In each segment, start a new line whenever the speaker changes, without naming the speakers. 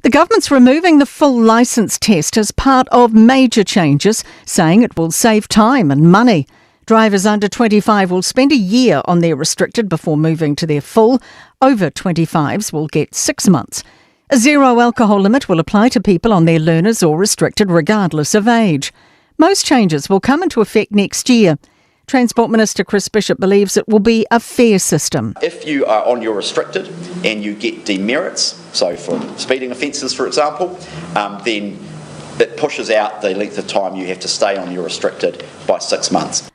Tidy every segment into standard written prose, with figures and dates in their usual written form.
The government's removing the full licence test as part of major changes, saying it will save time and money. Drivers under 25 will spend a year on their restricted before moving to their full. Over 25s will get 6 months. A zero alcohol limit will apply to people on their learners or restricted regardless of age. Most changes will come into effect next year. Transport Minister Chris Bishop believes it will be a fair system.
If you are on your restricted and you get demerits, so for speeding offences, for example, then it pushes out the length of time you have to stay on your restricted by 6 months.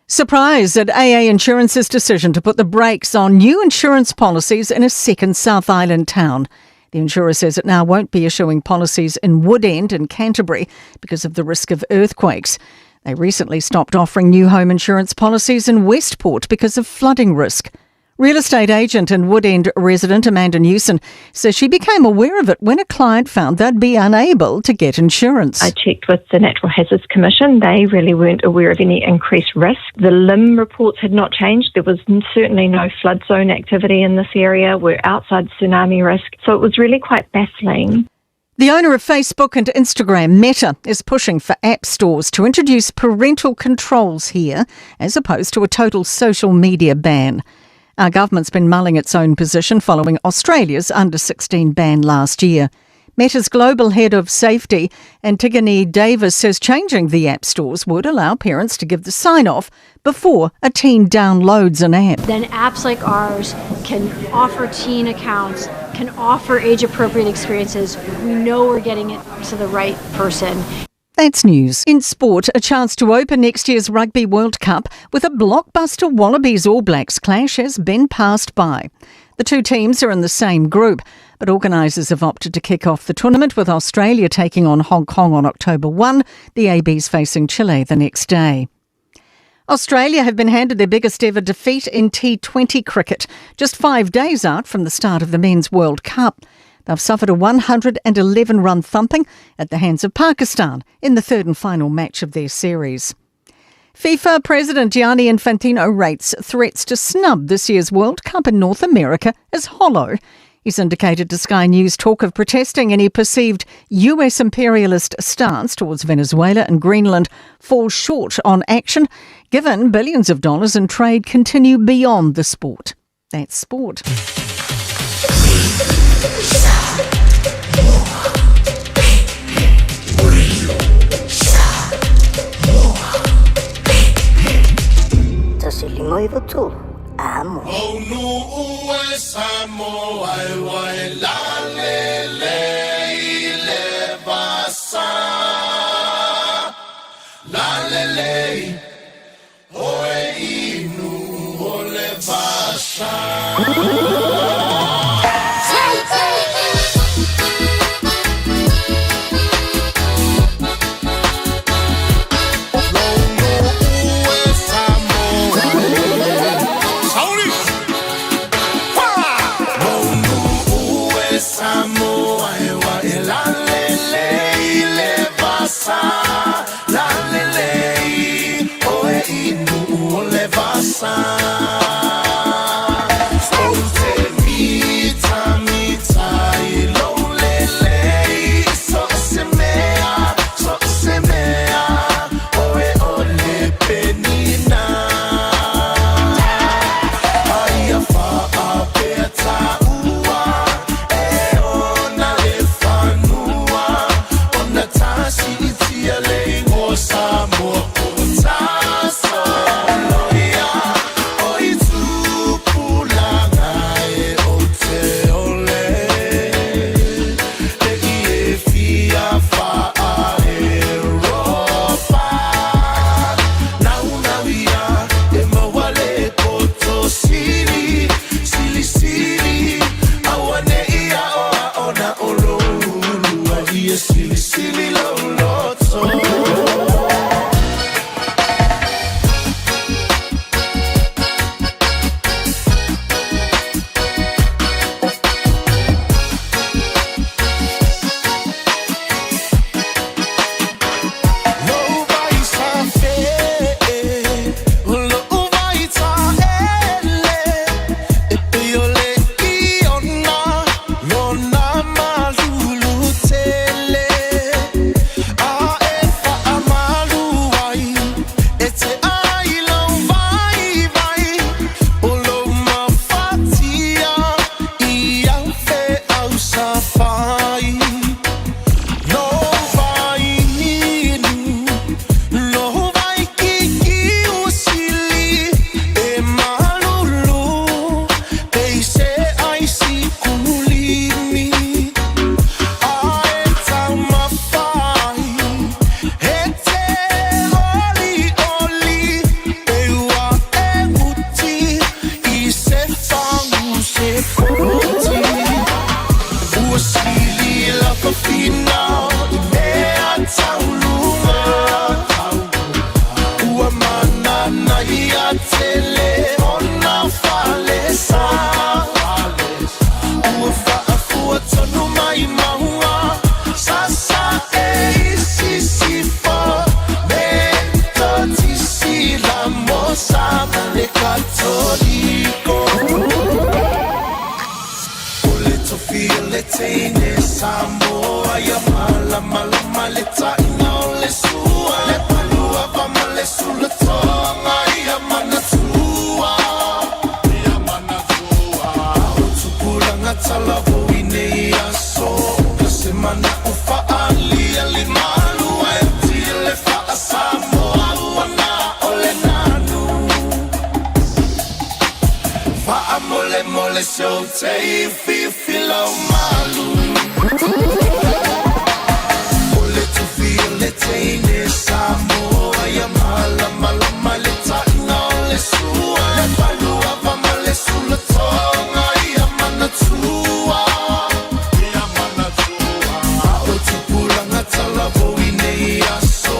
Surprise at AA Insurance's decision to put the brakes on new insurance policies in a second South Island town. The insurer says it now won't be issuing policies in Woodend and Canterbury because of the risk of earthquakes. They recently stopped offering new home insurance policies in Westport because of flooding risk. Real estate agent and Woodend resident Amanda Newson says she became aware of it when a client found they'd be unable to get insurance.
I checked with the Natural Hazards Commission. They really weren't aware of any increased risk. The LIM reports had not changed. There was certainly no flood zone activity in this area. We're outside tsunami risk. So it was really quite baffling.
The owner of Facebook and Instagram, Meta, is pushing for app stores to introduce parental controls here, as opposed to a total social media ban. Our government's been mulling its own position following Australia's under 16 ban last year. Meta's global head of safety, Antigone Davis, says changing the app stores would allow parents to give the sign off before a teen downloads an app.
Then apps like ours can offer teen accounts, can offer age appropriate experiences. We know we're getting it to the right person.
That's news. In sport, a chance to open next year's Rugby World Cup with a blockbuster Wallabies All Blacks clash has been passed by. The two teams are in the same group, but organisers have opted to kick off the tournament with Australia taking on Hong Kong on October 1, the ABs facing Chile the next day. Australia have been handed their biggest ever defeat in T20 cricket, just 5 days out from the start of the Men's World Cup. They've suffered a 111 run thumping at the hands of Pakistan in the third and final match of their series. FIFA President Gianni Infantino rates threats to snub this year's World Cup in North America as hollow. He's indicated to Sky News talk of protesting any perceived US imperialist stance towards Venezuela and Greenland falls short on action, given billions of dollars in trade continue beyond the sport. That's sport.
Tasi amo.
Onu samo ai wai la le le le vasa la le le oe inu o le vasa. tofiga i mea tauluga. Ua manana ia tele ona falesa. Ua faafua tonu mai mauga sasa e i sisifo Metotisi la mosa ma le Katoliko. O le tofi o le teine Samoa ia malamalama le taina o le sua. Le paluava ma le sulatoga ia manatua. Ia manatua. O tupulaga talavou i nei aso. Ka se mana'o fa'aaliali malua e tia le fa'asamoa ua na o le nanu. Fa'amolemole se ou te fifi lau malu. O le tofi o le teine Samoa ia malamalama le taina o le sua. Le paluava ma le sulatoga ia manatua. Ia manatua. A o tupulaga talavou i nei aso.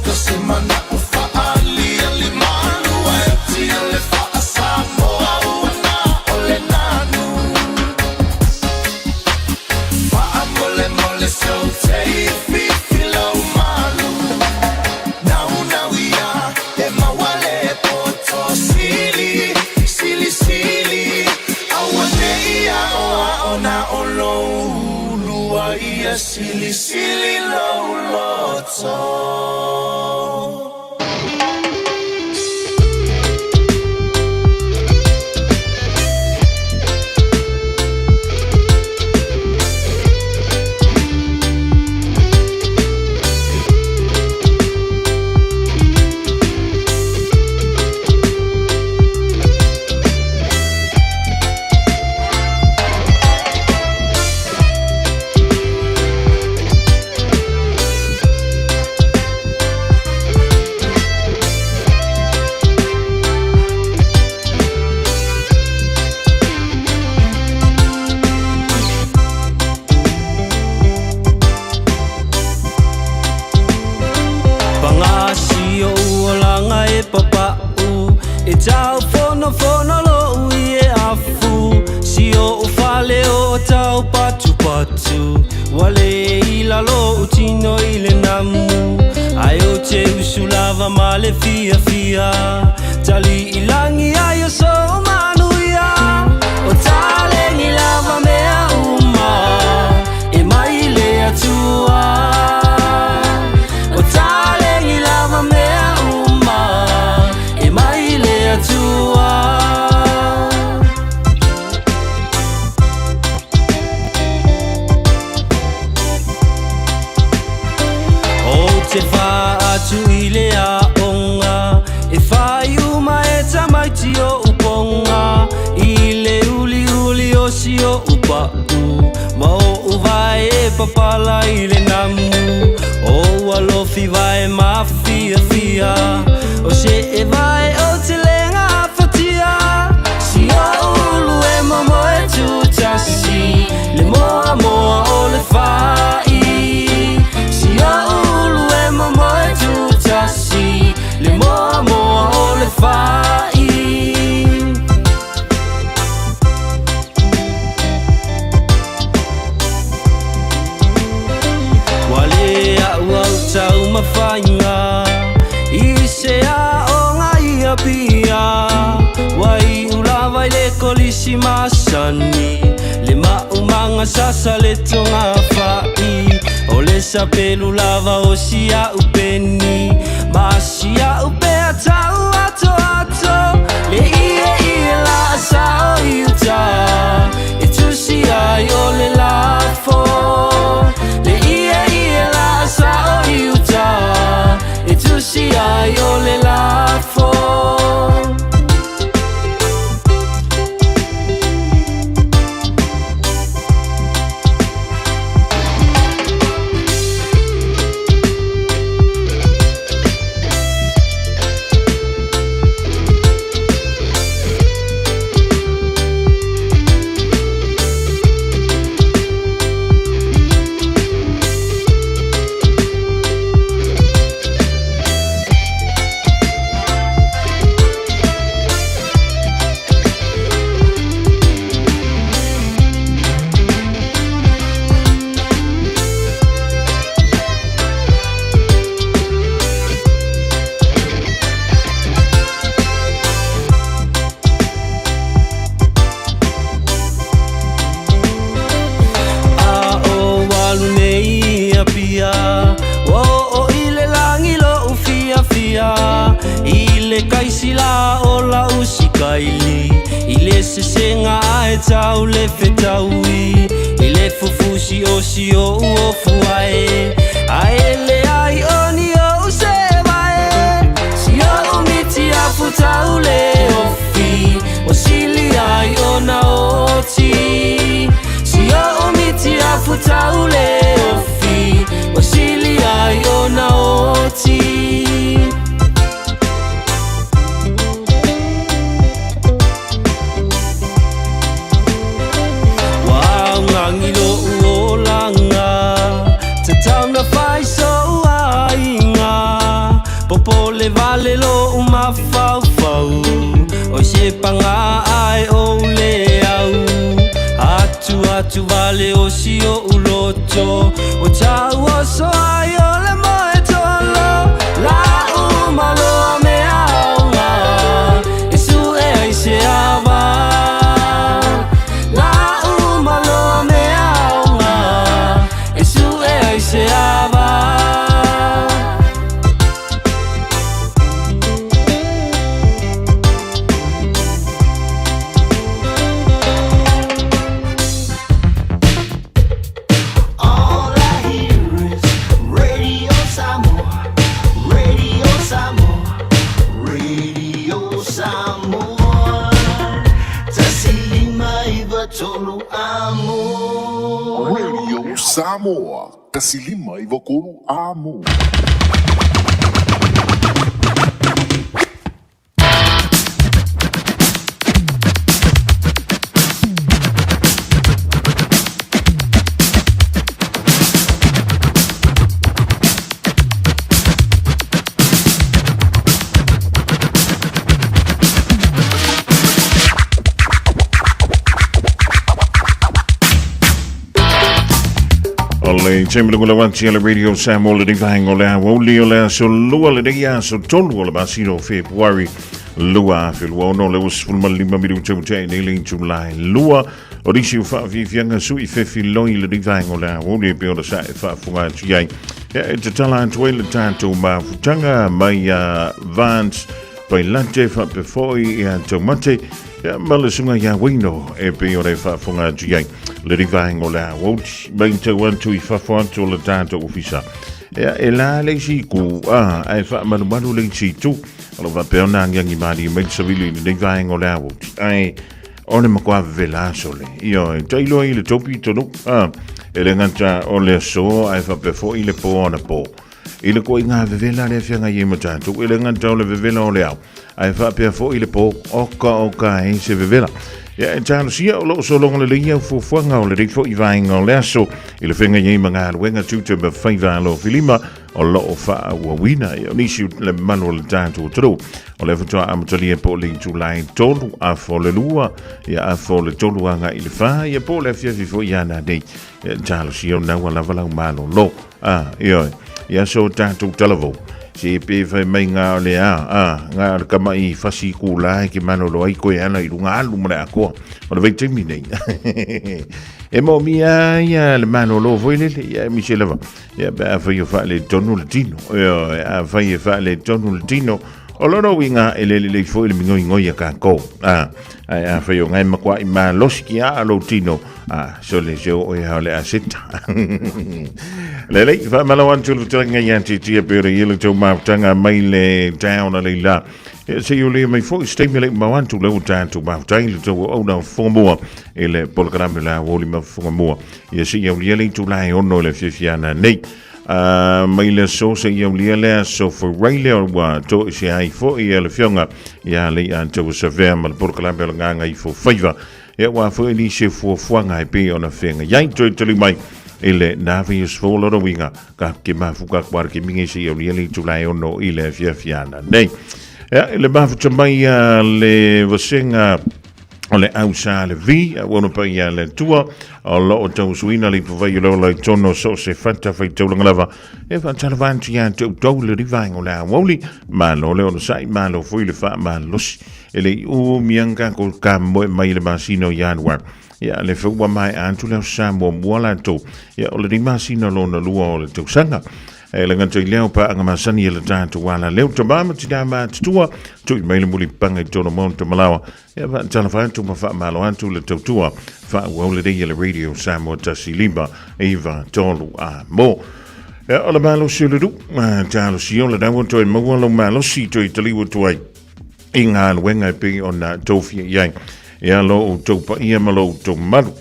Ka se mana'o fa'aaliali malua e tia le fa'asamoa ua na o le nanu. Fa'amolemole se ou te fifi lau malu. Naunau ia e maua le poto sili, sili sili. Aua ne i aoao na o lou ulua ia silisili lou loto.
Paga si oʻu olaga e papaʻu E taufonofono loʻu ie afu Si oʻu fale o tau patupatu Ua lē i lalo oʻu tino i le namu Ae ou te usu lava ma le fiafia Tali'i lagi ai o sou manuia O taleni lava mea uma E mai le Atua O taleni lava mea uma E mai le Atua. Ou te fa'atu i le aoga E faiuma e tamaiti oʻu poga I le uliuli o si oʻu pa'u Ma oʻu vae e papala i le namu O ua lofi vae mafiafia O se'e vae o te le gafatia Si oʻu ulu e momoe tutasi Le moamoa o le fa'i Si oʻu ulu e momoe tutasi Le moamoa o le fa'i. Ua lē a'ua'u taumafaiga I se aoga i Apia Ua iu lava i le kolisi masani Le maumaga sasa le togafa'i O le sapelu lava o si a'u peni Ma si a'u pea tau atoato Le ieie la'asao i uta E tusi ai o le lafo Le ieie la'asao i uta E tusi ai o le lafo. sesega ae tau le fetaui i le fufusi o si o'u ofu ae ae leai o ni o'u sevae si o'u miti afu tau le ofi o sili ai ona oti si o'u miti afu tau le ofi o sili ai ona oti. Ua augagi lo'u olaga tatau na fai so'u aiga popole vale lo'u mafaufau oi se paga ae ou le au atu atu vale o si o'u loto o tau oso ai o le moe tolo la'u maloa mea aoga e su'e ai se ava la'u maloa mea aoga e su'e ai se ava.
All I hear is Radio Samoa, Radio Samoa, Radio Samoa. 159 amo.
Radio Samoa, 159 amo.
O le taimi le ati a le Radio Samoa le vaenga o le aoauli o le aso lua lenei aso tolu o le masina o Fepuari 2026 le 25 minuta ua tea nei le itulai lua o nisi o faafiafiaga sui fefiloi lenei vaenga o le aoauli e pei ona sa e faafofoga atu i ai. Ia, e tatala atu ai le tatou mafutaga mai ia Vance Pailate faapea foi ia Taumate ia ma le susuga ia Wino e pei ona e faafofoga atu i ai lenei vaenga o le aoauli mai tau atu i fafo atu o le tatou ofisa. Ia, e la le isi itu, a, ae faamalumalu le isi itu. O lo o faapea ona agiagi malie mai le savili i lenei vaega o le aoauli. Ae o le matua vevela aso le. Ioe, tailo ai i le topi tonu, a, e le gata o le aso ae faapea foi le po anapo. I le koiga vevela le feagai ai ma tatou, e le gata o le vevela o le ao, ae faapea foi le po, oka oka e se vevela. Ia e talosia o loo sologa lelei au fuafuaga o lenei foi vaega o le aso i le feagai ai ma galuega tiute ma faiva alofilima o loo faaauauina. Ia o nisi le mamalu o le tatou atunuu o lea faatoa amatalia po o le itula e 3 afa o le 2, ia afa o le 3 agai i le 4, ia po o le afiafi foi ia nanei. Ia talosia o naua lava lau malolo. A, ioe, ia so tatou talavou. Se pe fai mai ngā o le a, a, ngā o le kama'i i fasi i kūlā e ke malolo ai koe ana i runga alu ma le akoa. O le vaitaimi nei. E moomia ia le malolo foi lele, ia e mise lava. Ia pe afai o faaletonu le tino. Ioe, afai e faaletonu le tino, o lona uiga e le lelei foi le migoigoi a kākou. A, ae afai o ngae makua'i malosi ki aa lou tino, Ah, so le se o e le aseta. Le lei, whaamalo atu le tanga ia te tia pere i le tau mautanga mai le down a leila. E se i o le mai foi steimi le mau atu le o tātou mautai le tau o na whangamua e le polokalame la o lima whangamua. Ia se i au lia le itu lai ono le fiafiana nei. Mai le aso se i au lia le aso faurai le o ua to i se ai foi e le fionga ia le ia tau savea ma le polokalame o le nganga i fo faiva. Ia ua foi ni se fuafuaga e pei ona feagai ai toe tali mai i le navi os fo lona uiga ka ke mafuka kuara ke mingi se ia ulia le itula e ono i le afiafi ana nei. Ia, i le mafuta mai a le vasenga o le au sa le vi, a ua pa ia le tua, o loo tausuina le ipuvai o le ola i tono so se fata fai taulaga lava, e whaatalawa atu ia te utou le rivaenga o le aoauli, malo le onosai, malo foi le whaamalosi. E le i umi anga ko ka moe mai le masina o Ianuari. Ia, le feua mai atu lea o sa muamua latou. Ia, o le masina lona lua o le tausaga. E le gata i lea o paaga masani e le tatou ala leo tama ma tinā matutua, tui mai le mulipaga i tona maota malaoa, ia faatalofa atu ma faamalo atu le tautua faaauau lelei e le Radio Samoa 1 5 9 3 a mo. Ia, o le malosi o le lu, talosia o le naua toe maua lou malosi toe taliu atu ai i galuega e pei ona tofia i ai. Ia lo outou paia ma lo outou malu.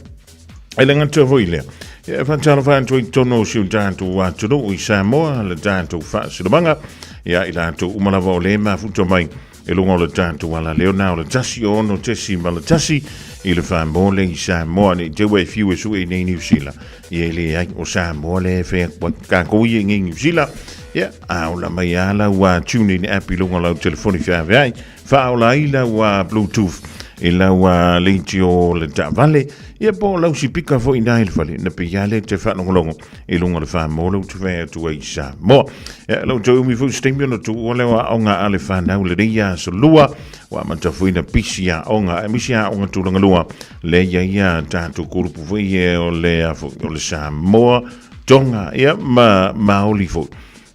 E le gata foi lea, e faatalofa atu ai totonu o si o tatou atunuu i Samoa, le tatou faasinomaga, ia i latou uma lava o le mafuta mai i luga o le tatou alaleo na o le 106.1 i le faamole i Samoa, nei te ua e fiu e sue i nei Niu Sila, ia e leai o Samoa le e whea kua kākou ia i nei Niu Sila, ia a ola mai a lau a tune in app i luga o lau telefoni feaveai, faaola ai lau a Bluetooth i lau a leitio le taavale, ia po o lau sipika foi i na i le fale, na pei lava lea te faalogologo i luga o le faamolo ou te fai atu ai i Samoa. Ia, lau toe umi foi se taimi ona tuua lea o aoga a le fanau lenei aso lua, ua amata foi na pisi aoga, aemaise aoga tulaga lua, lea i ai a tatou kulupu foi e o le, o le Samoa, Tonga, ia, ma Maoli foi.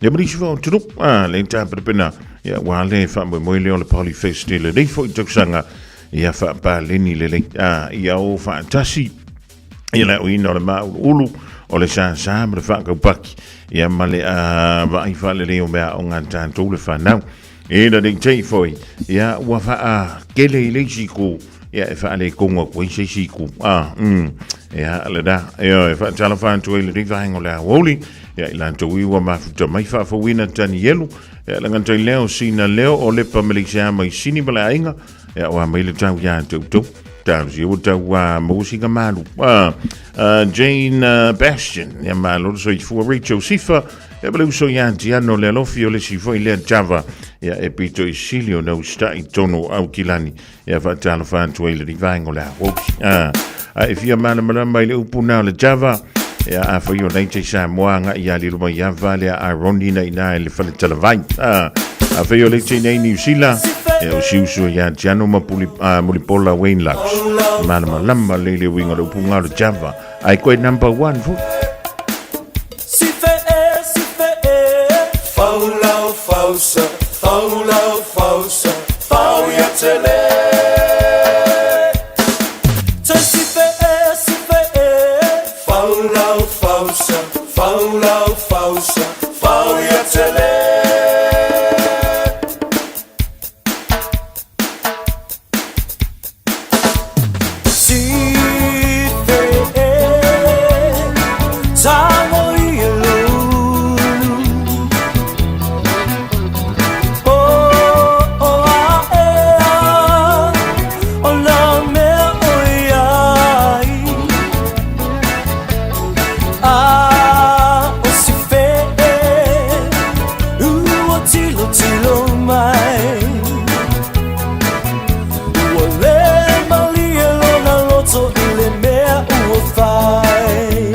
Ia ma nisi foi o atunuu, a, le tapenapena, ia, ua le faamoemoe lea o le Polyfest i lenei foi tausaga, ia faapaleni lelei, a, ia o faatasi, ia le aoina o le māuluulu, o le sāsā ma le faakaupaki, ia ma le vaai faalelei o mea aoga a tatou le fanau. E na nei tei foi, ia ua faakele i le isi itu, ia e faaletonu atu ai se isi itu. Ah, ia lena, ia e faatalofa atu ai i lenei vaega o le aoauli, ia i latou i ua mafuta mai faafouina Tanielu, ia le gata i lea o sina leo o Lepa Maleisia mai Sini ma le aiga, ia ua mai le tau ia te outou. Talosia ua tau maua sina malu. Ah, Jane Bastion, ia malo le soifua Rachel Sifa, ia ma le uso ia Tiano le alofi o le isi foi lea Java, ia e pito i sili ona usita'i tonu o Aukilani, ia faatalofa atu ai lenei vaega o le aoauli. Ah, a e fia malamalama i le upu na o le Java, ia afai o nei te Samoa agai ia lilo mai ava lea Aroni na ina i le fale talavai. Ah, afai o le te nei Niu Sila, ia o si uso ia Tiano ma puli, Mulipola Wayne Lux. Malamalama le le uiga o le upu ngā o le Java. Ai koe number one fu.
Si fe e, si fe e, faulau fausa, faulau fausa, fau ia tele. Te si fe e, si fe e, faulau fausa, faulau fausa, fau ia tele. Si fe e, tango i e lulu. O, o, a, e, a, o nā mea o iai. A, o si fe e, ua tilo tilo mai. Ua le malie lona loto i le mea ua fai.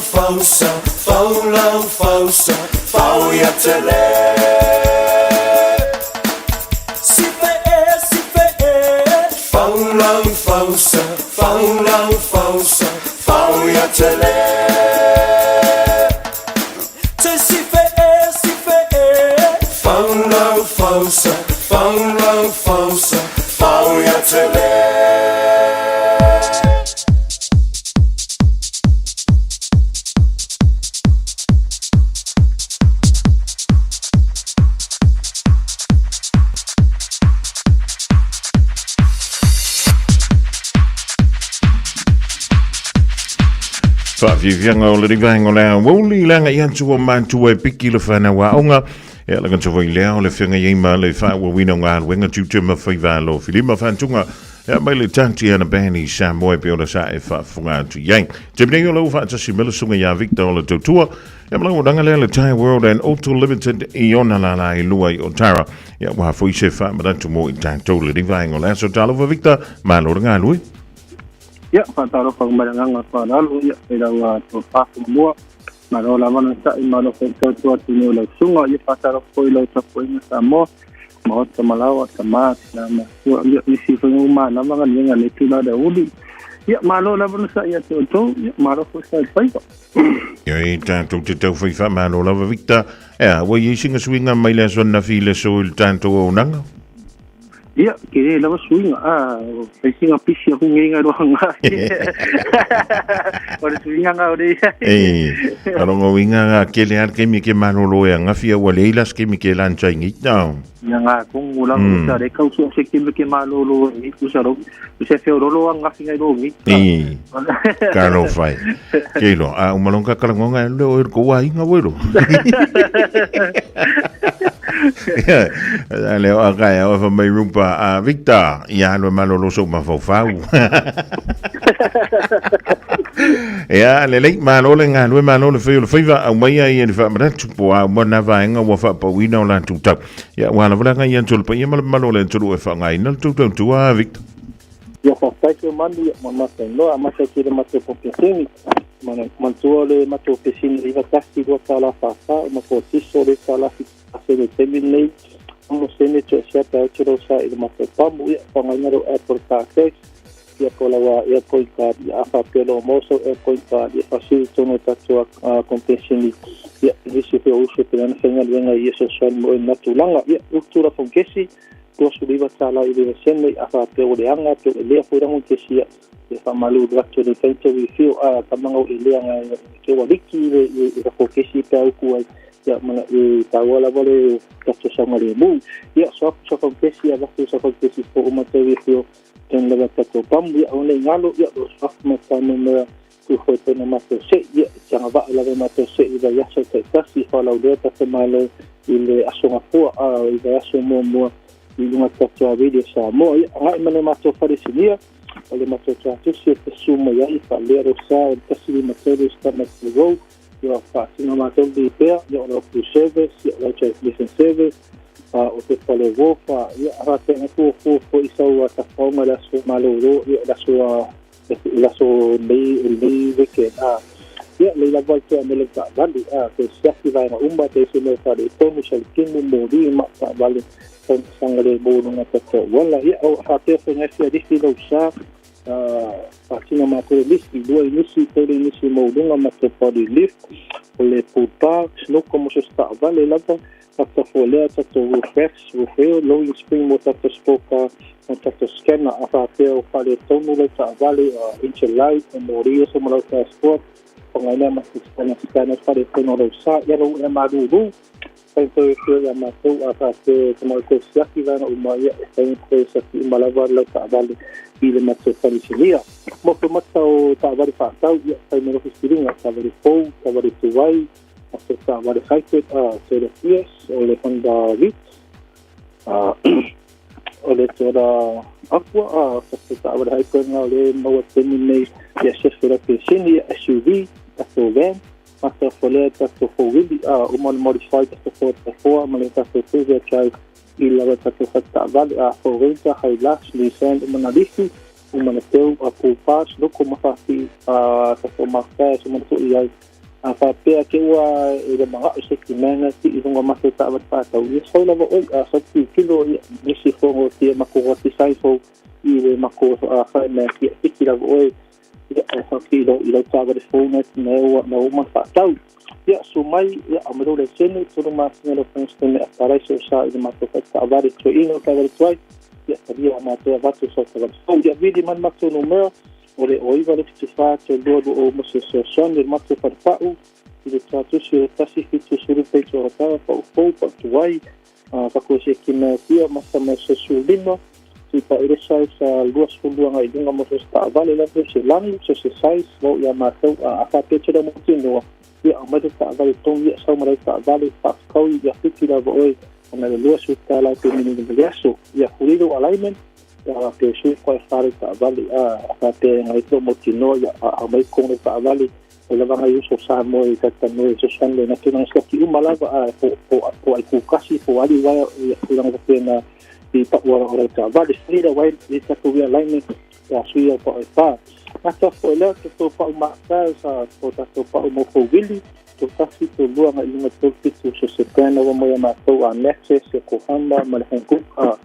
fausa, faulau fausa, fau ia tele. Si fe e, si fe e, faulau fausa, faulau fausa, fau ia tele. Te si fe e, si fe e, faulau fausa, faulau fausa, fau ia tele.
Faafiafiaga o lenei vaega o le aoauli le agai atu o matua e piki le fanau aoga e ala gata foi lea o le feagai ai ma le faaauauina o galuega tiute ma faiva alofilima faatuga e mai le Tatiana Bani Samoa e pei ona sa e faafofoga atu i ai. Taimi nei o lau faatasi mai le susuga ia Victor o le Tautua e ma lau lea le Thai World and Auto Limited i ona lala i lua i Otara. Ia ua foi se faamanatu mo i tatou lenei vaega o le aso. Talofa Victor, malo le galue.
Ia, faatalofa mai le agaga faaaloalo, ia, i lau tofa muamua. Malo lava na sa'i, malo foi tautua atu nei o lau susuga. Ia, faatalofa foi i lau tapuaiga Samoa, maota ma laoa, tama, tina ma matua. Ia, nisi foi uma lava galuega le tula le aoauli. Ia, malo lava na sa'i ia te outou, ia, malo foi sa i faiva.
Ia e tatou te tau fai faamalo lava Victor. Ea, ua i ai sina suiga mai le aso ananafi i le aso i le tatou auaunaga?
Ia, ke le lava suiga, a, fai sina pisi a hunge inga roa ngā. O le suiga ngā o le ia.
E, alo ngau inga ngā kele al kemi ke malolo e ngafi au le ilas kemi ke lan chai ngi tau.
Ia ngā kongu la usa le kau su se kemi ke malolo e usa ro, usa fe rolo a ngafi ngai ro ngi.
E, ka lo fai. Ke lo, a umalonga kalangonga e le o e ko wa inga wero. Le o aka e ofa mai rupa a Victor ia alo malo lo so mafaufau. Ia le lei malo le ngā lue malo le whai o le whaiva au mai ai e le whaamaratu po a uma nā vaenga ua whaapauina o lātou tau. Ia ua ala wala ngai antu le paia ma le malo le antu e whangaina le tau tau tua Victor.
Ia whaatai te manu ia ma mātou noa, mātou ki le mātou popesini. Mana mantua le matou pesini iva tasi rua tala fa fa o matou tiso le tala fi ase le temi nei ono sene to se pa o ro sa i le matou pamu ia whangaina ro Apple Car Tax ia ko lawa ia point card ia afa pelo moso ia point card ia fasili tono tatua compensini ia nisi fe uso pe ana whainga luenga ia so son mo e natulanga ia utura fongesi 29 tala i le sene afa pe o le anga pe o le lea foi rango kesia e whamalu atu le taita wi whio a tamanga o le anga ke wa liki le i ka fokesi pe au ku ai ia mana e taua lava le tato sanga le mu ia so so fokesi a vaku so fokesi fo o mata wi whio ten lava tato pamu ia o le ngalo ia o so ma tanu mea ku hoi tena mato se ia tanga va lava mato se i vai aso te tasi fa lau lea tato malo i le aso ngafua a i vai aso mua mua i lunga tato a radio Samoa ia ngai mane mato faresinia o le matou tuatusi e fesu mai ai faalea ro sa o le tasi lima tolu stomach road ia faasina matou lipea ia o le full service ia o le transmission service o te fale wofa ia faapena fuafua foi sau tafaoga le aso malōlō ia le aso nei lenei weekend ia lei lava le toa mele taavale toe siaki vaega uma te ese mea faaletonu salutimu moli ma taavale taumasaga le mo luga tatou auala ia o faapea foi gafi alisi lau sa faasina matou le lisi lua i nisi tolu i nisi mo luga matou body lift o le pool park snooker mo se taavale lava tatou folea tatou roof racks roof rail lowing spring mo tatou sport car mo tatou scanner a faapea o faaletonu lau taavale engine light o moli so ma lau passport fagaina ma scanner scanner faaletonu lau sa ia lau ea malūlū fai toe fio ia matou a faapea tamai toe siaki vaega uma ia e fai toe siaki uma lava lau taavale i le matou falesinia. Mo ke mata o taavale faatau ia fai mai lofi siliga taavale fou, taavale tuai, matou taavale hybrid a Toyota Prius, o le Honda Vitz, o le Toyota Aqua, a tatou taavale hybrid na o le maua taimi nei ia sefe lau pesini, ia SUV, tatou van, Matou folea tatou four-wheelie a uma ona modify tatou 4x4 ma le tatou two-wheel drive i lava tatou fale taavale a Ford Ranger, Hilux, Nissan uma na lisi uma na teu a pool parts loko ma faafi a tatou Mark Bass uma na tuu i ai A faapea te ua e le maga'o se timega ti'i luga matou taavale fa'atau, ia sau lava oe, a sau tilotilo ia nisi fogotia matou atisai fou i le matou faimea kia piki lava oe, ia ae fa'aki'i i lau taavale fou na e ua na uma ona fa'atau. Ia su mai, ia aumai lou laisene, tolu masina lau faiga a palai se o sa i le matou fa'ataavale toe'ina o taavale tuai, ia talia o matou avatu sau taavale fou. Ia vili mai le matou numera o le 09 le 74 32 20 mo se fesoasoani. O le matou falepa'u i le tuatusi o le 170 peito agatala pa'ufou pa'utuai fakuasiakina pia masa ma se sulima si pa ile sai sa lua sulu anga i lunga mo se taavale lava se lagi se se size mo ia matou a faapea te mo tinoa ia aumai le taavale togi ia sau ma lau taavale fa'afakau ia fiti lava oe ona le lua su tala pe mini le aso ia hulilo alignment ia pe sui koe fare taavale a faapea ngai to mo tinoa ia aumai kong le taavale o lava ngai uso sa mo i tata no i so le na tuna ski uma lava a po po po ai ku kasi po ali wa ia kulanga pena i pa ua o taavale sui la wai i tatu ia alignment ia sui ia pa e pa Mata fo le te tō pau mātau sa tō tātou pau mō fo wili tō tasi tō lua ngai lunga tō pitu se se pēna wa mo ia mātou a Nexus se kohana ma le Hankook a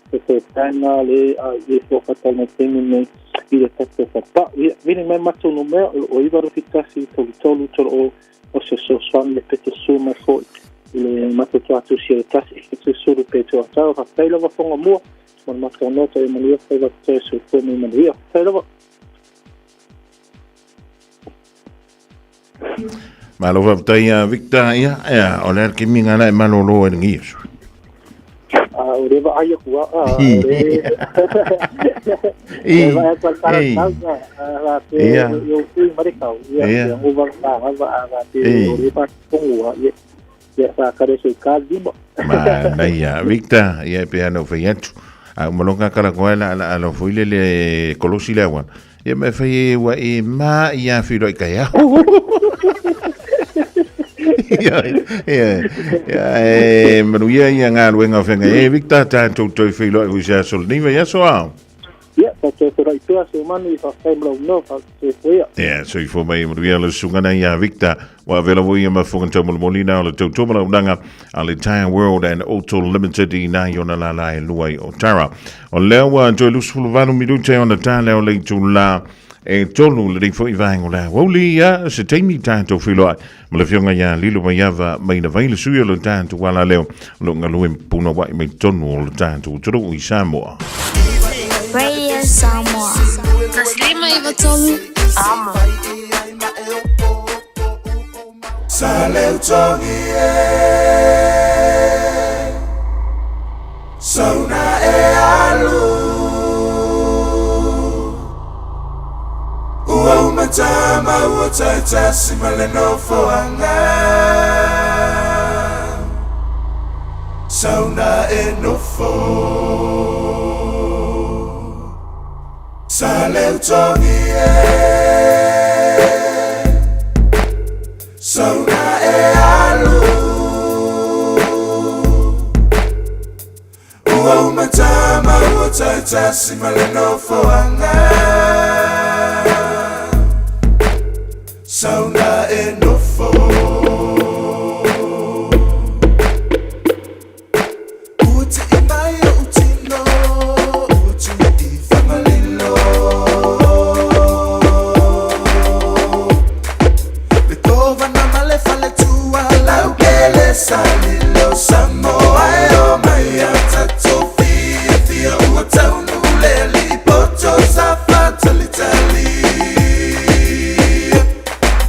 se te pēna le a i fo whatau nei tēmi nei i le tātou whapa. Ia, vini mai matou no mea o iwa rofi tasi tolu tolu tolu o o se sosoani le pete su mai fo i le matou tuatu si o tasi i te suru pe tō atau. Whakatau lava whonga mua mo le matou nota e manuia whai whakatau se fo mai manuia. Whakatau lava.
Malo faafetai ia Victor ia ia o le ke minga la e malolo e lengi aso.
A o le vaai aku a o le
I
le vaai aku a
i
tau a pe
ia
o tui marikau ia
ia
ia o va va va a pe
i
o le pa tongu ia ia sa kare se ka lima.
Ma na ia Victor ia pe ana fai atu. A malonga kala ko la la ala foi le le kolosi le wa. Ia me fai e wa e ma ia filo i kai. Ia ia ia e manuia ia ngā luenga o whenga. E Victor tātou toi filo i se aso ni vai aso ao.
Ia ta te rai pea se manu i fa mo no fa se foi.
Ia, so i fo mai manuia le sungana ia Victor. Wa vela voi ia mafunga tau molomolina o le tautomala unanga a le Tire World and Auto Limited i nā iona la la e lua i Otara. O lea ua toi 28 minute ona tā leo le itu la e tolu le rifo i vaengo la. Wauli ia se teimi tātou filoa. Ma le fionga ia lilo mai ava mai na vai le sui o le tātou wala leo. Lo ngalue puna wai mai tonu o le tātou turu i Samoa.
Radio Samoa. Taslima Ivatolu. Amo.
Sa leu togi e Sauna e alu Ua umatama ua taitasi ma le nofoaga Sauna e nofo Sa leu togi e Sauna e alu Ua umatama ua taitasi ma le nofoaga Sauna e nofo Ua te i mai o utino Ua tu i whangalilo Le tovana ma le faletua Lau kele salilo Samoa e o mai a tatou fia fia Ua taunu le li poto sa fatalitali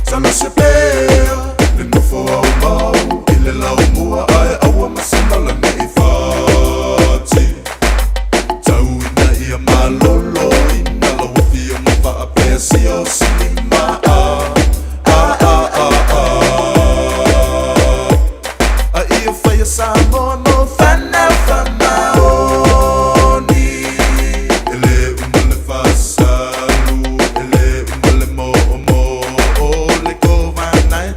Salo se pea Le nofo au mau I le lau mua ae aua masamala ne i fati Tau ina ia malolo Ina lau afio ma faapea si o silima a A a a a A ia whaia Samoa mo whanau whamaoni E le uma le fasalu E le uma le mo o mo O le kovana e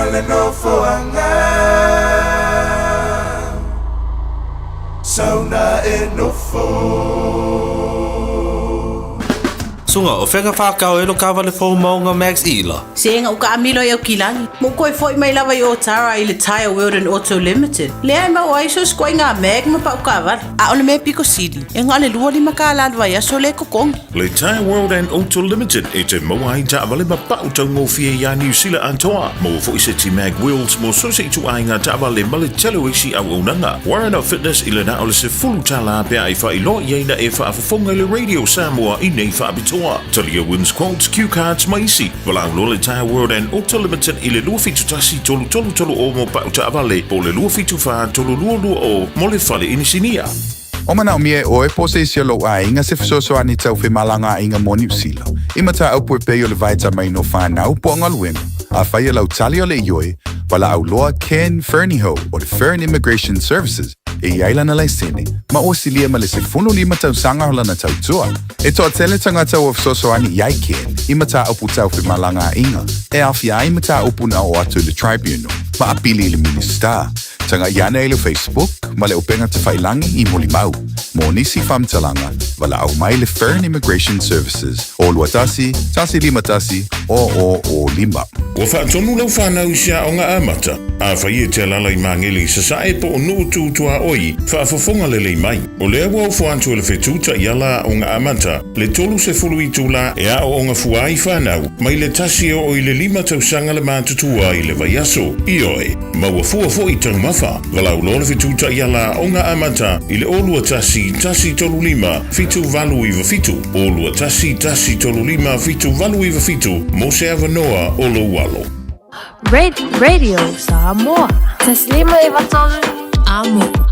ma le nofoaga. Sauna e nofo.
Sunga, o fega whākau e lo kawale fō maunga Max Ila.
Se nga uka amilo i au kilagi. Mo koe foi mai lava i o tara i le Tire World and Auto Limited. Lea e mau ai so skoi ngā mag ma pau kawale. A ole me piko sili. E ngā le lua lima ka la vai aso le kokongi.
Le Tire World and Auto Limited e te maua ai taavale ma pau taugofie iā Niu Sila atoa. Maua foi seti mag wheels mo so se ituaiga taavale ma le tele o isi auaunaga. Warren of Fitness i le na o le $10 pe a e faailoa i ai na e faafofoga i le Radio Samoa i nei faapitoa. Talia wins quotes, cue cards ma isi. Valaau loa le Tire World and Auto Limited i le 271 3330 mo pau taavale po o le 274 3220 mo le fale inisinia.
O manaomia e oe po o se isi o lou aiga se fesoasoani tau femalagaaiga mo Niu Sila, i mataupu e pei o le vaetamaina o fanau po o galuega. Afai o lau tali o le ioe, valaau loa Ken Fernihough o le Fern Immigration Services e i ai lana laisene, ma ua silia ma le 15 tausaga o lana tautua. E toatele tagata ua fesoasoani i ai Ken i mataupu tau femalagaaiga, e aofia ai mataupu na oo atu i le Tribunal ma apili i le Minisita. Tagai ane i le Facebook ma le upega tafailagi i molimau. Mo nisi faamatalaga, valaau mai le Fern Immigration Services o 21 151 0005.
Ua faatonu lau fanau i se aoga amata. Afai e te alaala i Magele i Sasae po o Nuu Tu Tuaoi, faafofoga lelei mai. O lea ua ofo atu e le Fetu Taiala Aoga Amata le 30 itula e aooga fua ai fanau mai le tasi e oo i le lima tausaga le matutua i le vaiaso. Ioe, maua fua foi taumafa. Valaau loa le Fetu Taiala Aoga Amata i le 0 21 135 7897, 0 21 135 7897 mo se avanoa o lou alo.
Radio Samoa. Taslima Ivatolu. Amo.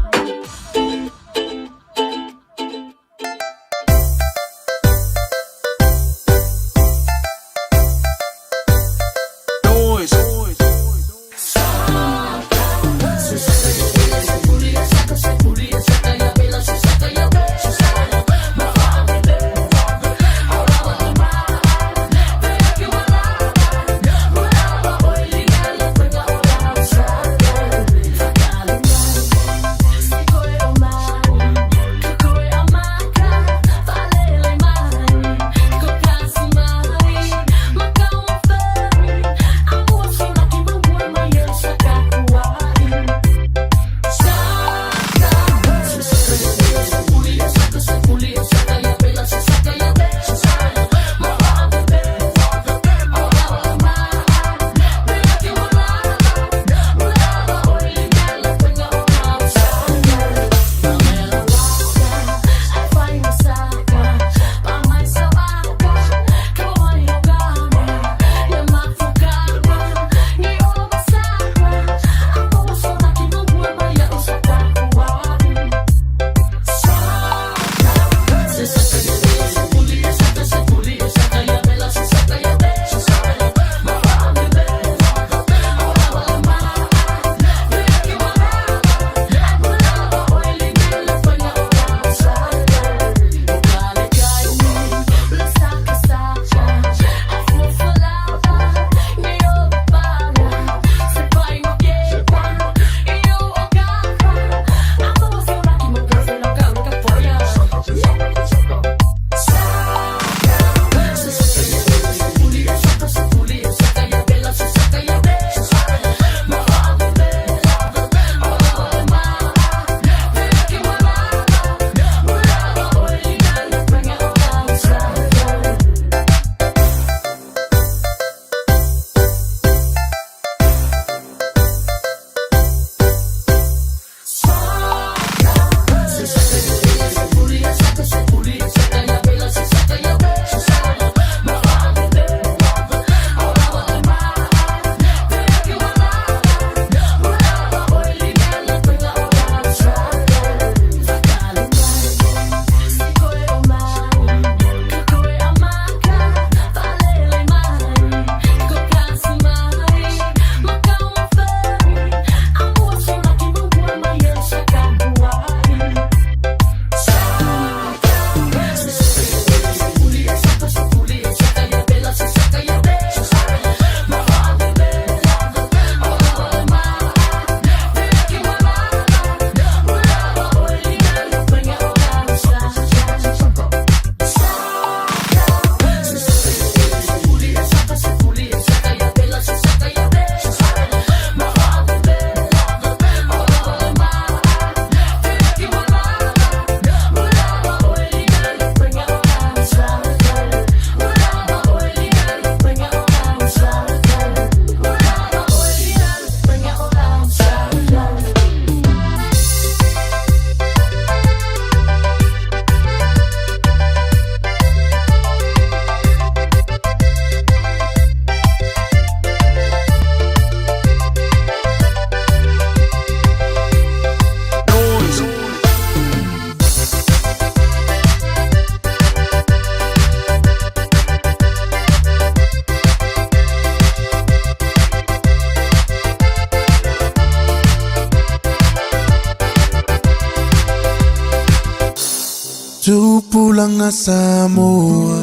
Tupulaga Samoa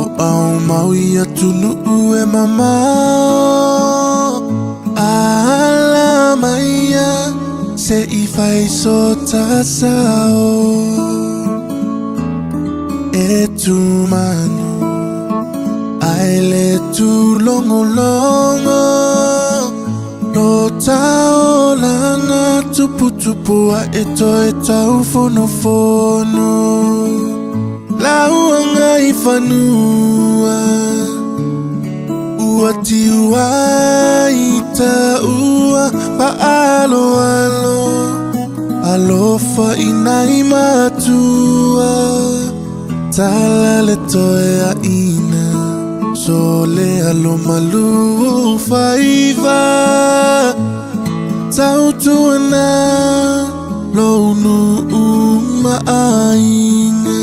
o aumau i atunuu e mamao Ala maia se i fai so tasao E tumanu ai le tūlogologo Lo taolaga tuputupu ae toe taufonofono Lauaga i fanua Ua tiu ai taua faaaloalo Alofa i nai matua Tala le toe aina So le alo malu faiva Tautuana Lou nuu ma aiga.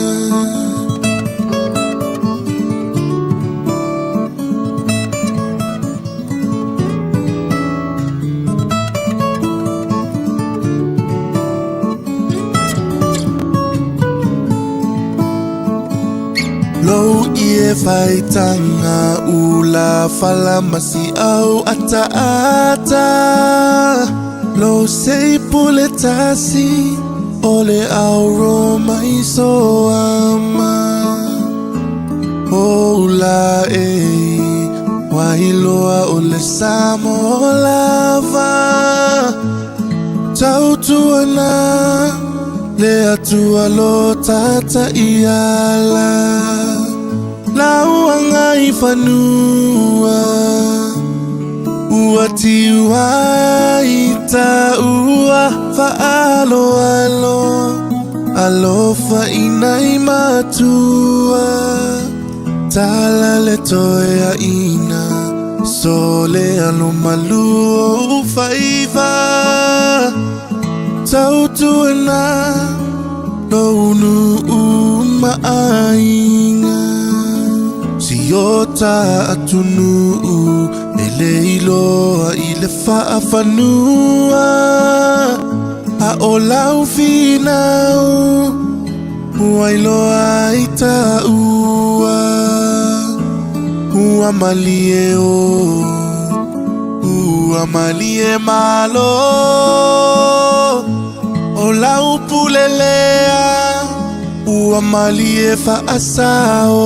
Lou ie faitaga ula fala ma siau ataata Lou sei pule tasi o le auro mai soama O ula e Wailoa o le Samoa lava Tautuana le Atua lo tata iala Lauaga i fanua Ua tiu ai taua faaaloalo Alofa i nai matua Tala le toe aina So le alo malu o faiva Tautuana Lou nuu ma aiga Si o ta atunuu E le iloa i le faafanua A o lau finau Ua iloa ai taua Ua malie o Ua malie malo O lau pule lea Ua malie faasao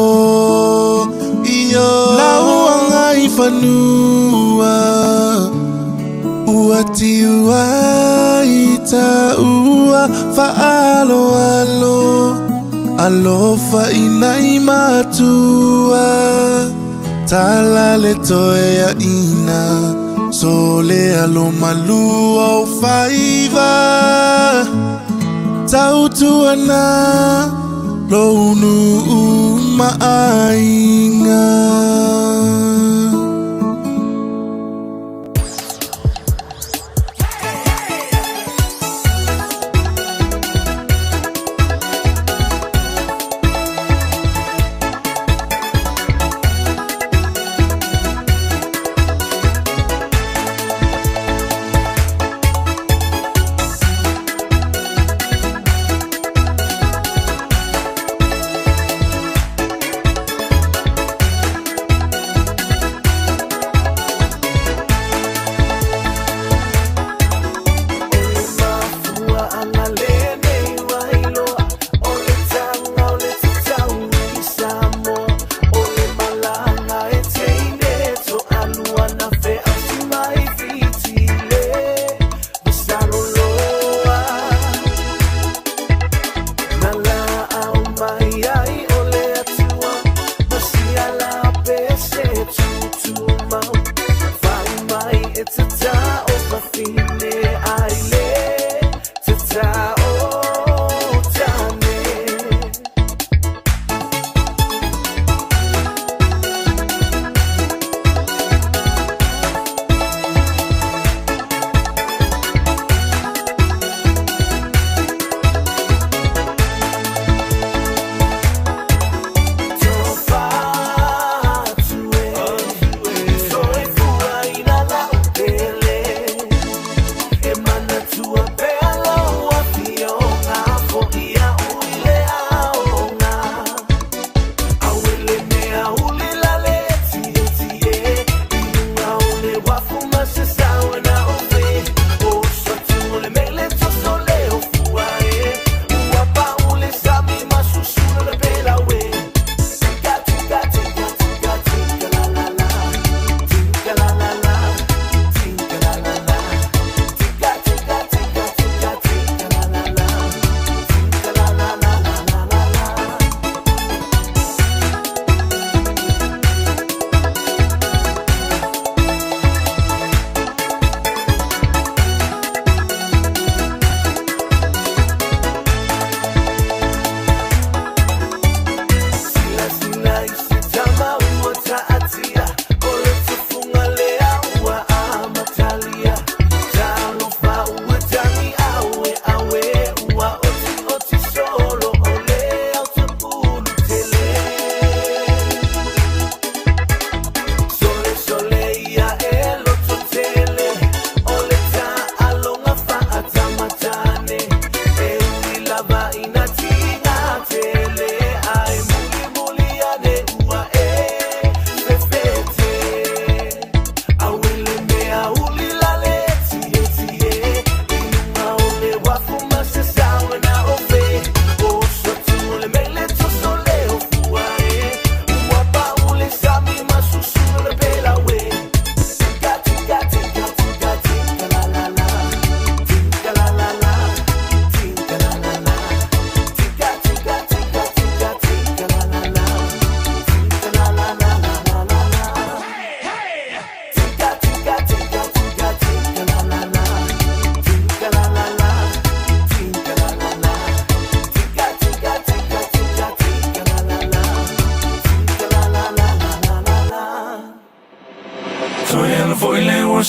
Io Lauaga i fanua Ua tiu ai taua faaaloalo Alofa i nai matua Tala le toe aina So le alo malu o faiva Tautuana Lou nuu ma aiga.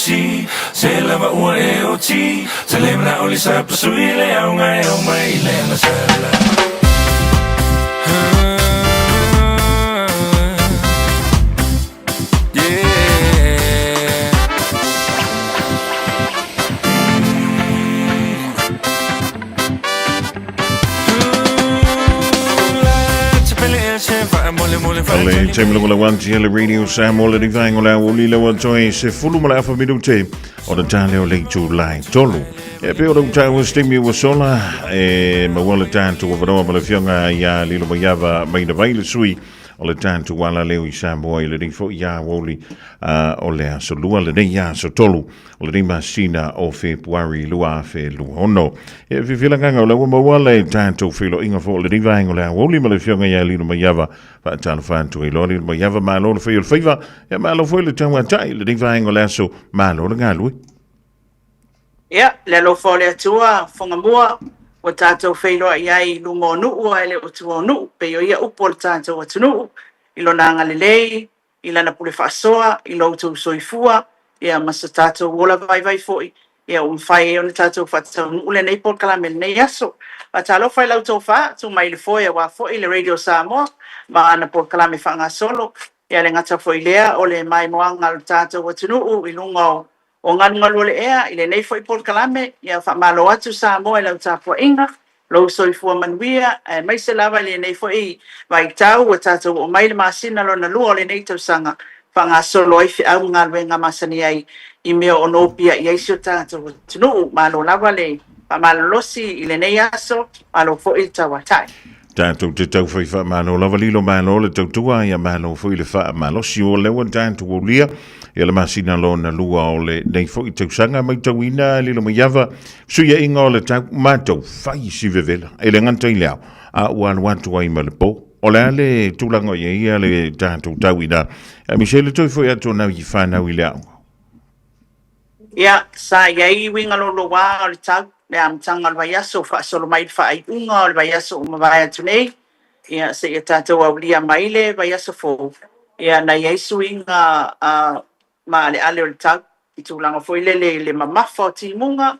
si Se lava ua e oti Se le mana o le sa pasui le au ngai au mai le na sala.
Le taimi longo lau anti hele radio Samoa le rivaengo le au uli lau atoe se fulu ma le afa minute o le tale o le itu lai tolu. E pe o lau tau stimi ua sola e maua le tātu o vanoa ma le fionga ia Lilo Maiava mai na vai le sui o le tātu ala leo i Samoa i le rifo ia auli o le aso lua lenei aso tolu o lenei masina o Fepuari 2026. E fifilagaga o le ua maua le tatou feiloaiga foi o lenei vaega o le aoauli ma le Afioga ia Lilo Maiava. Faatalofa atu ai loa Lilo Maiava, malo le fai o le faiva, ia malo foi le tauatai i lenei vaega o le aso, malo le galue.
Ia, le alofa o le Atua, Fogamua, ua tatou feiloai ai i luma o nuu ae le o tua o nuu, pei o ia upu o le tatou atunuu, i lona agalelei, i lana pule faasoa, i lo outou soifua, ia ma so tatou ola vaivai foi, ia ua mafai ai ona tatou faataunuu lenei polokalame i lenei aso. Faatalofa i la outou fa, tuu mai i le foe aua foi le Radio Samoa ma ana polokalame faagasolo, ia le gata foi i lea o le maimoaga o le tatou atunuu i luga o o galugalu o le ea i lenei foi polokalame, ia faamalo atu Samoa i lau tapuaiga, lou soifua manuia, aemaise lava i lenei foi vaitau ua tatou oo mai i le masina lona lua o lenei tausaga, faagasolo ai feau ma galuega masani ai i mea o nopiai i ai si o tatou atunuu. Malo lava le faamalolosi i lenei aso, malo foi le tauatai.
Tatou te taufai faamalo lava lilo malo le tautua ia malo foi le faamalosi o lea ua tatou aulia ia le masina lona lua o lenei foi tausaga maitauina lilo maiava suiaiga o le tau matou fai si vevela e le gata i le ao a ua alu atu ai ma le po o le a le tulaga o i ai ia le tatou tau ina aemaise le toe foi atu o nai whanau i le aoga.
Ia, sa i ai uiga loloa o le tau, le amataga o le vaiaso, faasolo mai le faaiuga o le vaiaso ua mavae atu nei, ia, seia tatou aulia mai le vaiaso fou, ia, na i ai suiga maaleale o le tau, i tulaga foi lele i le mamafa o timuga,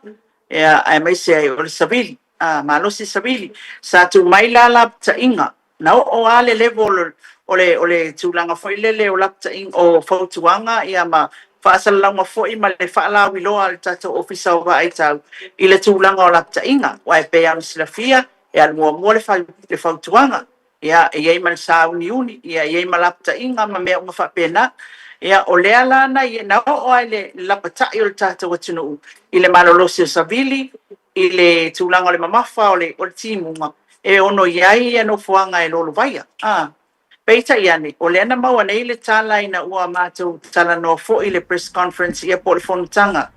ia, aemaise ai o le savili, malosi savili. Sa tuu mai la lapataiga, na oo lava le level o le, o le tulaga foi lele o lapataiga, o fautuaga ia ma faasalalauga foi ma le faalauiloa a le tatou Ofisa o Vaaitau i le tulaga o lapataiga. Aua e pei lava ona silafia, e alu muamua le, le fautuaga, ia, e i ai ma le sauniuni, ia, e i ai ma lapataiga ma mea uma faapena. Ia, o lea la na, na oo lava i le lapatai o le tatou atunuu i le malolosi o savili, i le tulaga o le mamafa o le, o le timuga e ono i ai ia nofoaga e lolovaia. A. Peitai ane, o lea na maua nei le tala ina ua matou talanoa foi i le press conference ia po o le fonotaga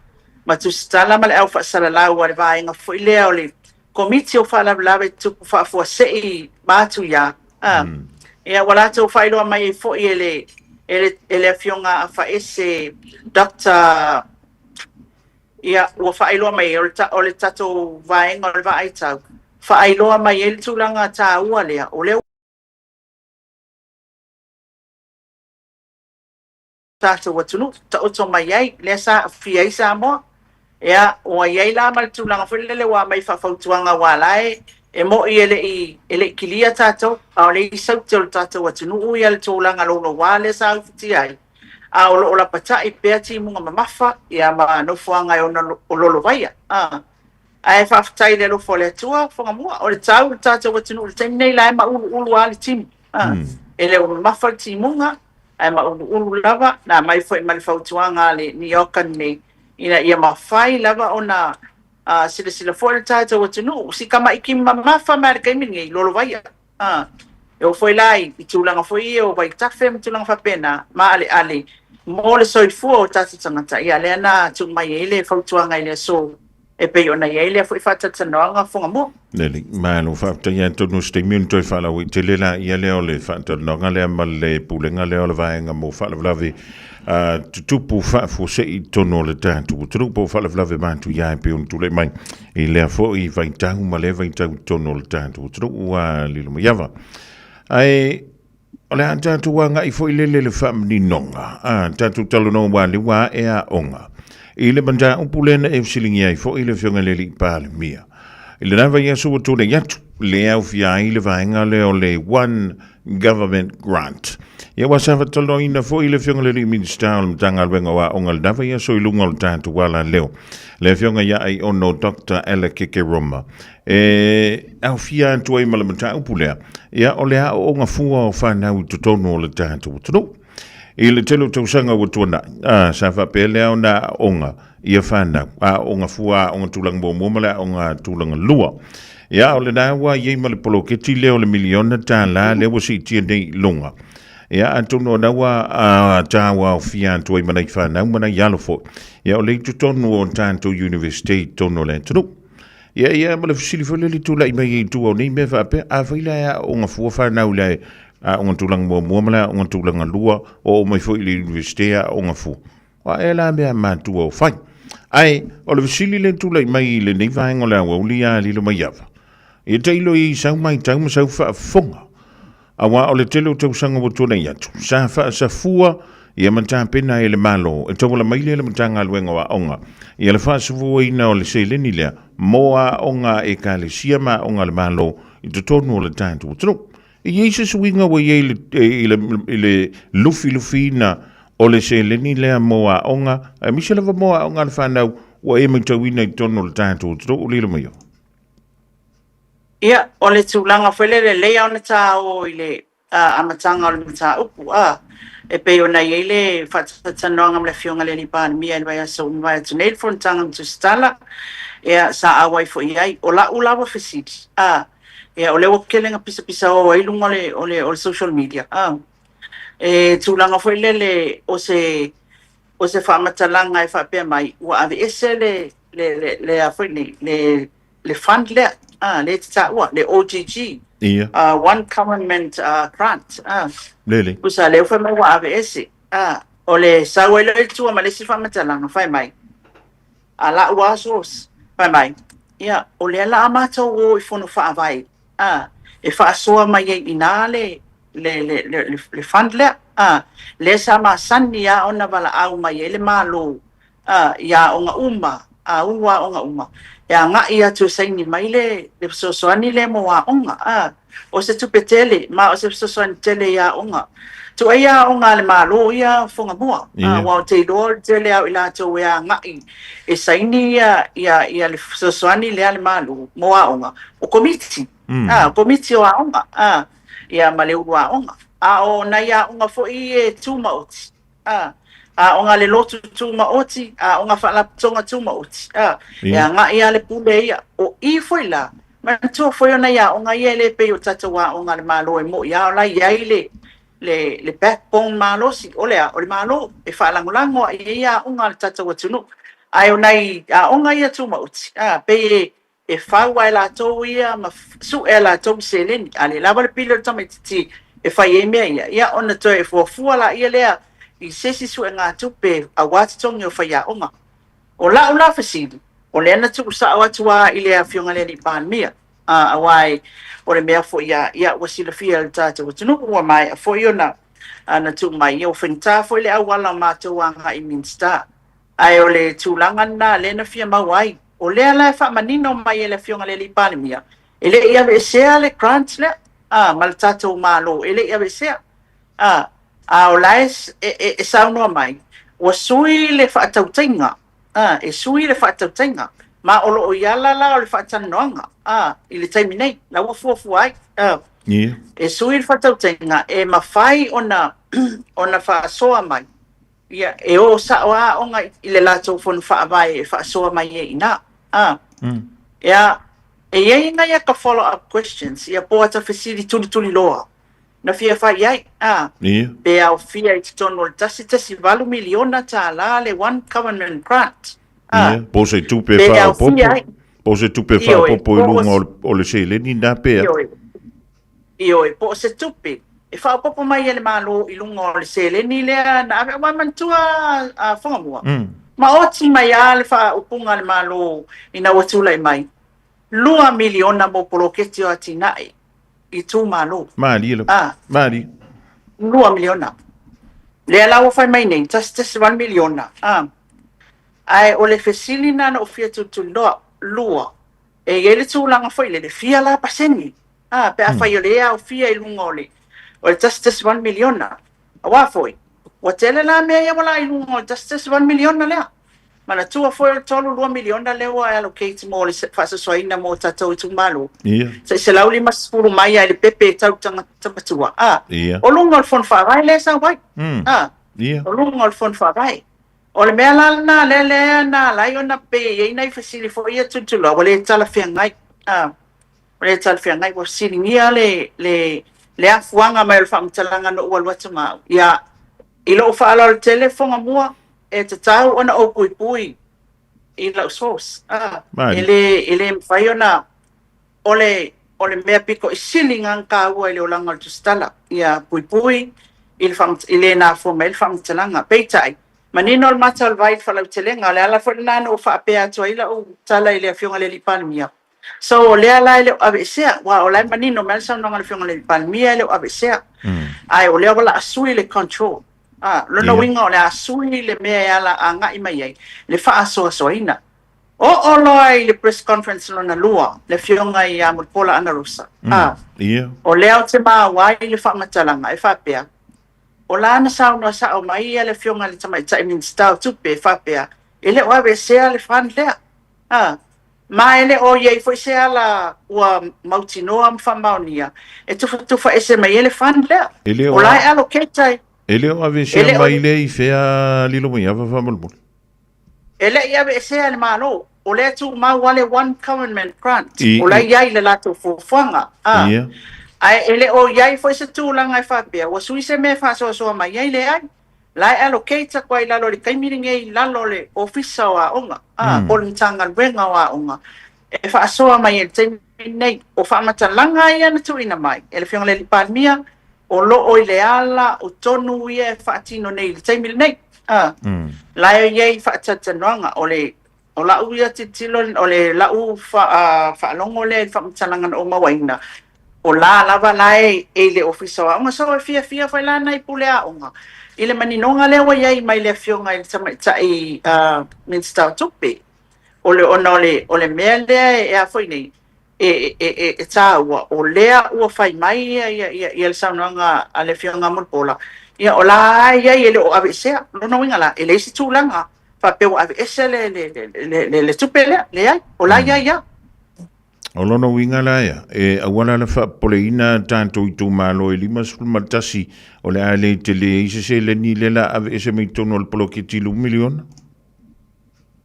ma tusitala ma le au faasalalau a le vaega foi lea o le Komiti o Faalavelave Tutupu Faafuasei ma Atuiā. A. Ia, ua latou faailoa mai ai foi e le, e le, e le Afioga Afaese Doctor Ia, ua faailoa mai ai, o le tatou vaega o le vaai tau, faailoa mai ai le tulaga taua lea, o lea tatou atunuu taoto mai ai, lea sa aafia ai Samoa. Ia, ua i ai la ma le tulaga foi lele ua aumai faafautuaga aua la e e moni e le i e le i kilia tatou, a o le i saute o le tatou atunuu ia le tulaga louloua lea sa ufitia ai. A o lo o lapatai pea timuga mamafa ia ma nofoaga e ono lolovaia. A. Ae faafetai i le alofa o le Atua, Fogamua, o le tau i le tatou atunuu i le taimi nei la e mauluulu lava le timu. A. E le o mamafa le timuga, ae mauluulu lava. Na aumai foi ma le fautuaga a le NEOC nei, ina ia mafai lava ona silasila foi le tatou atunuu, si tamaiti mamafa mai lava i le taimi lenei, lolovaia. A, e oo foi la i tulaga foi ia o vaitafe ma tulaga faapena, maaleale mo le soifua o tatou tagata, ia lea na tuu mai ai le fautuaga i le aso e pei ona i ai lea foi faatalatalanoaga Fogamua.
Lelei, malo faafetai. Atonu o se taimi ona toe faalauaitele laia lea o le faatalanoaga lea ma le pulega lea o le vaega mo faalavelave tutupu faafuasei i totonu o le tatou atunuu po o faalavelave matuia e pei ona tulai mai i lea foi vaitau ma lea vaitau i totonu o le tatou atunuu ua lilo mai ava. Ae O le a tatou agai foi lele le faamaninoga, a tatou talanoa ua le ua ae aoga. I le mataupu lea na e fesiligia ai foi le Afioga i le Alii Palemia. I lena vaiaso ua tulai atu, lea aofia ai le vaega lea o le One Government Grant. Ia ua sa faatalanoaina foi le Afioga i le Alii Minisita o le Matagaluega o Aoga i lena vaiaso i luga o le tatou alaleo, le Afioga ia Aiono Doctor Alakeke Roma. E aofia atu ai ma le mataupu lea, ia o le aooga fua o fanau i totonu o le tatou atunuu. I le tele o tausaga ua tuanai, a, sa faapea lea ona aooga ia fanau, aooga fua, aooga tulaga muamua ma le aooga tulaga lua. Ia, o lena ua i ai ma le poloketi lea o le miliona tala lea ua siitia nei i luga. Ia, atonu o lena ua taua aofia atu ai ma nai fanau ma nai alo foi. Ia, o lea i totonu o tatou University i totonu o le atunuu. Ia, ia, ma le fesili foi lea le tulai mai i tua o nei mea faapea, afai la e aooga fua fanau i le aoga tulaga muamua ma le aoga tulaga lua, oo mai foi i le Universite e aooga fua. O a ea la mea a matua o fai? Ae, o le fesili lea e tulai mai i lenei vaega o le aoauli ia Lilomaiava, ia tailo i sau matau ma sau faafofoga. Aua o le tele o tausaga ua tuanai atu, sa faasafua ia ma tapena e le Malo e tauala mai lea le Matagaluega o Aoga ia le faasafuaina o le seleni lea mo aoga a Ekalesia ma aoga a le Malo i totonu o le tatou atunuu. E i ai se suiga ua i ai i le, i le lufilufiina o le seleni lea mo aoga, aemaise lava mo aoga a le fanau ua e matauina i totonu o le tatou atunuu, Lilomaiava?
Ia, o le tulaga foi lele, lelei lava ona ta o i le amataga o le mataupu, a, e pei ona i ai le faatalatalanoaga ma le Afioga i le Alii Palemia i le vaiaso ua mavae atu nei, le fonotaga ma Tusitala, ia, sa auai foi i ai. O lau lava fesili, a, ia, o lea ua tele ina pisapisao ai luga o le, o le, o le social media, a, e tulaga foi lele o se, o se faamatalaga e faapea mai, ua aveese le, le, le, le a foi nei, le le fund lea, ah, lea e te taua, le OGG,
Ia.
One Government Grant, ah.
Lele.
Pusa lea fai mai ua aveese, ah, o le sau ai loa i tua ma le isi faamatalaga, fai mai, a la'u lava source, fai mai, ia, o lea la a matou o i Fono Faavae, ah, e faasoa mai ai i ina le, le, le, le, le, le fund lea, ah, lea sa masani lava ona valaau mai ai le Malo ā, i aoga uma, ā, ulu aoga uma, e agai atu e saini mai le, le fesoasoani lea mo aoga, ā, o se tupe tele, ma o se fesoasoani tele i aoga. Tuai aoga a le Malo ia Fugamua, ā, aua ou te iloa o le tele lava o i latou e agai e saini ia, ia, ia le fesoasoani lea a le Malo mo aoga, o Komiti, ā, o Komiti o aoga, ā, ia ma le ulu aoga. A o nai aoga foi e tūmaoti, ā, aoga a le lotu tūmaoti, aoga faalapotopotoga tūmaoti, ā, e agai lava le pule ia. O i foi la, manatua foi o nai aoga ia e le pei o tatou aoga a le Malo e moni lava o la e i ai le, le, le backbone malosi, o le a? O le Malo e faalagolago lava i ai aoga a le tatou atunuu. Ae o nai aoga ia tūmaoti, ā, pei e, E fau lava e latou ia ma sue a latou seleni, a le lava le pili o le tamaitiiti e fai ai mea ia, ia ona toe fuafua laia lea i se isi suegatupe aua totogi o faiaoga. O la'u la fesili, o lea na tuusao atu lava i le Afioga i le Alii Palemia, a, aua e, o le mea foi a, ia ua silafia e le tatou atunuu ua maea foi ona, ona tuu mai, ia ua faigata foi le auala o matou agai i Minisita. Ae o le tulaga lena lea na fia maua ai. O lea la e faamanino mai e le Afioga i le Alii Palemia, e le i aveesea le grant lea, a, ma le tatou Malo, e le i aveesea. A, a o la e, e, e saunoa mai, ua sui le faatautaiga, a, e sui le faatautaiga, ma o lo o i ala la o le faatalanoaga, a, i le taimi nei, la ua fuafua ai, a, e sui le faatautaiga e mafai ona, ona faasoa mai. Ia, e o sao a aoga i le latou fono faavae e faasoa mai ai i ina. A. Ia, e i ai nai ata follow up questions, ia po ata fesili tulituliloa na fia fai ai, a. Pe aofia i totonu o le 1.8 miliona tālā le One Government Grant, a.
Ia, po o se tupe
Pe
faaopoopo,
aofia ai.
po o se tupe
Ioe,
faaopoopo i
po o
luga
se.
o le seleni na pe a.
Ioe. Ioe, po o se tupe e faaopoopo mai e le Malo i luga o le seleni lea na ave, aua e manatua a Fugamua, maoti mai lava le faaupuga a le Malo ina ua tulai mai, $2 miliona mo poloketi o atinae i itumalo.
Malie lava. Malie.
2 miliona. Lea la ua fai mai nei, 1.8 miliona. A. Ae o le fesili lena na ou fia tulituliloa. Lua, e i ai le tulaga foi lele, fia la pasene? A, pe afai o lea e aofia i luga o le o le 1.8 miliona. Aua foi, ua tele la mea ia ua laa i luga o le 1.8 miliona lea. Manatua foi o le 32 miliona lea ua allocate mo le faasoasoaina mo tatou itumalo. Se 150 mai lava i le pepe e tau i tagata matua. A, o luga o le Fono Faavae lea e sau ai. A, o luga o le Fono Faavae. O le mea la lena lea lea na ala ai ona pei e i ai nai fesili foi ia tulituliloa ua le talafeagai. A, ua le talafeagai, ua fesiligia le, le, le afuaga mai o le faamatalaga na ou alu atu ma au. Ia, i lou faaaloalo tele Fogamua, e tatau ona ou puipui i lau source. A, e le, e le mafai ona, o le, o le mea pito i sili ona taua i le olaga o le tusitala, ia puipui i le, i le nafua mai ai le faamatalaga. Peitai, manino le mata o le vai i le faalautelega, o le ala foi lena na ou faapea atu ai lau tala i le Afioga i le Alii Palemia, So o lea la e le o aveesea, aua o la e manino mai le saunoaga a le Afioga i le Palemia e le o aveesea. Ae o lea ua laa sui le control. A, lona uiga o le a sui le mea e ala agai mai ai le faasoasoaina. Oo loa i le press conference lona lua, le Afioga ia Mulipola Anarosa. A, o lea ou te maua ai le faamatalaga e faapea, o la na saunoa sao mai ia le Afioga i le Tamaitai Minisita o Tupe e faapea, e le o aveesea le fund lea. A, ma e le o i ai foi se ala ua mautinoa ma faamaonia e tufatufa ese mai ai le fund lea.
E le
O
o
la e allocate ai.
E le o
E
aveesea
le o
mai lea i fea Lilomaiava faamolemole?
E le i aveesea e le Malo. O lea e tumau lava le One Government Grant.
I,
O la e
i.
i ai le latou fuafuaga. A,
Ia.
ae e le o i ai foi se tulaga e faapea ua sui se mea e faasoasoa mai ai, leai. La e allocate atu ai i lalo i le taimi lenei i lalo o le Ofisa o Aoga, a, po o le Matagaluega o Aoga, e faasoa mai ai i le taimi lenei. O faamatalaga ia na tuuina mai e le Afioga i le Alii Palemia, o lo o i le ala o tonu ia e faatino nei i le taimi lenei. A, la e i ai faatalatalanoaga, o le O lau ia tilotilo, o le lau faalogo lea i le faamatalaga na ou mauaina, o la lava la e i le Ofisa o Aoga. So e fiafia foi la nai pule aoga i le maninoga lea ua i ai mai le Afioga i le Tamaitai Minisita o Tupe. O le, ona o le, o le mea lea e a foi nei, e, e, e, e taua, o lea ua fai mai ia, ia, ia, ia le saunoaga a le Afioga a Mulipola, ia o la e i ai e le o aveesea. Lona uiga la, e leai se tulaga faapea ua aveese le, le, le, le, le, le tupe lea, leai, o la e i ai lava.
O lona uiga la ia, e auala le faapopoleina tatou itumalo e 51 o le a le tele ai se seleni lea la aveese mai totonu o le poloketi 2 miliona.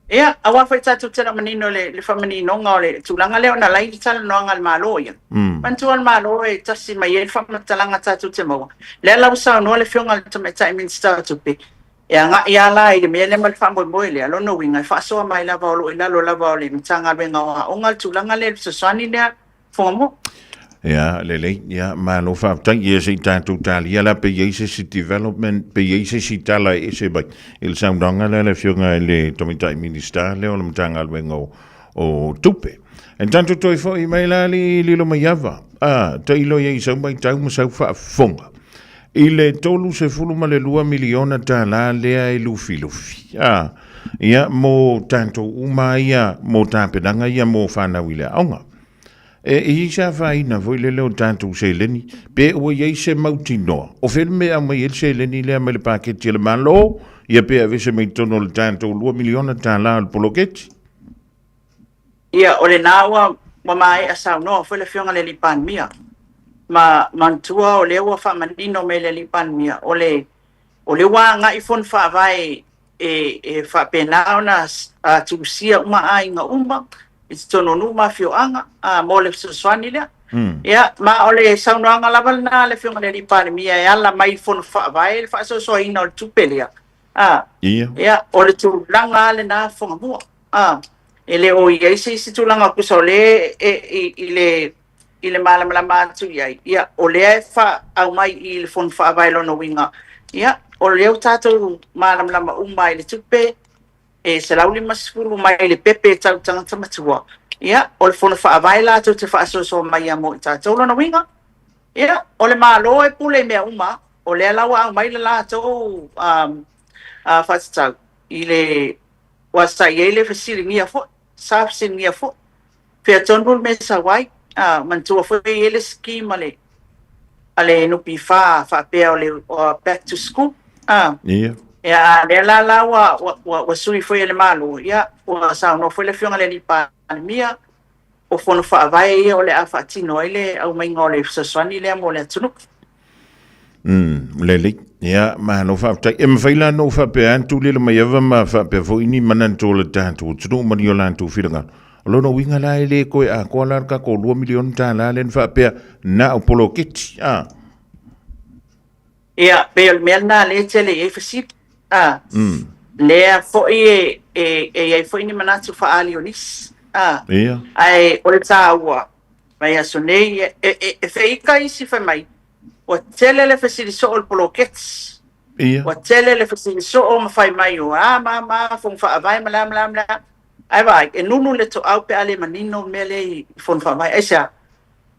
Ia, aua foi tatou te le o manino i le, le faamaninoga o le tulaga lea ona la e i le talanoaga a le Malo ia. Manatua le Malo e tasi mai ai le faamatalaga tatou te maua. Lea la ua saunoa le Afioga i le Tamaitai Minisita o Tupe, e agai lava la i le mea lea ma le faamoemoe lea, lona uiga e faasoa mai lava o lo o i lalo lava o le Matagaluega o Aoga le tulaga lea i le fesoasoani lea Fuamu.
Ia, lelei, ia, malo faafetai. Ia, se i tatou talia la pe i ai se isi development, pe i ai se isi tala e ese mai i le saunoaga lea a le Afioga i le Tamaitai Minisita lea o le Matagaluega o, o Tupe. E tatou toe foi mai la le Lilomaiava, a, tailo i ai i sau matau ma sau faafofoga i le $32 miliona tala lea e lufilufi. A, ia, mo tatou uma ia, mo tapenaga ia mo fanau i le aoga. E i ai se afaina foi lele o tatou seleni, pe ua i ai se mautinoa, o fea le mea e aumai ai le seleni lea mai le paketi a le Malo, ia pe aveese mai totonu o le tatou $2 miliona o le poloketi?
Ia, o lena ua maea saunoa foi le Afioga i le Alii Palemia. Ma manatua o lea ua faamanino mai e le Alii Palemia, o le o lea ua agai Fono Faavae e e faapena ona tusia uma aiga uma i totonu o nuu ma afioaga mo le fesoasoani lea. Ia, ma o le saunoaga lava lena a le Afioga i le Alii Palemia e ala mai i Fono Faavae le faasoasoaina o le tupe lea. Ia, o le tulaga lava lena Fogamua. E le o i ai se isi tulaga tusa o lea e i le i le malamalama atu i ai, ia, o lea e faaumai i le Fono Faavae lona uiga, ia, o lea ua tatou malamalama uma i le tupe e 150 mai le pepe e tau i tagata matua, ia, o le Fono Faavae latou te faasoasoa mai ia mo i tatou. Lona uiga, ia, o le Malo e pule i mea uma. o lea la ua aumai le latou faatatau i le ua sa i ai le fesiligia foi, sa fesiligia foi, fea tonu le mea e sau ai. Manatua foi e i ai le scheme a le a le NPF faapea o le back to school.
Ia.
Ia, a lea la la ua, ua, ua sui foi e le Malo, ia, ua saunoa foi le Afioga i le Alii Palemia, o fono faavae ia o le a faatino ai le aumaiga o le fesoasoani lea mo le atunuu.
Lelei. Ia, malo faafetai. E mafai la ona ou faapea atu lilo mai ava ma faapea foi ni manatu o le tatou atunuu ma ni o latou finagalo. O lona uiga la e le toe atoa la le tatou $2 miliona tala lea na faapea na o poloketi. Ah.
Ia, pei o le mea lena lea e tele i ai fesili. Ah. Lea foi e, e, e i ai foi ni manatu faaali o nisi. Ah.
Ia.
Ae o le taua, mai aso nei, e, e, e feika isi fai mai, ua tele le fesili soo o le poloketi.
Ia.
Ua tele le fesili soo ma fai mai o a ma ma, fono faavae ma le a ma le a ma le a. Ae vaai, e nunu le toau pe a le manino le mea lea i fono faavae. Aisea?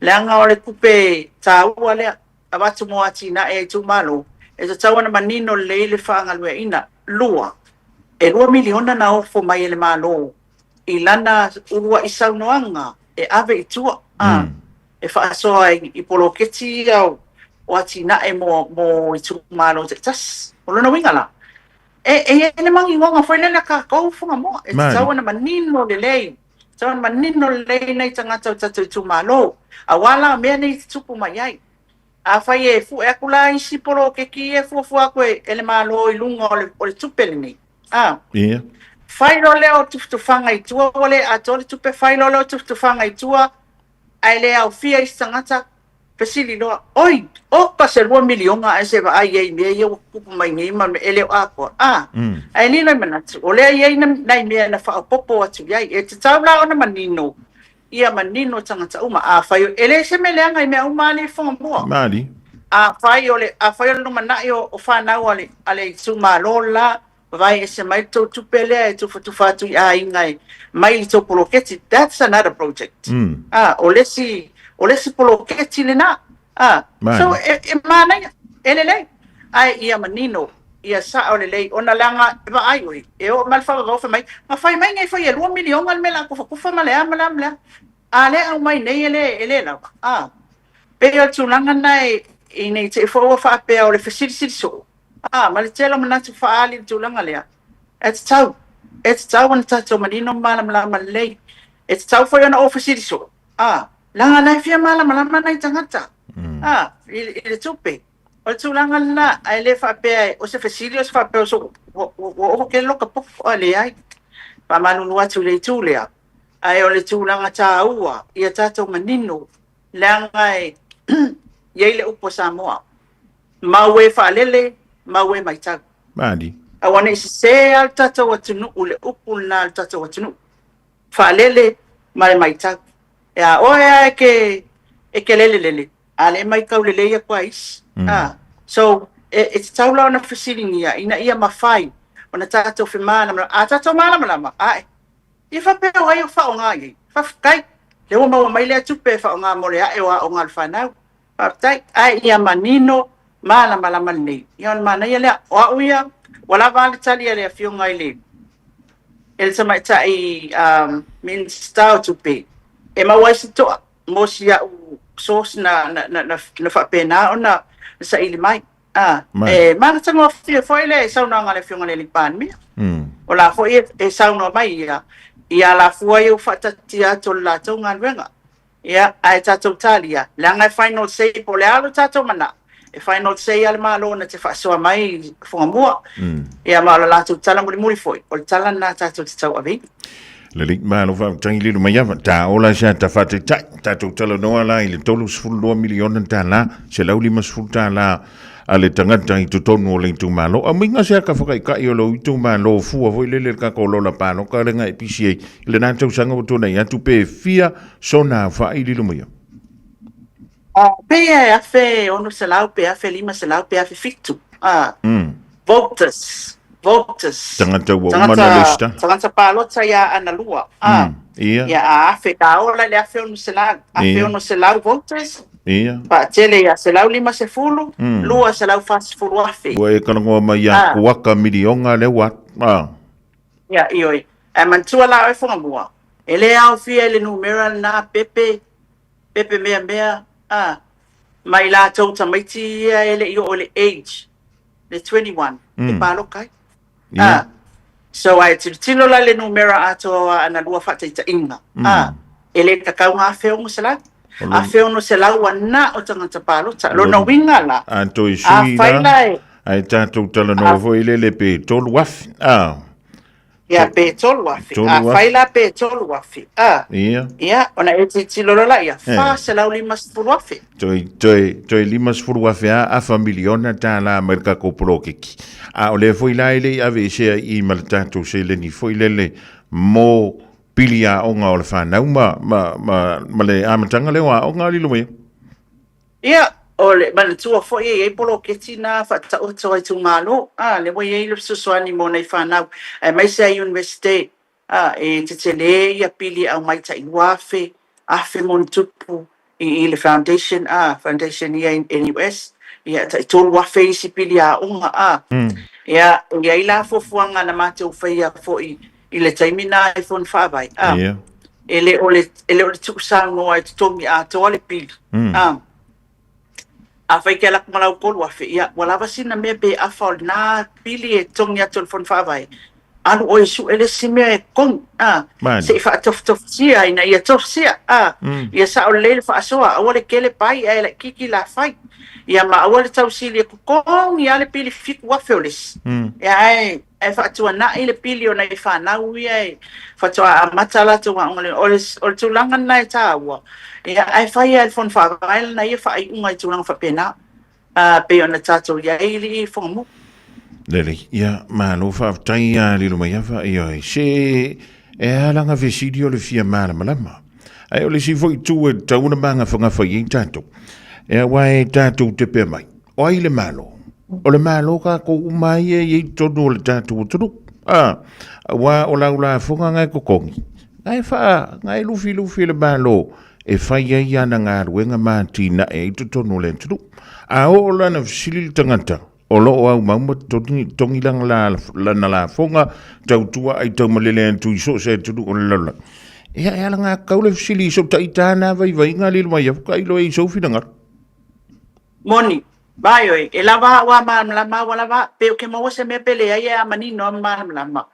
Leaga o le tupe taua lea avatu mo atinae a itumalo, e tatau ona manino lelei le faagalueaiina. Lua, e $2 miliona na ofo mai e le Malo i lana uluai saunoaga e ave i tua, a, e faasoa ai i poloketi ia o atinae mo, mo itumalo taitasi. O lona uiga la, e, e i ai le maninoga foi lele a kākou Fugamoa, e tatau ona manino lelei, tatau ona manino lelei nai tagata o tatou itumalo, aua la mea nei e tutupu mai ai. Afai e fue atu la isi poloketi ia e fuafua atu e, e le Malo i luga o le, o le tupe lenei, a,
Ia.
fai loa lea o tufatufaga i tua, ua le atoa le tupe, fai loa lea o tufatufaga i tua, ae le aofia isi tagata, fesili loa, Oi, oka se $2 miliona ae se vaai i ai i mea ia ua tutupu mai nei ma e le o atoa. A, ae lilo i manatu, o lea e i ai nai mea na faaopoopo atu i ai. E tatau la ona manino, ia manino tagata uma. Afai, e le se mea leaga i mea uma alii Fugamua.
Malie.
Afai o le, afai o le lumanai o, o fanau a le, a le itumalo la, vavae ese mai le tou tupe lea e tufatufa atu i aiga e mai i le tou poloketi, that's another project. Ah, o le isi, o le isi poloketi lena. Ah, so e, e manaia, e lelei. Ae ia manino, ia sao lelei, ona leaga e vaai oe, e oo mai le faavavau fai mai, na fai mai nei foi e $2 miliona le mea o le a kufakufa ma le a ma le a ma le a. A lea e aumai nei e le, e le lava. Ah, pei o le tulaga lena e, ina i te i foi ua faapea o le fesilisili soo, ah, ma le tele o manatu faaali i le tulaga lea, e tatau, e tatau ona tatou manino ma malamalama lelei. E tatau foi ona ou fesili soo, ah, leaga la e fia malamalama nai tagata, ah, i, i le tupe. O le tulaga lena, ae le faapea o se fesili o se faapea o so, ua, ua, ua ova tele loka popo, a leai. Faamalulu atu i le itu lea, ae o le tulaga taua ia tatou manino, leaga e i ai le upu a Samoa, mau e faalele, mau e matau.
Malie.
Aua ne i sese lava le tatou atunuu i le upu lena a le tatou atunuu. Faalele ma le matau. E a oe lava e ke, e ke lelelele, a le maitau lelei atu a isi. A, so, e, e tatau la ona fesiligia ina ia mafai ona tatou femalamalama. A tatou malamalama, ae, ia faapea o ai o faaaoga i ai. Faafetai, lea ua maua mai lea tupe e faaaoga mo le ae o aoga a le fanau. Faafetai, ae ia manino malamalama lelei. Ia ona manaia lea. O au ia, ua lava a le tali a le Afioga i le e le Tamaitai Minisita o Tupe e maua ai se toa mo si au source na, na, na, na, na faapena ona saili mai. Ah, e matagofie foi le saunoaga a le Afioga i le Alii Palemia. O la foi e, e saunoa mai ia, i alafua ia ua faataatitia atu o le latou galuega. Ia, ae tatou talia, leaga e final say po o le a lo tatou manao, e final say a le Malo na te faasoa mai i Fugamua. Ia, ma o le latou tala mulimuli foi, o le tala lena tatou te tauaveina.
Lelei, malo faafetai lilo mai ava. Ta ola sa ta faataitai, tatou talanoa la i le $32 miliona tala, $150 tala a le tagata i totonu o le itumalo. Aumaiga se aka whakaikai o lou itumalo fua foi lele le kako lola paloka le ngai PCA. I lena tausaga ua tuanai atu pe fia sona aofai lilo mai ava.
Pe e 1600 pe 1500 pe 1700. Voters, voters.
Tagata ua uma na lista.
Tagata palota ia Analua.
Ia.
Ia a afe, ka ola i le 1600, 1600 voters.
Ia.
Faatele ia 150, 240,000.
Ua e talanoa mai ia kuaka miliona lea ua alu.
Ia, ioe. Ae manatua la oe Fugamua, e le aofia i le numera lena pepe, pepe meamea, a, ma i latou tamaiti ia e le i oo i le age, le 21, e paloka ai. A, so ae tilotilo la i le numera atoa ana lua faataitaiga, a, e le tatau ona $1,600. $1,600 ua na o tagata palota. Lona uiga la,
A toe sui
afai
la,
la e,
ae tatou talanoa foi lele pe 3,000. A,
Ia, pe 3,000. Afai la pe 3,000, a, ia, ona e tilotilo loa laia, $450,000.
Toe, toe, toe 50,000 a, afa miliona tālā mai le tatou poloketi. A o lea foi la e le i aveesea i i ma le tatou seleni foi lele mo pili aoga o le whanau ma, ma, ma, ma le amataga lea o aoga lilo mai.
Ia, o le manatua foi e i ai poloketi na faataoto a itumalo, a, lea ua i ai le fesoasoani mo nai fanau, aemaise a Iunivesite, a, e tetele ia pili e aumai tai 2,000, 1,000 ma ona tupu i i le foundation, a, foundation ia i NUS, ia tai 3,000 isi pili aoga, a. Ia, e i ai la fuafuaga na matou faia foi i le taimi na i Fono Faavae, a, e le o le, e le o le tuusaunoa e totogi atoa le pili, a. Afai e te alu atu ma lau 3,000, ia, ua lava sina mea pe afa o lena pili e totogi atu e le Fono Faavae, alu oe e sue le isi mea e totogi, a, se i faatofutofusia ina ia tofusia, a, ia sao lelei le faasoa, aua le tele pai ae laitiiti la fai, ia ma aua le tausili e totogi lava le pili 7,000 o le isi, ia ae Ae faatuanai le pili o nai fanau ia e faatoa amata a latou aoga lea. O le, o le tulaga lena e taua, ia, ae fai lava e le Fono Faavae lana ia faaiuga i tulaga faapena, ā, pei ona tatou i ai i le Fogamumu.
Lelei, ia, malo faafetai ia Lilomaiava, ioe, se e a lana fesili o le fia malamalama. Ae o le isi foi itu e tatau ona magafagafa i ai tatou, e aua e tatou te pea mai, O ai le Malo? O le Malo kākou uma ai e i ai totonu o le tatou atunuu. A, aua o lau lafoga nga e totogi, nga e wha, nga e lufi lufi le Malo e whai ai ana galuega ma atinae i totonu o le atunuu. A oo la na fesili le tagata, o loo au mau ma totogi, totogi lana la, lana lafoga, tautua ai taumalele atu i so o se atunuu o le lalolagi. Ia, e ala ngā kau le fesili i so taita nā vaivaiga lilo mai afu ka ilo e i sou finagalo.
Moni, Vai oe, e lava a'u a malamalama ua lava, pe ou ke maua se mea pe leai e a manino a malamalama.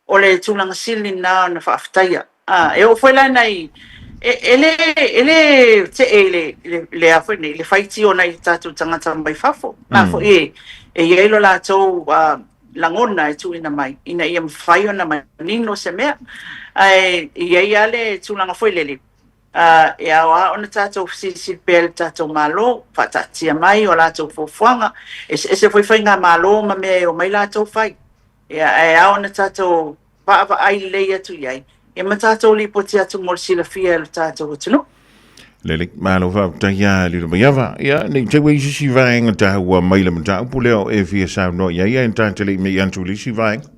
O le tulaga sili lena ona faafetaia. A, e oo foi la nai, e, e le, e le tee i le, le, le a foi nei, le faitio o nai tatou tagata mai fafo. Na foi e, e i ai lo latou uh, lagona e tuuina mai, ina ia mafai ona manino se mea. Ae i ai lava le tulaga foi lele, Ā, e ao lava ona tatou fesilisili pea i le tatou Malo, faataatia mai o latou fuafuaga, eseese foi faigamalo ma mea e omai latou fai. Ia, ae ao ona tatou vaavaai lelei atu i ai, ia ma tatou lipoti atu mo le silafia e lo tatou atunuu.
Lelei, malo faafetai ia Lilomaiava. Ia, nei te ua i se isi vaega taua mai le mataupu lea o e fia saunoa i ai, ae ta te le i mei atu i le isi vaega.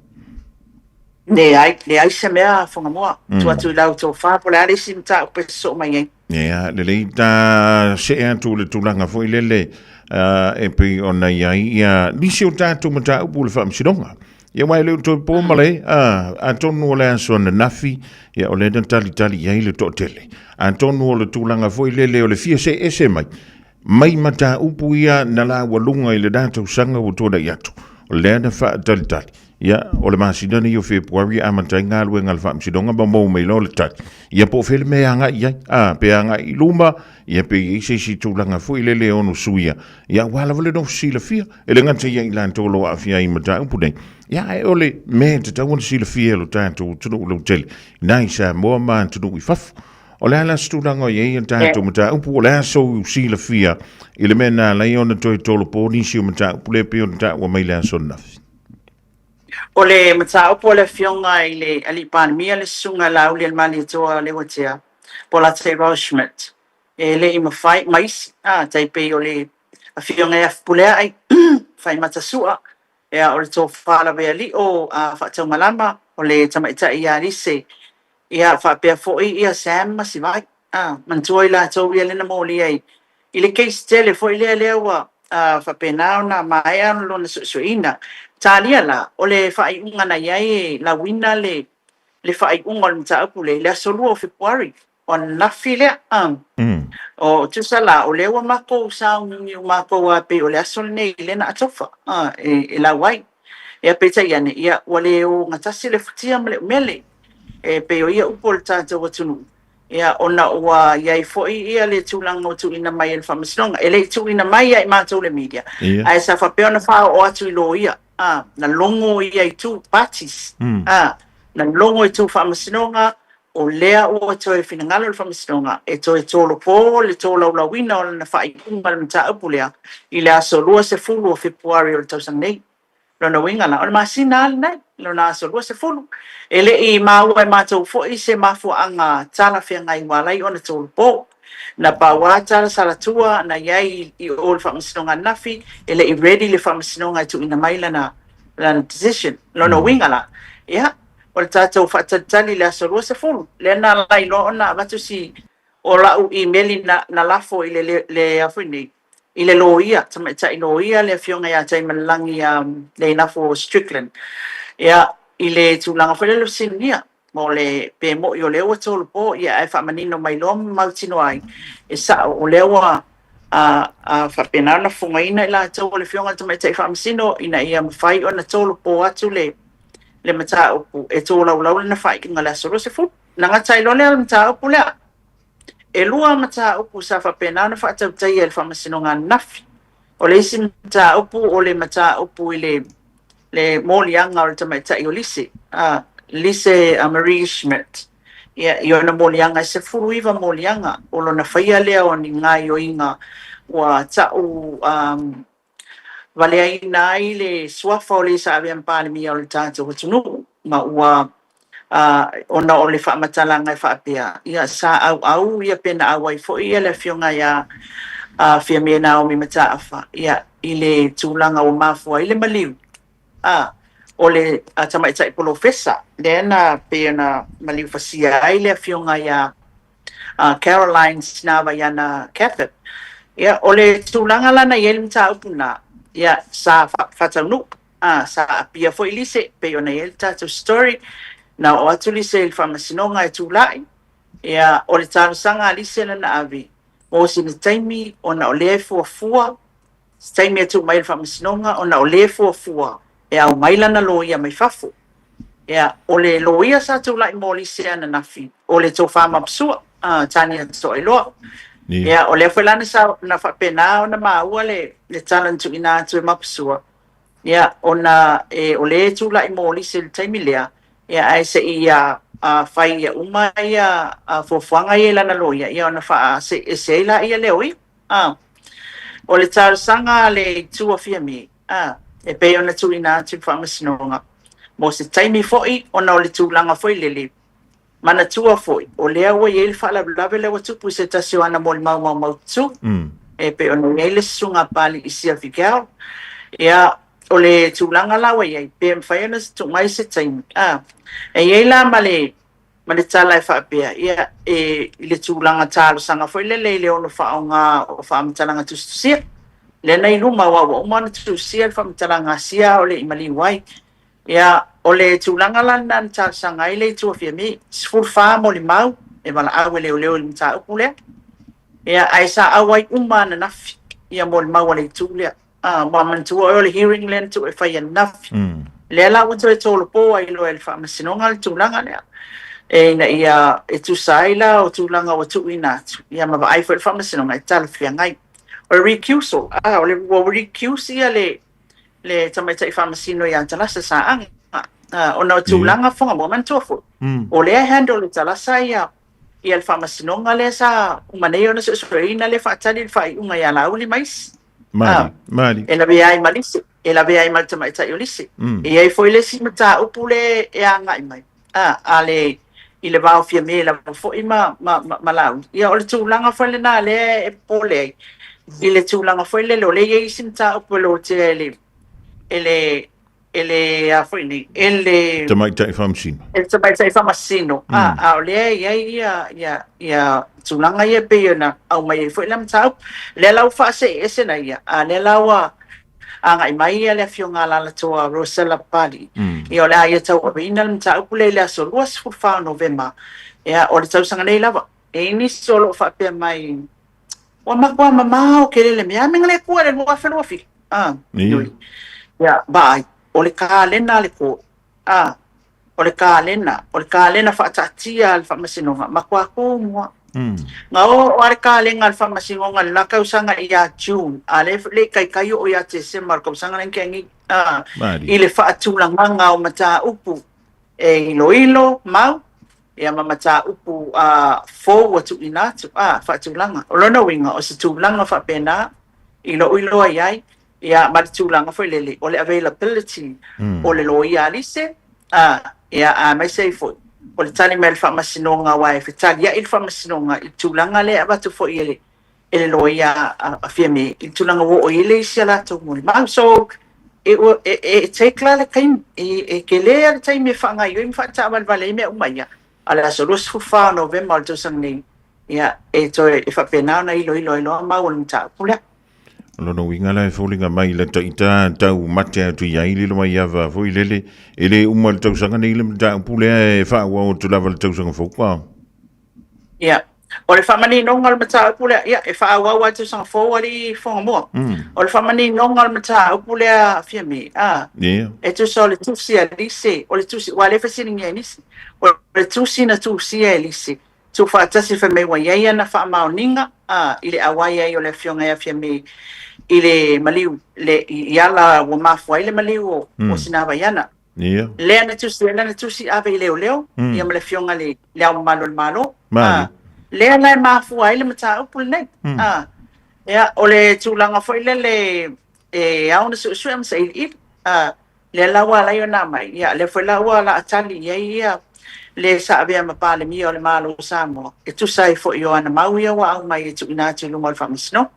Leai, leai se mea a Whangamoa. Tu atu i lau tōwhā, po o le a le isi mataupu e sosoo mai ai.
Ia, lelei ta see atu le tulaga foi lele e pei ona i ai ia nisi o tatou mataupu o le faamasinoga. Ia aua e le o toe po male, atonu o le aso ananafi, ia o lea na talitali i ai le toatele. Atonu o le tulaga foi lele o le fia see ese mai, mai mataupu ia na laualuga i lena tausaga ua tuanai atu, o lea na faatalitali. Ia, o le masina nei o Fepuari e amata ai galuega a le Faamasinoga ma maua mai loa le tali. Ia po o fea le mea e agai i ai. A, pe agai i luma, ia pe i ai se isi tulaga foi lele e ono suia. Ia, aua lava le nofo silafia. E le gata ia i latou o lo o aafia ai i mataupu nei. Ia, ae o le mea e tatau ona silafia e lo tatou atunuu lautele, nai Samoa ma atunuu i fafo. O le a la se tulaga o i ai a tatou mataupu, o le a sou silafia i le mea na ala ai ona toe tolopo nisi o mataupu lea pei ona taua mai le aso ananafi?
O le mataupu a le Afioga i le Alii Palemia, le Susuga Laaulialemalietoa Leuatea Polataivao Schmidt, e le i mafai, ma isi, a, tai pei o le Afioga ia Fepuleai, Faimata Sua, ia, o le Tofa Lavealio a Faataumalama, o le Tamaitai ia Lise, ia, faapea foi ia Sam ma Sivai, a, manatua i latou ia lea na molia i i le case tele foi lea lea ua faapena ona maea lona suesueina. Talia la, o le faaiuga na i ai e lauina le le faaiuga o le mataupu lea i le aso 2 o Fepuari, o ananafi lea. O tusa la, o lea ua matou sauniuni matou a pei o le aso lenei lea na atofa e lau ai. Ia peitai ane, ia ua le ogatasi le futia ma le umele, e pei o ia upu o le tatou atunuu, ia ona ua i ai foi ia le tulaga ua tuuina mai e le Faamasinoga. E le i tuuina mai ia i matou le media, ae sa faapea ona faaoo atu i loia, na logo ia itu, parties, na logo itu Faamasinoga, o lea ua toe finagalo le Faamasinoga e toe tolopo le tolaulauina o lana faaiuga o le mataupu lea i le aso 20 o Fepuari o le tausaga nei. Lona uiga la, o le masina lava lenei, lona aso 20. E le i maua e matou foi se mafuaaga talafeagai ua ala ai ona tolopo. Na pau lava tala salatua na i ai i o le Faamasinoga ananafi, e le i ready le Faamasinoga e tuuina mai lana decision. Lona uiga la, ia, o le tatou faatalitali i le aso 20, lea na ala ai loa ona avatu si o lau imeli na lafo i le le a foi nei, i le loia, tamaitai loia le afioga ia Taimalelagi Leinafo Strickland, ia, i le tulaga foi lea o le fesiligia mo le pe mo'i o lea ua tolopo, ia, ae faamanino mai loa ma mautinoa ai e sa'o o lea ua faapena ona fofogaina i latou o le afioga i le tamaitai faamasino ina ia mafai ona tolopo atu le le mataupu e tolaulau lana faaiuga i le aso 20. Na gata ai loa lea o le mataupu lea. E lua mataupu sa faapena ona faatautaia e le Faamasinoga ananafi. O le isi mataupu o le mataupu i le le moliaga o le tamaitai o Lise, Lise Marie Schmidt. Ia, i ona moliaga e 19 moliaga, o lona faia lea o ni gaoioiga ua ta'u valeaina ai le suafa o le sa avea ma Palemia o le tatou atunuu, ma ua ona o le faamatalaga e faapea, ia, sa auau ia pe na auai foi ia le afioga ia Fiame Naomi Mataafa, ia, i le tulaga ua mafua ai le maliu o le tamaitai polofesa lea na pei ona maliu fasia ai le afioga ia Caroline Sinavaiana Gabbard. Ia, o le tulaga la na i ai le mataupu lena, ia, sa faataunuu, sa apia foi Lise, pei ona i ai le tatou story, na oo atu Lise i le faamasinoga e tulai, ia, o le talosaga a Lise lana ave, mo sina taimi ona o lea e fuafua se taimi e tuu mai i le faamasinoga ona o lea e fuafua e ao mai lana loia mai fafo. Ia, o le loia sa tulai mo Lise ananafi, o le Tofa Mapsua, Tania Toailoa. Ia, o lea foi la na faapena ona maua le tala na tuuina atu e Mapsua, ia, ona o lea e tulai mo Lise i le taimi lea, ia, ae se i fai ia uma ia fuafuaga ia i lana loia, ia ona faaseese ai laia lea o ia. O le talosaga a le Itu a Fiame, e pei ona tuuina atu i le Faamasinoga mo se taimi foi ona o le tulaga foi lele, manatua foi o lea ua i ai le faalavelave lea ua tupu i se tasi o ana molimau maumaututu, e pei ona i ai le Susuga a Papalii Sia Figel. Ia, o le tulaga la ua i ai, pe mafai ona tuu mai se taimi, e i ai la ma le ma le tala e faapea, ia, e, i le tulaga talosaga foi lele i le ono faaaoga o faamatalaga tusitusia, lea na i luma aua ua uma ona tusia le faamatalaga a Sia a o le i maliu ai. Ia, o le tulaga la lena na talosaga ai le Itu a Fiame, 14 molimau e valaau e leoleo i le mataupu lea. Ia, ae sa auai uma ananafi ia molimau a le itu lea. Ua manatua oe o le hearing lea na tuu e fai ananafi. Lea la ua toe tolopo ai loa e le Faamasinoga le tulaga lea, e ina ia e tusa ai la o tulaga ua tuuina atu, ia ma vaai foi le Faamasinoga e talafeagai. O le recusal, o le, ua recuse ia le, le tamaitai Faamasino ia Talasa Saaga, ona o tulaga Fuagamua. Manatua foi, o lea e handle e Talasa ia ia le Faamasinoga lea sa uma nei ona suesueina le faatali i le faaiuga ia Laauli ma isi.
Mali, mali.
E lavea ai ma Lise, e lavea ai ma le tamaitai o Lise. E i ai foi le isi mataupu lea e agai mai, a le, i le va o Fiame lava foi ma, ma, ma, ma Laauli. Ia, o le tulaga foi lena lea e popole ai, i le tulaga foi lele, o lea e i ai isi mataupu e lotea e le, e le, e le a foi nei, e le
Tamaitai Faamasino.
E le Tamaitai Faamasino, a, a o lea e i ai ia, ia, ia tulaga ia e pei ona aumai ai foi le mataupu. Lea la ua faasee ese na ia, a lea la ua agai mai ia le Afioga a Alalatoa Rosella Papalii, ia o le a ia tauaveina le mataupu lea i le aso 24 o Novema, ia, o le tausaga nei lava. E i ai nisi o lo o faapea mai, Ua matua mamao tele le mea, a mea le Atua i le 2027, a,
Ia.
Ia, vaai, o le kalena a le court, a, o le kalena, o le kalena faataatia a le Faamasinoga, matua tumua. Na oo lava le kalena a le Faamasinoga i le la tausaga ia June, a lea e le i taitai oo ia Tesema o le tausaga lea na tea nei, a,
Malie.
i le faatulagaga o mataupu e iloilo mau, ia ma mataupu fou ua tuuina atu, a, faatulaga. O lona uiga, o se tulaga faapena i lou iloa i ai, ia ma le tulaga foi lele o le availability o le loia a Lise, a, ia aemaise ai foi o le tali mai a le Faamasinoga aua e fetaliai le Faamasinoga i le tulaga lea e avatu foi e le e le loia a Fiame i le tulaga ua oo i ai le isi a latou molimau. So, e, e, e take la le taimi, e, e tele a le taimi e faagaoioi ma faataavalevale ai mea uma ia, a o le aso 24 o Novema o le tausaga nei, ia, e toe, e faapena ona iloilo ai loa mau o le mataupu lea.
O lona uiga la e foliga mai le taita tau mate atu i ai lilo mai ava foi lele e le uma le tausaga nei le mataupu lea e faaauau atu lava le tausaga fou.
Ia, o le faamaninoga o le mataupu lea, ia, e faaauau lava i le tausaga fou alii Fofoga Mua. O le faamaninoga o le mataupu lea Fiame, a, e tusa o le tusi a Lise, o le tusi, aua o lea e fesiligia e nisi, o le tusi na tusia e Lise, tuufaatasi fai mai ua i ai ana faamaoniga, a, i le auai ai o le Afioga ia Fiame i le maliu, le, i ala ua mafua ai le maliu o, o Sinavaiana.
Ia.
Lea na tusi, lea na tusi ave i leoleo, ia ma le Afioga i le, Le Ao Mamalu o le Malo.
Mali.
Lea la e mafua ai le mataupu lenei. Ia, o le tulaga foi lele e ao ona suesue ma sailiili. Lea la ua ala ai ona aumai, ia, lea foi la ua laatali i ai ia le sa avea ma Palemia o le Malo o Samoa, e tusa ai foi o ana mau ia ua aumai e tuuina atu i luma o le Faamasinoga.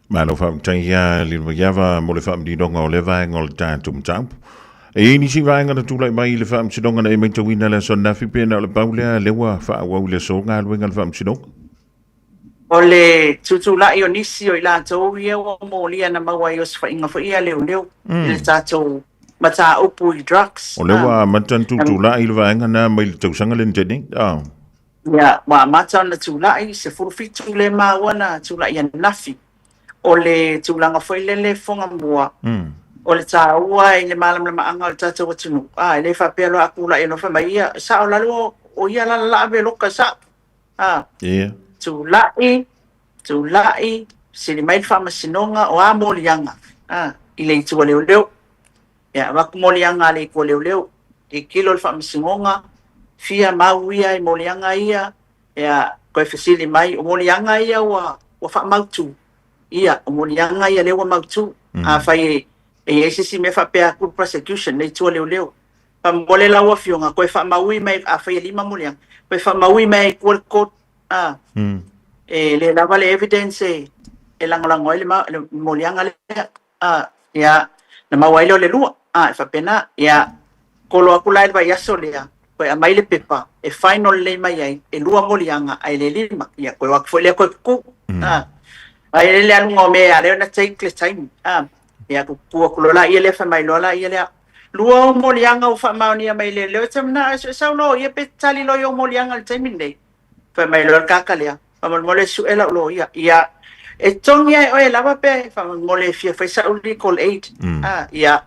Malo faafetai ia Lilomaiava mo le faamaninoga o lea vaega o le tatou mataupu. E i ai nisi vaega na tulai mai i le faamasinoga na e matauina le aso ananafi pe na o le pau lea lea ua faaauau i le aso galuega a le faamasinoga?
O le tutulai o nisi o i latou ia ua molia na maua ai osofaiga foi ia leoleo i le tatou mataupu i drugs.
O lea ua amata ona tutulai le vaega na mai le tausaga lea na tea nei?
Ia, ua amata ona tulai, 17 lea maua na tulai ananafi. O le tulaga foi lele fofoga mua, o le taua i le malamalamaaga o le tatou atunuu, a, e le faapea loa a tulai loa fai mai, ia, sao lalo o ia la la ave loka, sao. A, tulai, tulai, sili mai le faamasinoga, o a moliaga, a, i le itu a leoleo. Ia, avatu moliaga a le itu a leoleo, tilotilo le faamasinoga, fia mau ia i moliaga ia, ia, toe fesili mai, o moliaga ia ua, ua faamautu? Ia, o moliaga ia lea ua mautu. Afai e, e i ai se isi mea faapea atu le prosecution, le itu a leoleo, faamolemole lau Afioga, toe faamaui mai, afai e lima moliaga, toe faamaui mai ai i tua le court, a, e le lava le evidence e, e lagolago ai le, le moliaga lea. A, ia, na maua ai lea o le lua. A, e faapena. Ia, kolo aku la i le vaiaso lea, toe aumai le pepa e final lelei mai ai, e lua moliaga ae le lima. Ia, toe o atu foi lea toe tutu. A, ai le aluga o mea lea na take le taimi. A, ia, tutu atu loa laia lea, fai mai loa laia lea, lua ou moliaga ua faamaonia mai e leoleo, e te manao e suesau loia pe tali loa i ou moliaga i le taimi lenei. Fai mai loa le kaka lea, faamolemole e sue lau loia. Ia, e totogi lava e oe lava pe faamolemole e fia fai sau legal aid. Ah, ia,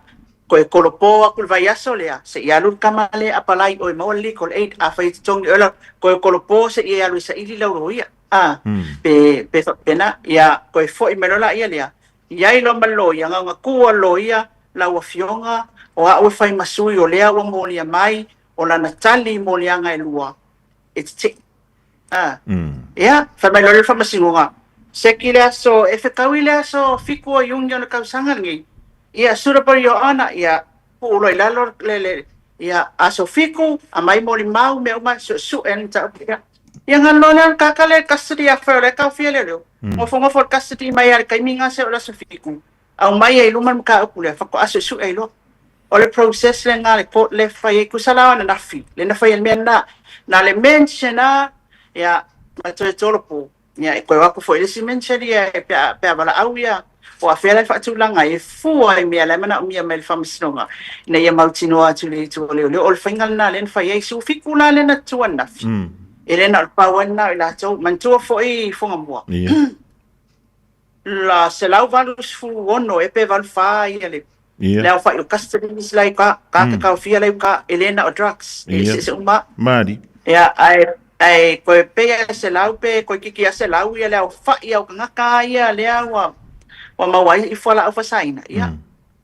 toe kolopo atu le vaiaso lea, se i alu le tama lea e apalai i oe e maua le legal aid. Afai e totogi oe lau, toe kolopo se i e alu e saili lau loia. Ah, pe, pe faapena. Ia, toe foi mai loa laia lea, i ai loa ma le loia, na ona tu lava le loia, lau afioga, o au e fai ma sui o lea ua molia mai, o lana tali i moliaga e lua, e tetee. A. Ia, fai mai loa le Faamasinoga, seki le aso, e fetaui le aso 7 o Iuni o le tausaga lenei. Ia, suitable your honour, ia, tuu loa i lalo le, le, ia, aso 7, aumai molimau, mea uma, suesue le mataupu. Ia, ia galo loa lea o le kaka lea i le custody afai o la e taofia leoleo. Nofonofo i le custody mai lava i le taimi lena seia oo i le aso 7, aumai ai i luma le mataupu lea, faatoa suesue ai loa. O le process lena a le court lea e fai ai, tusa la o ananafi lea na fai ai le mea lena. Na o le mention lava, ia, ma toe tolopo, ia, e toe o atu foi i le isi mention ia pe a, pe a valaau ia, o afea la e faatulaga ai, e fua i mea la e manaomia mai e le Faamasinoga ina ia mautinoa atu i le itu a leoleo. O le faiga lena lea na fai ai. 17 la lea na tutu ananafi, e le na o le pau lava lena o i latou. Manatua foi Fuagamua, la 186 ea pe 84 ia le le aofai o custodies la i uka, ka te taofia la i uka, e le na o drugs, e eseese uma.
Mali.
Ia, ae, ae koe pei a 100 pe koe kiki a 100 ia le aofai o tagata ia lea ua, ua maua ai i fualaau faasaina. Ia,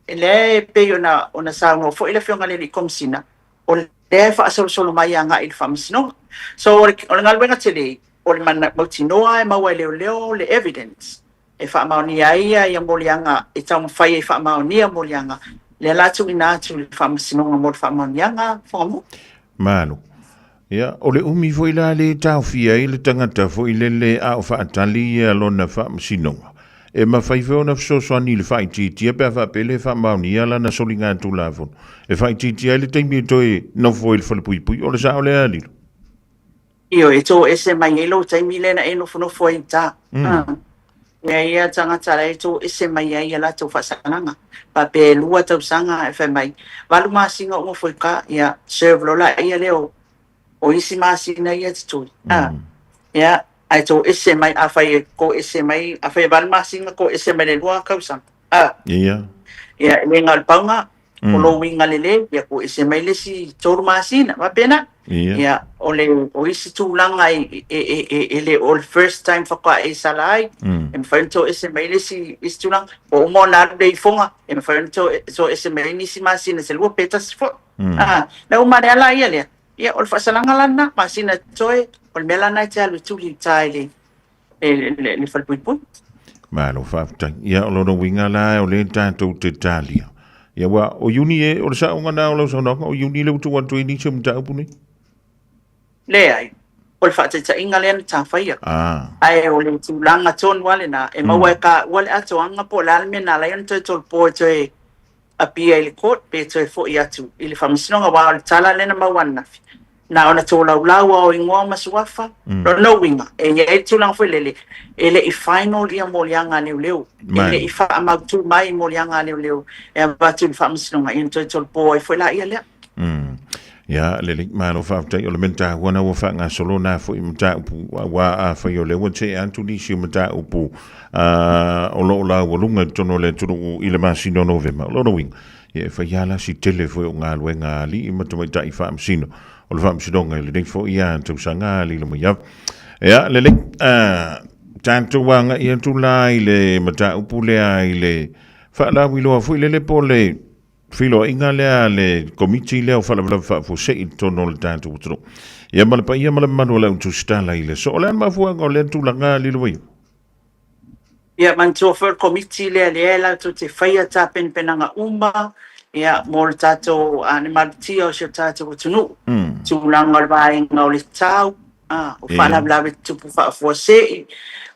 e lea e pei ona, ona saunoa foi le Afioga i le Alii Komesina, o lea e faasolosolo mai agai i le Faamasinoga. So, o le, o le galuega tele, o le mautinoa e maua e leoleo le evidence e faamaonia ai ia moliaga e taumafai ai faamaonia moliaga lea la tuuina atu i le Faamasinoga mo le faamaoniaga Fuagamua.
Malo. Ia, o le umi foi la le taofia ai le tagata foi lele a o faatali ia lona faamasinoga. E mafai foi ona fesoasoani i le faaitiitia pe a faapea le faamaonia lana soligatulafono. E faaitiitia ai le taimi e toe nofo ai i le falepuipui. O le sao lea, Lilo?
Ioe, e toese mai ai lou taimi lea na e nofonofo ai i uta. Ia ia tagata la e toese mai ai ia latou faasalaga. Faapea e 2 tausaga e fai mai, 8 masina ou nofo i uta, ia serve loa laia lea o isi masina ia e totoe. Ia, ae toese mai, afai e toese mai, afai e 8 masina toese mai le 2 tausaga. Ia, e le na o le pauga, o lou uiga lelei, ia toese mai le isi 3 masina, faapena. Ia, o le, o isi tulaga e, e, e, e, e le o le first time faatoa e sala ai, e mafai ona toese mai le isi, isi tulaga. Ua uma ona alu le ifoga, e mafai ona toese mai ai nisi masina se 2 pe 1 foi. Na uma lea la ia lea, ia, o le faasalaga la lena, masina toe, o le mea la lena e te alu e tuli i uta i le, le, le falepuipui.
Malo faafetai. Ia, o lona uiga la o lea tatou te talia. Ia, ua, o Iuni e, o le saoga na o lau saunoaga, o Iuni lea ua tuu atu ai nisi o mataupu nei?
Leai, o le faataitaiga lea na tafaia. Ae o le tulaga tonu lava lena, e maua e taua le atoaga po o le a le mea na ala ai ona toe tolopo e toe appear i le court pe toe foi atu i le faamasinoga, aua o le tala lea na maua ananafi, na ona tolaulau lava o igoa ma suafa. Lona uiga, e i ai le tulaga foi lele, e le i final ia moliaga a leoleo, e le i faamautu mai moliaga a leoleo e avatu i le faamasinoga, ia ona toe tolopo ai foi laia lea.
Ia, lelei, malo faafetai. O le mea taua na ua faagasolo na foi mataupu, aua afai o lea ua tea atu nisi o mataupu o lo o laualuga i totonu o le atunuu i le masina o Novema. O lona uiga, ia e fai lava la si tele foi o galuega a alii ma tamaitai faamasino o le faamasinoga i lenei foi tausaga a lilo mai ava. Ia, lelei, tatou agai atu la i le mataupu lea i le faalauiloa foi lele po o le feiloaiga lea a le Komiti lea o Faalavelave Faafuasei i totonu o le tatou atunuu. Ia ma le paia ma le mamalu o le au tusitala i le aso. O le a le mafuaaga o lea tulaga lilo ai?
Ia, manatua foi o le Komiti lea lea e latou te faia tapenapenaga uma ia mo le tatou le malutia o si o tatou atunuu. Tulaga o le vaega o le tau, o faalavelave tutupu faafuasei,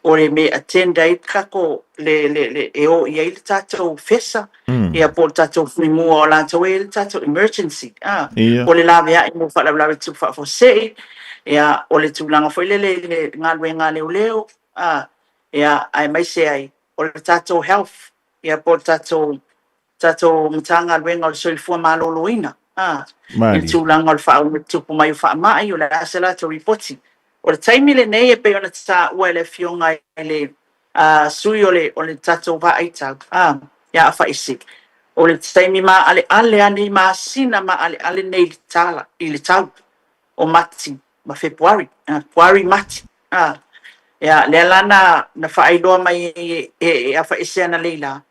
o le mea e attend ai le tatou, le, le, le, e o i ai le tatou fesa, ia po o le tatou fuimua o latou e i ai le tatou emergency, o le laveai mo faalavelave tutupu faafuasei, ia, o le tulaga foi lele i le galuega a leoleo, ia, aemaise ai o le tatou health, ia po o le tatou tatou Matagaluega o le Soifua Maloloina, ā, i le tulaga o le faauma tupu mai o faamai, o le a se latou lipoti. O le taimi lenei e pei ona taua e le Afioga i le sui o le o le tatou vaaitau, ā, ia Afaese, o le taimi maaleale lava nei masina maaleale nei i le tala, i le tau o Mati ma Fepuari, Fepuari, Mati, ā, ia, lea la na, na faailoa mai ai e, e Afaese analeila,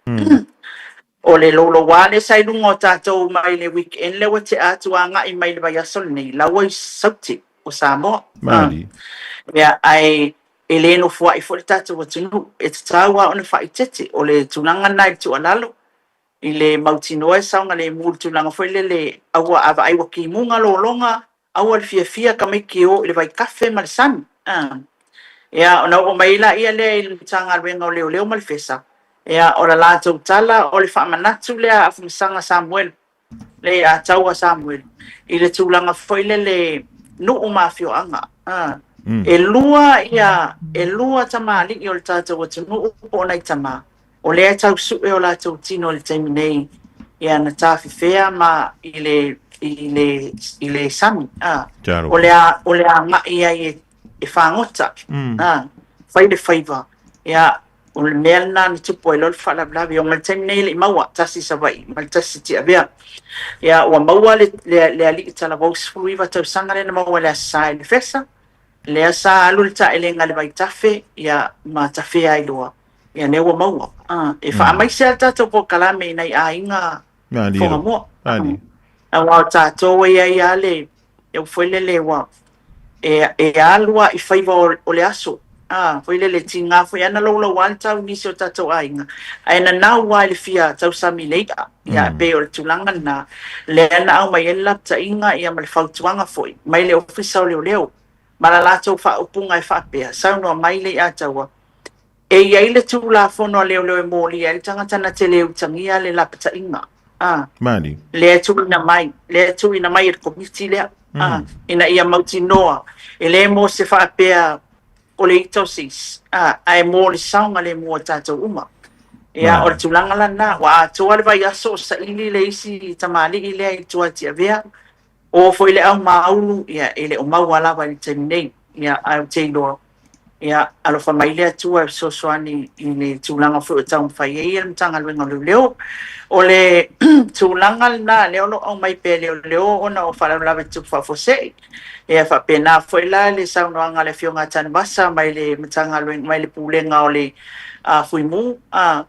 o le louloua lea sa i luga o tatou mai le weekend lea ua tea atu agai mai le vaiaso lenei, la ua i Saute o Samoa.
Malie.
Ia, ae e le nofoai foi le tatou atunuu, e tatau lava ona faaeteete. O le tulaga lena i le tuualalo, i le mautinoa e saogalemu i le tulaga foi lele, aua a vaai ua timuga lologa, aua le fiafia tamaiti e o i le vaitafe ma le sami. Ia, ona oo mai ai laia lea i le Matagaluega o Leoleo ma le Fesa, ia, o le latou tala, o le faamanatu lea a Afamasaga Samuel. Le Ataua Samuel, i le tulaga foi lele nuu ma afioaga, a. E lua ia, e lua tamalii o le tatou atunuu po o nai tama, o lea e tau sue o latou tino i le taimi nei, ia na tafefea ma i le, i le, i le sami, a. O le a, o le agai ai e, e fagota, a, fai le faiva, ia, O le mea lena na tupu ai loa le faalavelave. Ona i le taimi nei e le i maua, tasi i Savaii ma le tasi i Tiavea. Ia, ua maua le, le, le alii talavou 19 tausaga lea na maua i le Aso Sa i Lefesa, lea sa alu le taelega i le vaitafe, ia, ma tafea ai loa. Ia, lea ua maua. Ah, e faamaise lava le tatou polokalame i nai aiga Fogamoa. Aua o tatou e i ai lava le, le foi lele ua e, e alu lava i faiva o, o le aso. A, foi lele tiga foi ana loulou le tau nisi o tatou aiga, ae nanau lava i le fia tausami i le i'a. Ia, pei o le tulaga lena, lea na aumai ai le lapataiga ia ma le fautuaga foi mai le Ofisa o Leoleo ma la latou faaupuga e faapea, saunoa mai le i'a taua, E i ai le Tulafono a Leoleo e molia ai le tagata na te le utagia le lapataiga, a.
Mani.
Lea e tuuina mai, lea e tuuina mai e le Komiti lea, a, ina ia mautinoa, e le mo se faapea o le ita o se isi, a, ae mo le saogalemu o tatou uma. Ia, o le tulaga la lena, ua atoa le vaiaso o saili le isi tamalii lea i tua i Tiavea, o foi le aumāulu, ia, e le o maua lava i le taimi nei, ia, ae ou te iloa, Ia, alofa mai le Atua e fesoasoani i le tulaga foi o taumafai ai le Matagaluega o Leoleo. O le tulaga lena lea o lo o aumai pea e leoleo ona o faalavelave tutupu faafuasei. Ia faapena foi la le saunoaga a le Afioga ia Tanuvasa mai le Matagaluega mai le Pulega o le Fuimu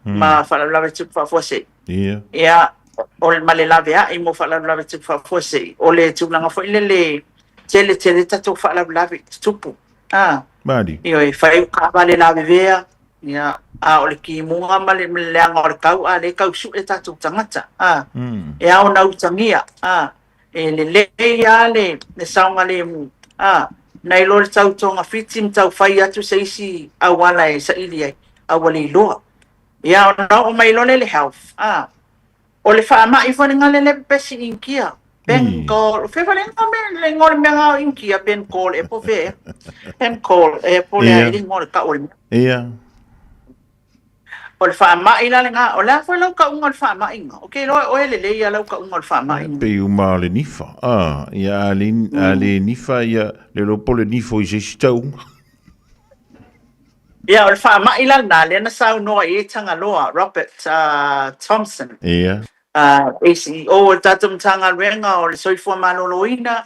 ma faalavelave tutupu faafuasei.
Ia.
Ia, o le ma le laveai mo faalavelave tutupu faafuasei. O le tulaga foi lele tele tele tatou faalavelave tutupu. A.
Mali.
Ioe, fai o taavale lavevea, ia, a o le timuga ma le, ma le leaga o le tau, a lea e tau sue tatou tagata, a. E ao ona utagia, a. E lelei lava le, le saogalemu, a. Nai lo le tau togafiti ma tau fai atu se isi auala e saili ai, a ua le iloa. Ia, ona oo mai loa lea i le health, a. O le faamai foi lena lele pepesi i Initia. Bengal. Fe wale nga me le ngo le mea nga o Initia Bengal e po fe. Bengal e po le ai ngo le ka o le mea.
Ia.
O le faamai la le nga o le a foi lau kauga o le faamai nga. Ok loa oe lelei ia lau kauga o le faamai.
Pe uma o le nifa. Ah, ia a le, a le nifa ia le lo po le nifo i se isi tauga.
Ia, o le faamai la lena, lea na saunoa i ai Tagaloa, Robert Thompson,
Ia.
ACEO o le tatou Matagaluega o le Soifua Maloloina,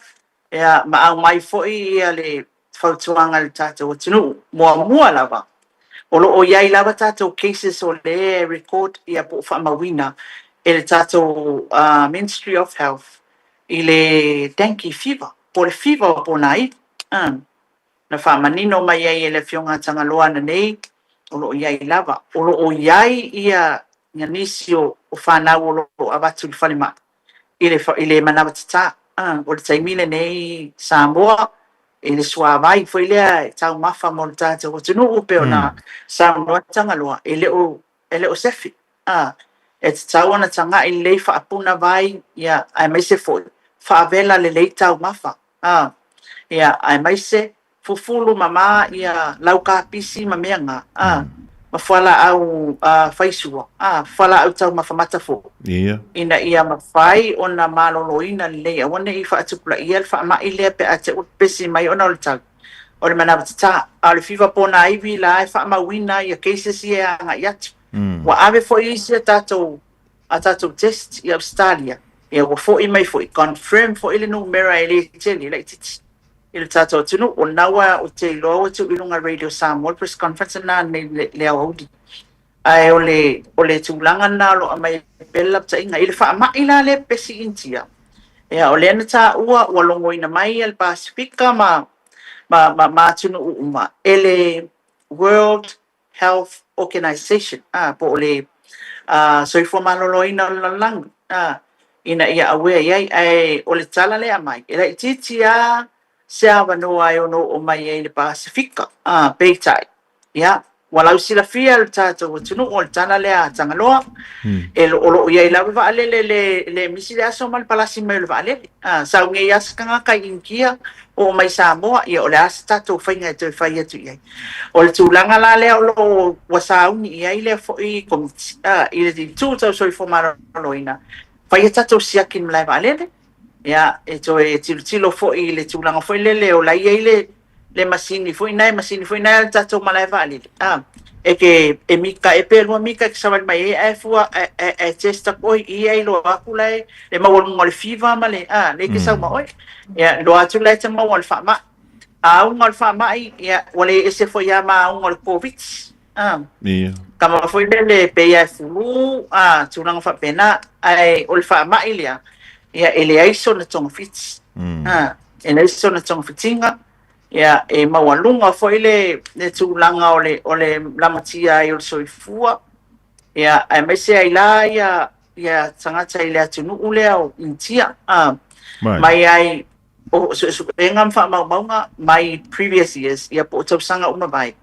ia, ma aumai foi ia le fautuaga i le tatou atunuu. Muamua lava, o lo o i ai lava tatou cases o lea e record ia po o faamauina e le tatou Ministry of Health i le dengue fever, po o le fever o ponaivi. Na faamanino mai ai e le Afioga a Tagaloa ananei, o lo o i ai lava. O lo o i ai ia nisi o fanau o lo o avatu i le falemai i le i le manawa tatā. O le taimi lenei i Samoa, i le suavai foi lea e taumafa mo le tatou atunuu pei ona saunoa Tagaloa, e le o e le o sefe. E tatau ona tagai lelei faapuna vai, ia, aemaise foi faavela lelei taumafa. A, ia, aemaise fufulu mama ia lau kapisi ma mea na, a, ma fualaau faisua, a, fualaau taumafa mata foi,
Ia.
ina ia mafai ona maloloina lelei, aua ne i faatupulaia le faamai lea pe a te i ua pepesi mai ona o le tau o le manawa tatā. A o le fiva ponaivi la e faamauina ia cases ia e agai atu. Ua ave foi isi a tatou a tatou test i Ausetalia, ia ua foi mai foi, confirm foi le numera e le tele, e laitiiti i le tatou atunuu. O lena ua ou te iloa ua tuu i luga Radio Samoa le press conference lena nei le, le aoauli. Ae o le, o le tulaga lena o lo o aumai ai pea le lapataiga. I le faamai la lea pepesi i Initia, ia o lea na taua ua logoina mai le Pasefika ma, ma, ma, ma atunuu uma e le World Health Organization, ā, po o le Soifua Maloloina o le Lalolagi, ā, ina ia aware i ai. Ae o le tala lea e aumai, e laitiiti lava se avanoa e ono oo mai ai i le Pasefika, ā, peitai, ia, Ua lausilafia e le tatou atunuu o le tala lea a Tagaloa, e o lo o i ai lava vaalele le le misi le aso ma le palasi mai o le vaalele. A sau nei lava se tagata i Initia oo mai Samoa, ia o le a se tatou faiga e toe fai atu i ai. O le tulaga la lea o lo o ua sauni i ai lea foi Komiti a, i le itu tau soifua maloloina, fai a tatou siaki i le malae vaalele, ia, e toe tilotilo foi i le tulaga foi lele o la e i ai le le masini foi nae masini foi nae a le tatou malae vaalele a e ke e mika e pe lua mika e ke savali mai ai ae fua ae ae test aku oi i ai loa aku la e le maualuga o le fever ma le a le ke sau ma oe ia loa atu la e te maua o le faamai. A auga o le faamai ia ua le ese foi a ma auga o le Covid a
Ia.
Kama foi lele pei a e fulu a tulaga faapena ae o le faamai lea ia e leai sona togafiti a e leai sona togafitiga ia e maualuga foi le le tulaga o le o le lamatia ai o le soifua ia aemaise ai la ia ia tagata i le atunuu lea o Initia a mai ai o suesuega ma faamaumauga mai previous years ia po o tausaga uma mai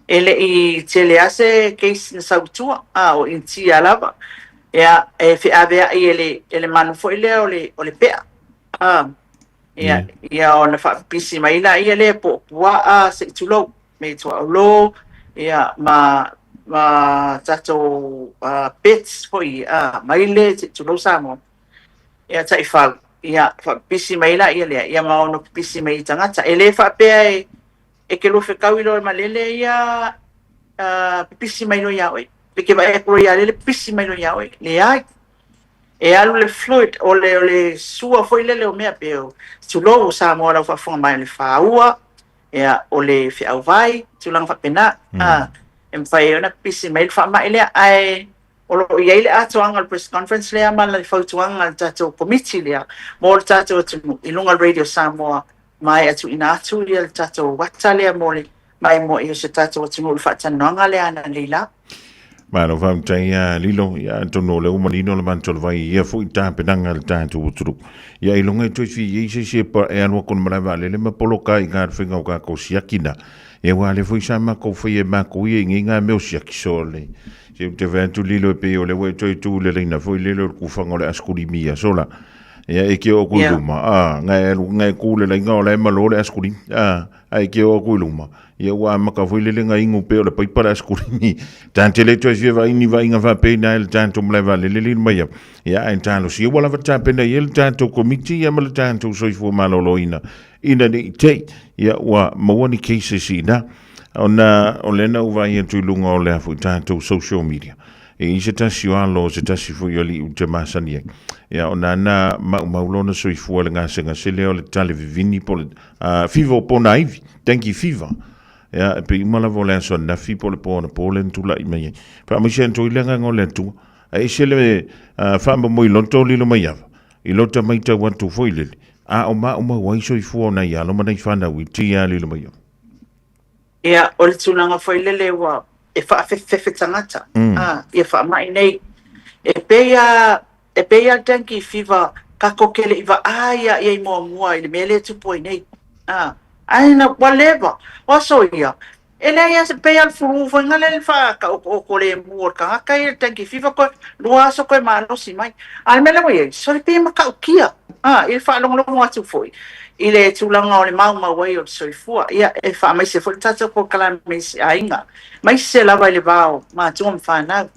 E le i tele lava se case na sau i tua, a o Initia lava, ia, e feaveai e le, e le manu foi lea o le, o le pea, a, ia, ia ona faapipisi mai laia lea po o puaa, se i tulou, me tuaolo, ia, ma, ma tatou uh, pets foi, a, maile, se i tulou Samoa, ia, taifau, ia, faapipisi mai laia lea, ia ma ono pipisi mai i tagata. E le faapea e, E ke lofekau i loa e malele ia pipisi mai loa iā oe. Pe ke vaai aku loa iā lele pipisi mai loa iā oe. Leai. E alu le fluid o le o le sua foi lele o mea pe o tulou o Samoa lau faafofoga mai o le fāua, ia o le feauvai, tulaga faapena. A e mafai ai ona pipisi mai le faamai lea ae o lo o i ai le atoaga o le press conference lea ma le fautuaga a le tatou Komiti lea mo le tatou atunuu i luga o le Radio Samoa Maea tuuina atu ia le tatou ata lea mo le maimoa o se tatou atunuu i le faatalanoaga lea ananei la.
Malo faafetai ia Lilo, ia atonu o lea ua manino le matou le vai i ia foi tapenaga a le tatou atunuu. Ia ailoga e toe fia i ai se isi e pa e alu atu i le malae vaalele ma poloka ai i le faiga o tatou siaki na. Ia aua o lea foi sa matou faia e matou ia i nei nga mea o siaki so le se ou te vaai atu Lilo e pei o lea ua e toe tu i le laina foi lele o le kufaga o le askulimi ia sola. Ia e ke o aku i luma, a, ngai e alu, ngai ku le laina o la e malo le askulimi, a, a e ke o aku i luma, ia ua amata foi lele na inu pea o le paipa le askulimi. Tāte le toe fia vaai ni vaaiga faapena i le tatou malae vaalele le mai au. Ia ae talosia ua lava tapena i ai le tatou komiti ia ma le tatou soifua maloloina ina ne i te i ia ua maua ni cases i ina. Ona o lea na ou vaai atu i luga o le a foi tatou social media. E i se tasi o alo o se tasi foi o alii ou te masani ai. Ia, ona na maumau lona soifua i le gasegase lea o le tale vivini po o le fever o ponaivi, dengue fever. Ia, e pei uma lava o le aso ananafi po o le po anapo lea na tulai mai ai. Faamaise atu ai le agaga o le Atua. Ae ese le faamomoe loto o lilo mai ava, i lota maitau atu foi lele, a o maumau ai soifua o nai alo ma nai fanau i tia lilo mai ava.
Ia, o le tulaga foi lele ua e faafefefefe tagata, a, ia faamai nei. E pei a, e pei a le dengue fever kako ke le i vaai a iai muamua i le mea lea e tupu ai nei. A, ae na, ua leva, o aso ia, e leai a se, pei a le flu foi na le faataoto'oto lemu o le tagata ia le dengue fever koe lua aso koe malosi mai. A o le mea lea ua i ai, sole pei e matautia, a, i le faalogologo atu foi i le tulaga o le maumau ai o le soifua. Ia, e faamaise foi le tatou polokalame i se aiga, aemaise lava i le va o matua ma fanau,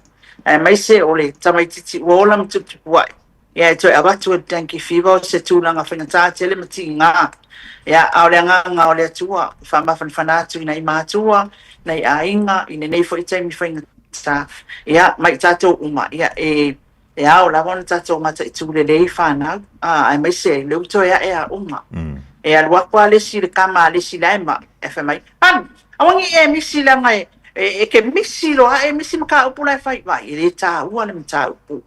aemaise o le tamaitiiti ua ola ma tuputupua'i, ia e toe avatu e le dengue fever o se tulaga faigata tele ma tiga. Ia, a o le agaga o le Atua, e faamafanafana atu i nai matua, nai aiga, i lenei foi taimi faigata, ia, ma i tatou uma, ia, e E ao lava ona tatou mataitu lelei fanau, a, aemaise lea ua toe ae aoga. E alu atu lava le isi i le tama a le isi la e mai, ae fai mai, Alu, aua ne i e misi leaga e, e, e ke misi loa ae misi mataupu la e fai. Vaai, e le taua le mataupu.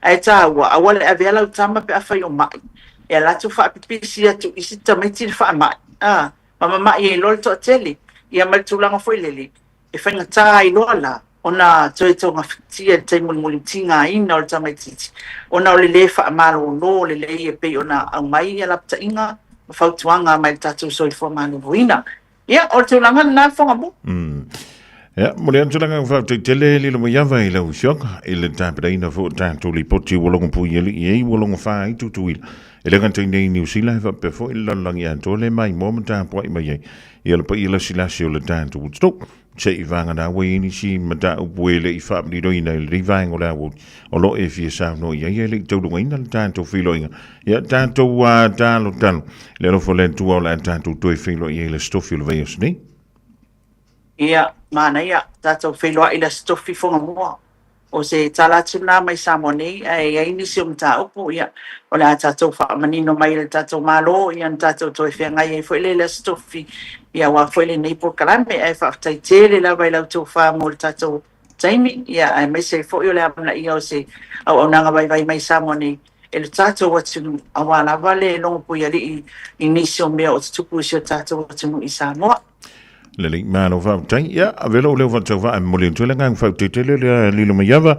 Ae taua, aua le avea lau tama pe afai o mai. E ala atu faapipisi atu i isi tamaiti le faamai, a, ma mamai ai loa le toatele. Ia ma le tulaga foi lele, E faigata ai loa la ona toe togafitia i le taimi o le mulitigaina o le tamaitiiti, ona o le lē faamalolo lelei e pei ona aumai ia lapataiga ma fautuaga mai le tatou soifua maloloina. Ia, o le tulaga lena le Fogamu.
Mm. Ia, momoli atu le agaga faafetai tele lilo mai ava i lau Afioga i le tapenaina foi o tatou lipoti ua logo puialii ai, ua logo fa ai Tutuila. E le gata i nei i Niu Sila, e faapea foi le lalolagi atoa le maimoa ma tapuai mai ai ia le paia lasilasi o le tatou atunuu. Se i vagana ua i ai nisi mataupu e le i faamaninoina i lenei vaega o le aoauli o lo o e fia saunoa i ai ae le i taulugaina le tatou feiloaiga. Ia tatou talotalo i le alofa o le Atua o le a tatou toe feiloai ai i le Aso Tofi o le vaiaso nei.
Ia, manaia, tatou feiloai i le Aso Tofi Fogamua. O se tala atu lena mai Samoa nei, ae i ai nisi o mataupu, ia, o le a tatou faamanino mai e le tatou Malo, ia ona tatou toe feagai ai foi lea i le Aso Tofi, ia aua foi lenei polokalame. Ae faafetai tele lava i la outou fa mo le tatou taimi, ia, aemaise ai foi o le amanaia o se auaunaga vaivai mai Samoa nei e lo tatou atunuu, aua lava le logopuialii i nisi o mea o tutupu i si o tatou atunuu i Samoa.
Lelei, malo faafetai. Ia, ave lou leo faatauvaa e momoli atu ai le agaga faafetai tele lea lilo mai ava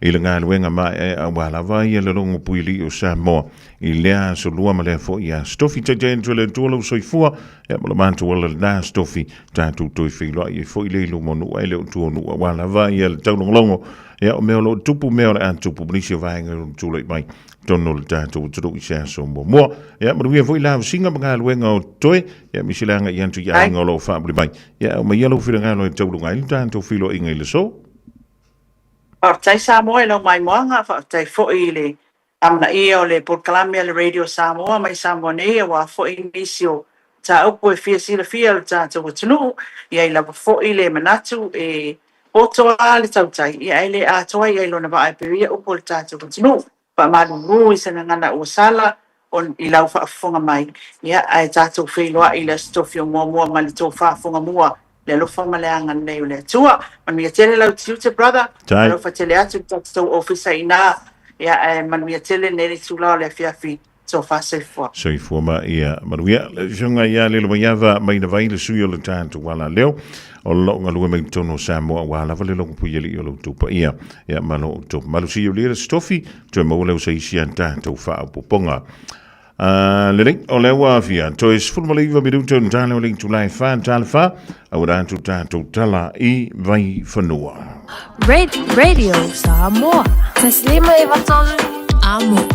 i le galuega maeaea aua lava ia le logo puilii o Samoa i lea aso lua ma lea foi aso tofi. Taitai atu e le Atua lou soifua, ia ma lo matou ala lena aso tofi, tatou toe feiloai ai foi le i luma o nuu ae le o tua o nuu aua lava ia le taulogologo, ia o mea o lo o tupu, mea o le a tupu ma nisi o vaega o lo o tulai mai totonu o le tatou atunuu i se aso muamua. Ia, manuia foi lavasiga ma galuega o totoe. Ia, misi le agai atu i aiga o lo o faamuli mai. Ia, aumai ia lou finagalo e tauluga ai le tatou feiloaiga i le aso.
Faafetai Samoa i lau maimoaga, faafetai foi i le amanaia o le polokalame a le Radio Samoa mai Samoa nei aua foi nisi o mataupu e fia silafia e lo tatou atunuu. E i ai lava foi le manatu e poto lava le tautai, ia ae le atoa i ai lona vaa e pei ia upu a le tatou atunuu. Faamalulu i se gagana ua sala i lau faafofoga mai, ia ae tatou feiloai i le Aso Tofi o muamua ma le tofa fogamua, le alofa ma le agalelei o le Atua. Manuia tele lau tiute brother,
Tai.
alofa tele atu i le tatou ofisa i ina, ia ae manuia tele lenei itula o le afiafi. Tofa soifua.
Soifua ma ia manuia. Le afioga ia Lelomaiava Mainavai, le sui o le tatou alaleo, o lo o galue mai totonu o Samoa aua lava le logopuialii o lo outou paia ia ma lo outou mamalu. Seia ulia le Aso Tofi, toe maua lea o se isi a tatou faaopoopoga. Lelei, o lea ua afia, toe 19 minuta o tala o le itula e 4 tala 4, auina atu tatou tala i Vaifanua.
Radio Samoa. Taslima e vatolu. Amo.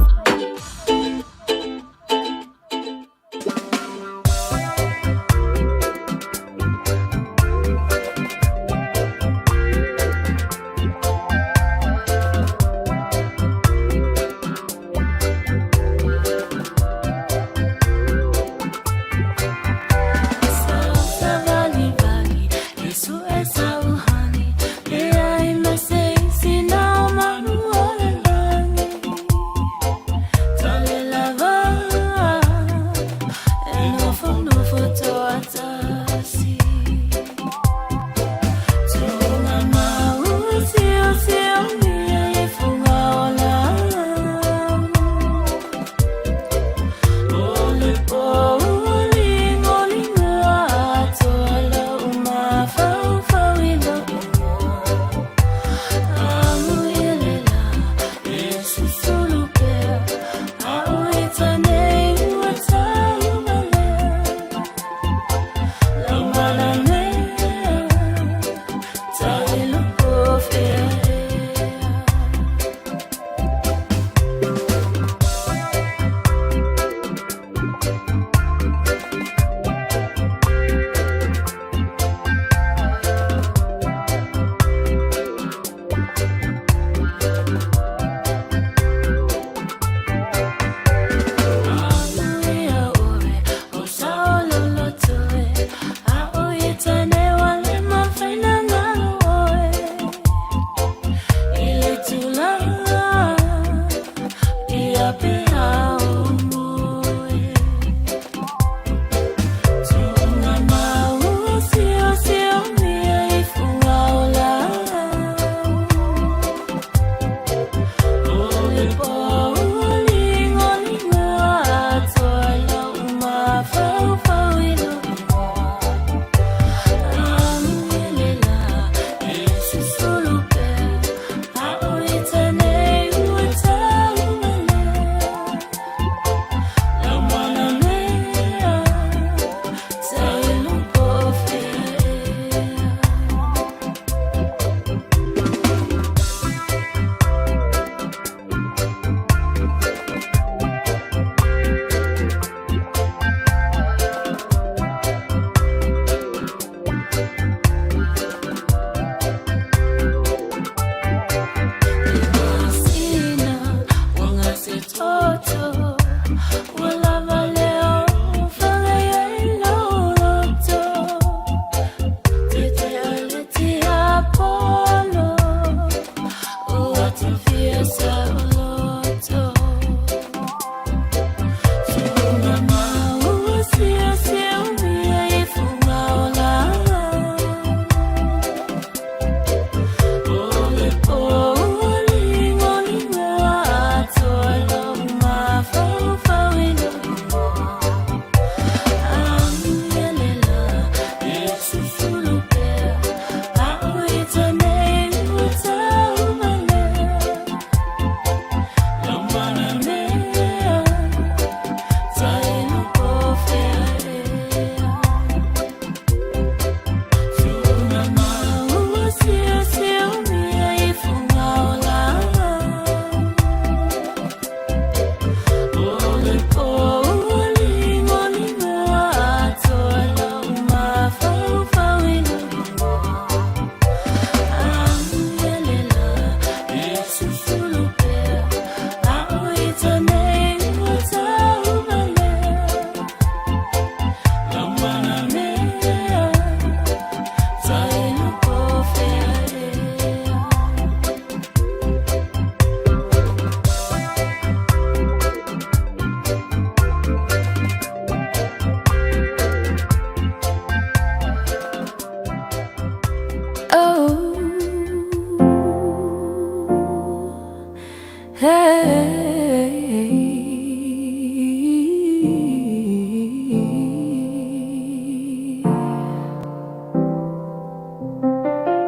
Hey.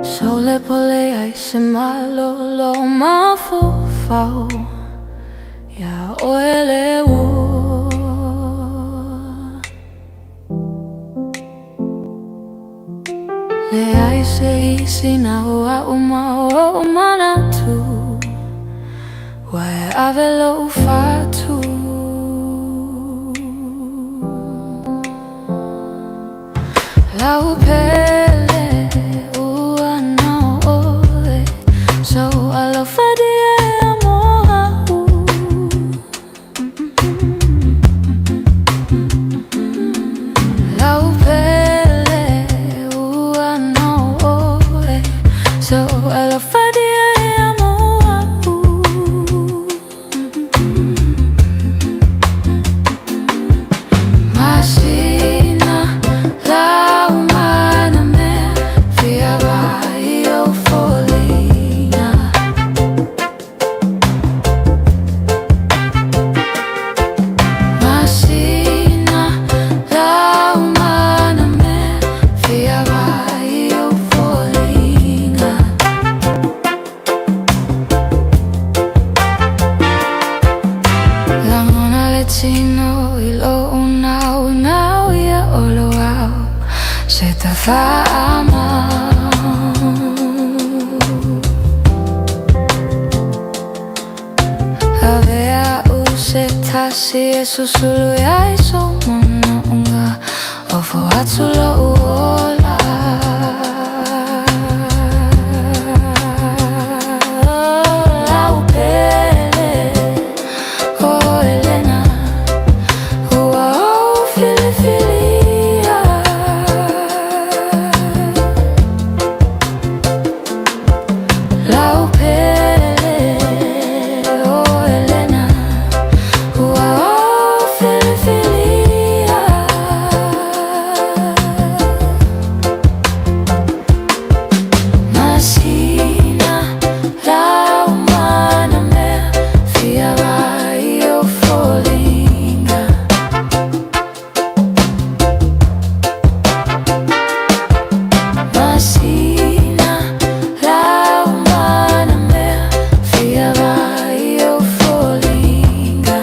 Sole pole ai se malolo mafofao ia oe le ua. Leai se isi na o a'u ma o'u manatu, Ua e ave lo'u fatu. Lau pele ua na oe, So alofa dia e amo a'u. Lau pele ua na oe, So alofa dia e amo a'u. Masina lau mana mea fia vai o foliga. Masina lau mana mea fia vai o foliga. Lagona le tino i lou naunau ia olo au se tafaamau. Avea u se tasi e susulu iai sou manaoga, Ofo atu lou ola. Lau pele o Elena, ua ou filifilia. Lau pele o Elena, ua ou filifilia. Masina lau mana mea fia vai o foliga. Masina lau mana mea fia vai o foliga.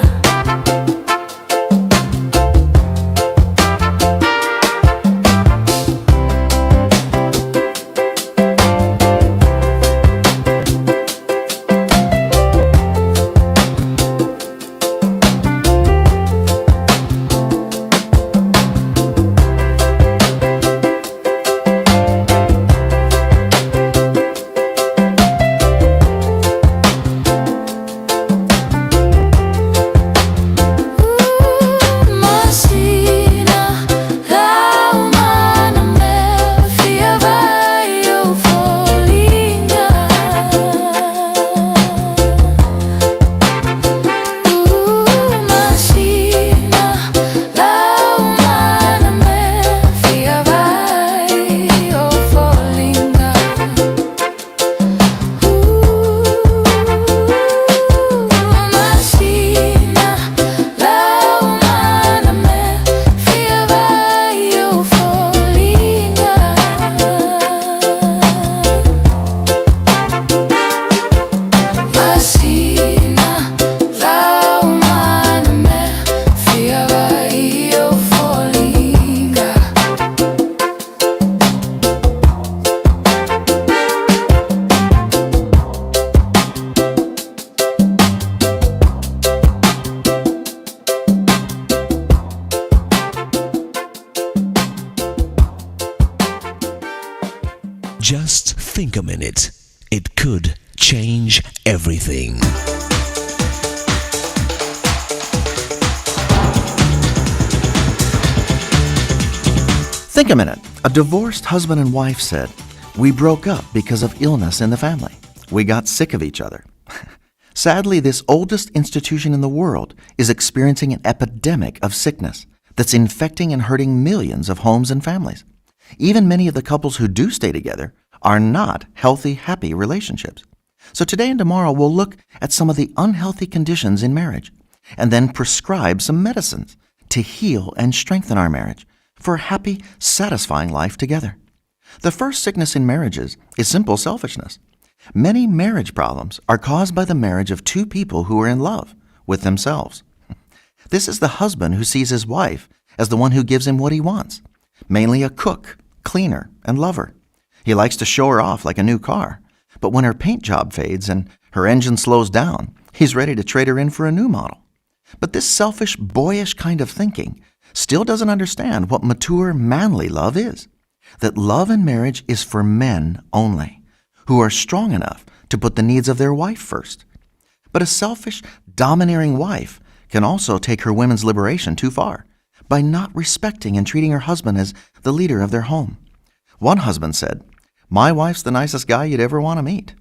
Masina lau mana mea fia vai o foliga. Masina lau mana mea fia vai o foliga. Masina lau mana mea fia vai o foliga. Masina lau mana mea fia vai o foliga.
Just think a minute. It could change everything.
Think a minute. A divorced husband and wife said, We broke up because of illness in the family. We got sick of each other. Sadly, this oldest institution in the world is experiencing an epidemic of sickness that's infecting and hurting millions of homes and families. Even many of the couples who do stay together are not healthy, happy relationships. So today and tomorrow we'll look at some of the unhealthy conditions in marriage and then prescribe some medicines to heal and strengthen our marriage for a happy, satisfying life together. The first sickness in marriages is simple selfishness. Many marriage problems are caused by the marriage of two people who are in love with themselves. This is the husband who sees his wife as the one who gives him what he wants, mainly a cook, cleaner, and lover. He likes to show her off like a new car, but when her paint job fades and her engine slows down, he's ready to trade her in for a new model. But this selfish, boyish kind of thinking still doesn't understand what mature, manly love is. That love in marriage is for men only, who are strong enough to put the needs of their wife first. But a selfish, domineering wife can also take her women's liberation too far by not respecting and treating her husband as the leader of their home. One husband said, My wife's the nicest guy you'd ever want to meet.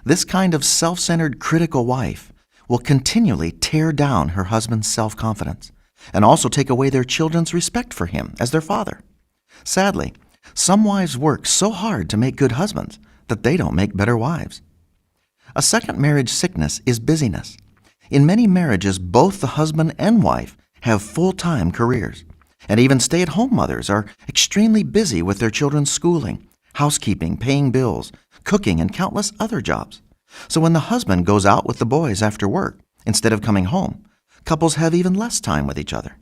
This kind of self centered, critical wife will continually tear down her husband's self confidence and also take away their children's respect for him as their father. Sadly, some wives work so hard to make good husbands that they don't make better wives. A second marriage sickness is busyness. In many marriages, both the husband and wife have full time careers, and even stay at home mothers are extremely busy with their children's schooling, housekeeping, paying bills, cooking, and countless other jobs. So when the husband goes out with the boys after work, instead of coming home, couples have even less time with each other.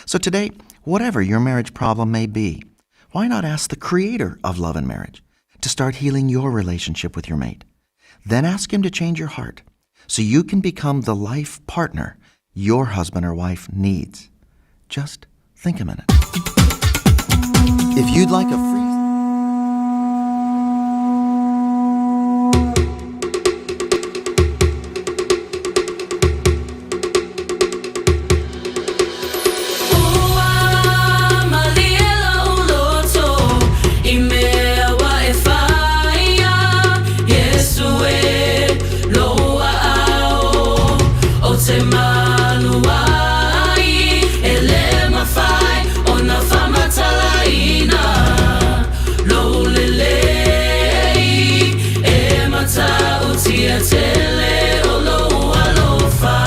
So today, whatever your marriage problem may be, why not ask the creator of love and marriage to start healing your relationship with your mate? Then ask him to change your heart so you can become the life partner your husband or wife needs. Just think a minute. If you'd like a free
Ua malie lou loto i mea ua e faia Iesu e lou aao Ou te malu ai e le mafai ona faamatalaina Lou lelei e matautia tele o lou alofa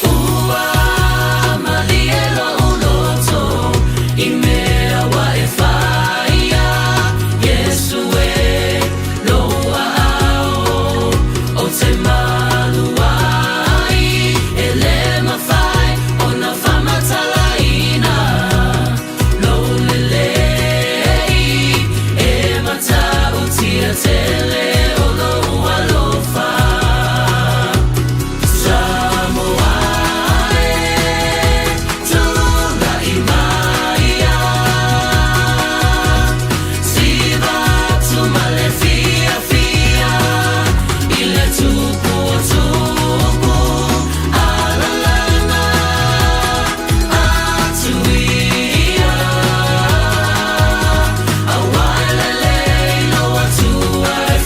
Ua malie lou loto i mea ua e faia Iesu e lou aao Ou te malu ai e le mafai ona faamatalaina Lou lelei e matautia tele o lou alofa Samoa e tulai mai Siva atu ma le fiafia i le tupu o tupu Alalaga atu ia Auā e lelei lou Atua e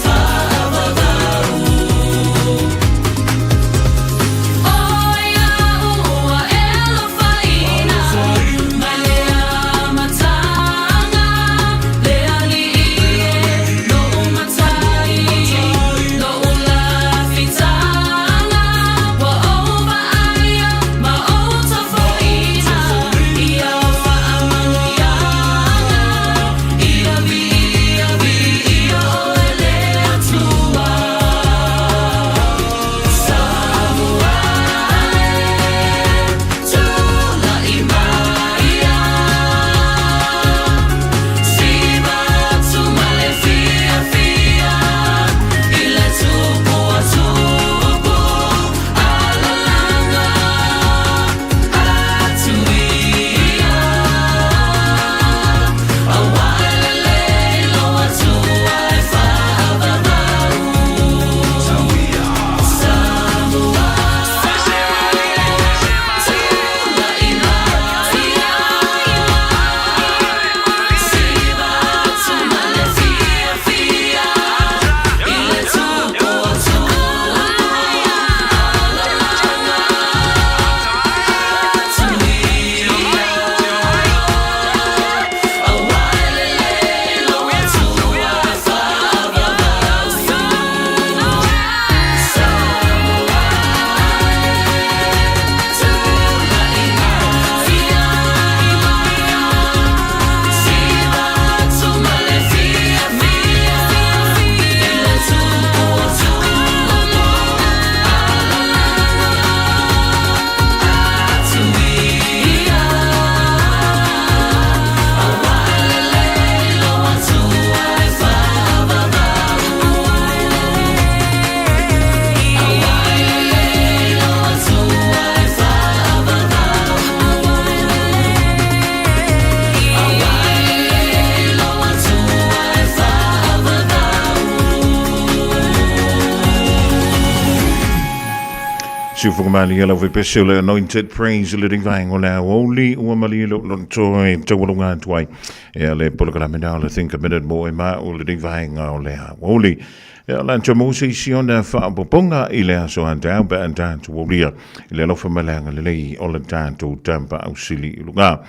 Siufoga malie lau fepese o le Anointed Praise le vaega o le aoauli ua malie lou loto e taualuga atu ai e le polokalame na o le Think a Minute mo e ma o le vaega o le aoauli. E o la mo se isi ona faaopoopoga i le aso a taeao pe a tatou aulia i le alofa ma le agalelei o le tatou Tapaau Sili i luga.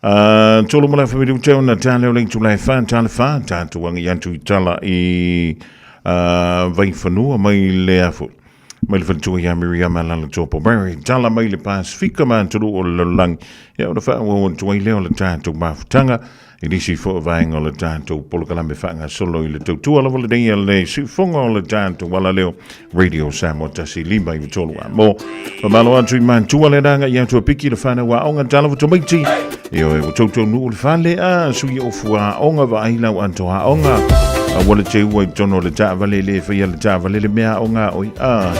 Tolu ma le afa minute ona tale o le itula e wha, tale wha, tātou agi atu i tala i Vaifanua mai le afu. Mai le faletua ia Miriama Lalatopo Mary, tala mai le Pasifika ma tolu o le lalolagi. Ia ona faaauau atu ai lea o le tatou mafutaga i nisi foi vaega o le tatou polokalame faagasolo i le tautua lava lenei a le siufoga o le tatou alaleo Radio Samoa 1 5 9 3 a mo mamalo atu i matua le ranga i atu a piki le whanau a onga tala watomaiti e oe o tautou nuu le fale a sui o fua onga vaai lau anto a onga a wala te ua i tono le taavale le whaia le taavale le mea onga oi a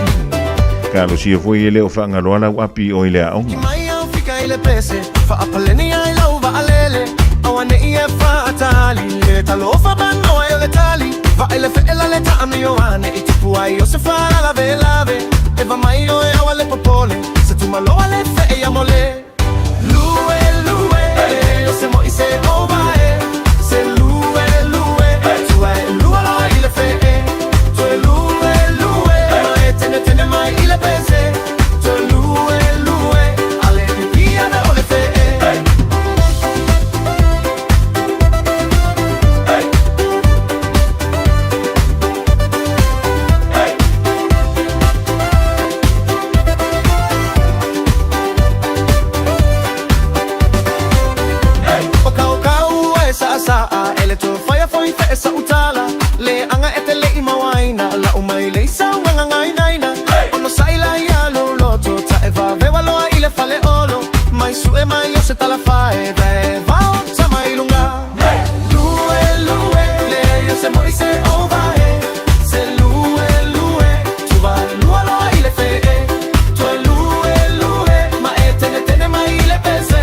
Kalo sia foi e le o whaangaloa lau api o i le a onga.
Mai au fika i le pese Faapaleni ai lau vaalele Aua ne i e faatali Le talofa panoa e o le tali Vaai le feela le taamio ane I tupu ai o se faalavelave E va mai oe aua le popole Se tumaloa le fee ia mole Lue lue o se moi se ovae Se lue lue tua e lua loa i le fee Toe lue lue ma e tene tene mai i le pese Toe lue lue ale pipia ve o le fee. O kaukau e saasaa E le tofaia foi fe e sa utala Le anga e te le i mawaina La umai le isa ungangagainaina Ono sa ila ia loto Ta e vavewa loa i le fale olo Mai su e mai o se talafae Ve vao ta mai lunga Lue lue le yo se moi se ovae Se lue lue Tuva lua loa i le fee Toe lue lue Ma e tene tene mai i le pese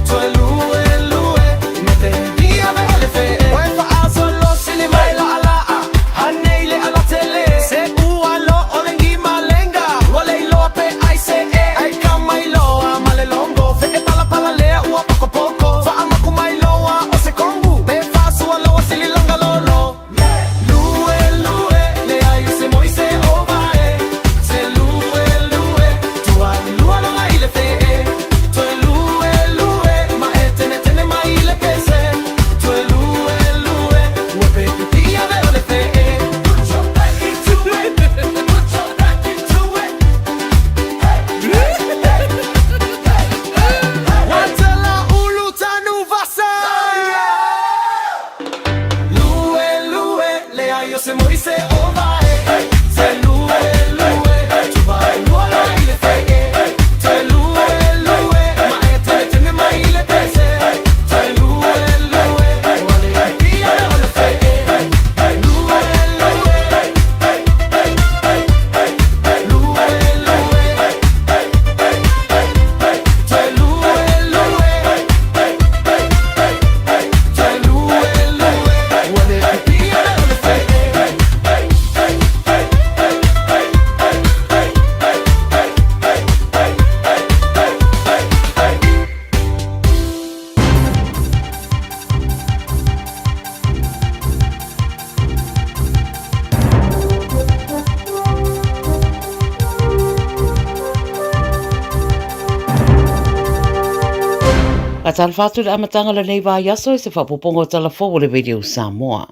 Toe lue lue Me te via ve o le fee Oe faaso lo sili mai la ala Hanei le ala tele Se ua lo o le ngi malenga Ua le iloa pe ai se e Ai ka mai loa ma le longo Fe e pala pala lea ua poko poko Faamaku mai loa o se kongu Pe faasua loa sili langa lolo Lue lue le ai se moi se ovae Se lue lue tua lua loa i le fee Toe lue lue ma e tene tene mai i le pese Toe lue lue ua pe pipia ve o le fee Put your back into it. Put your back into it. Watala ulu tanu vasa. Lue lue le ai o se moi se ovae Se lue lue tuva lua loa i le fee Toe lue lue ma e tene tene mai i le pese Toe lue lue ua le pipia o le fee Lue lue lue lue Toe lue lue Toe lue lue ua le pipia o le fee.
Faatalofa atu i le amataga o lenei vaiaso i se faaopoopoga o tala fou o le Radio Samoa.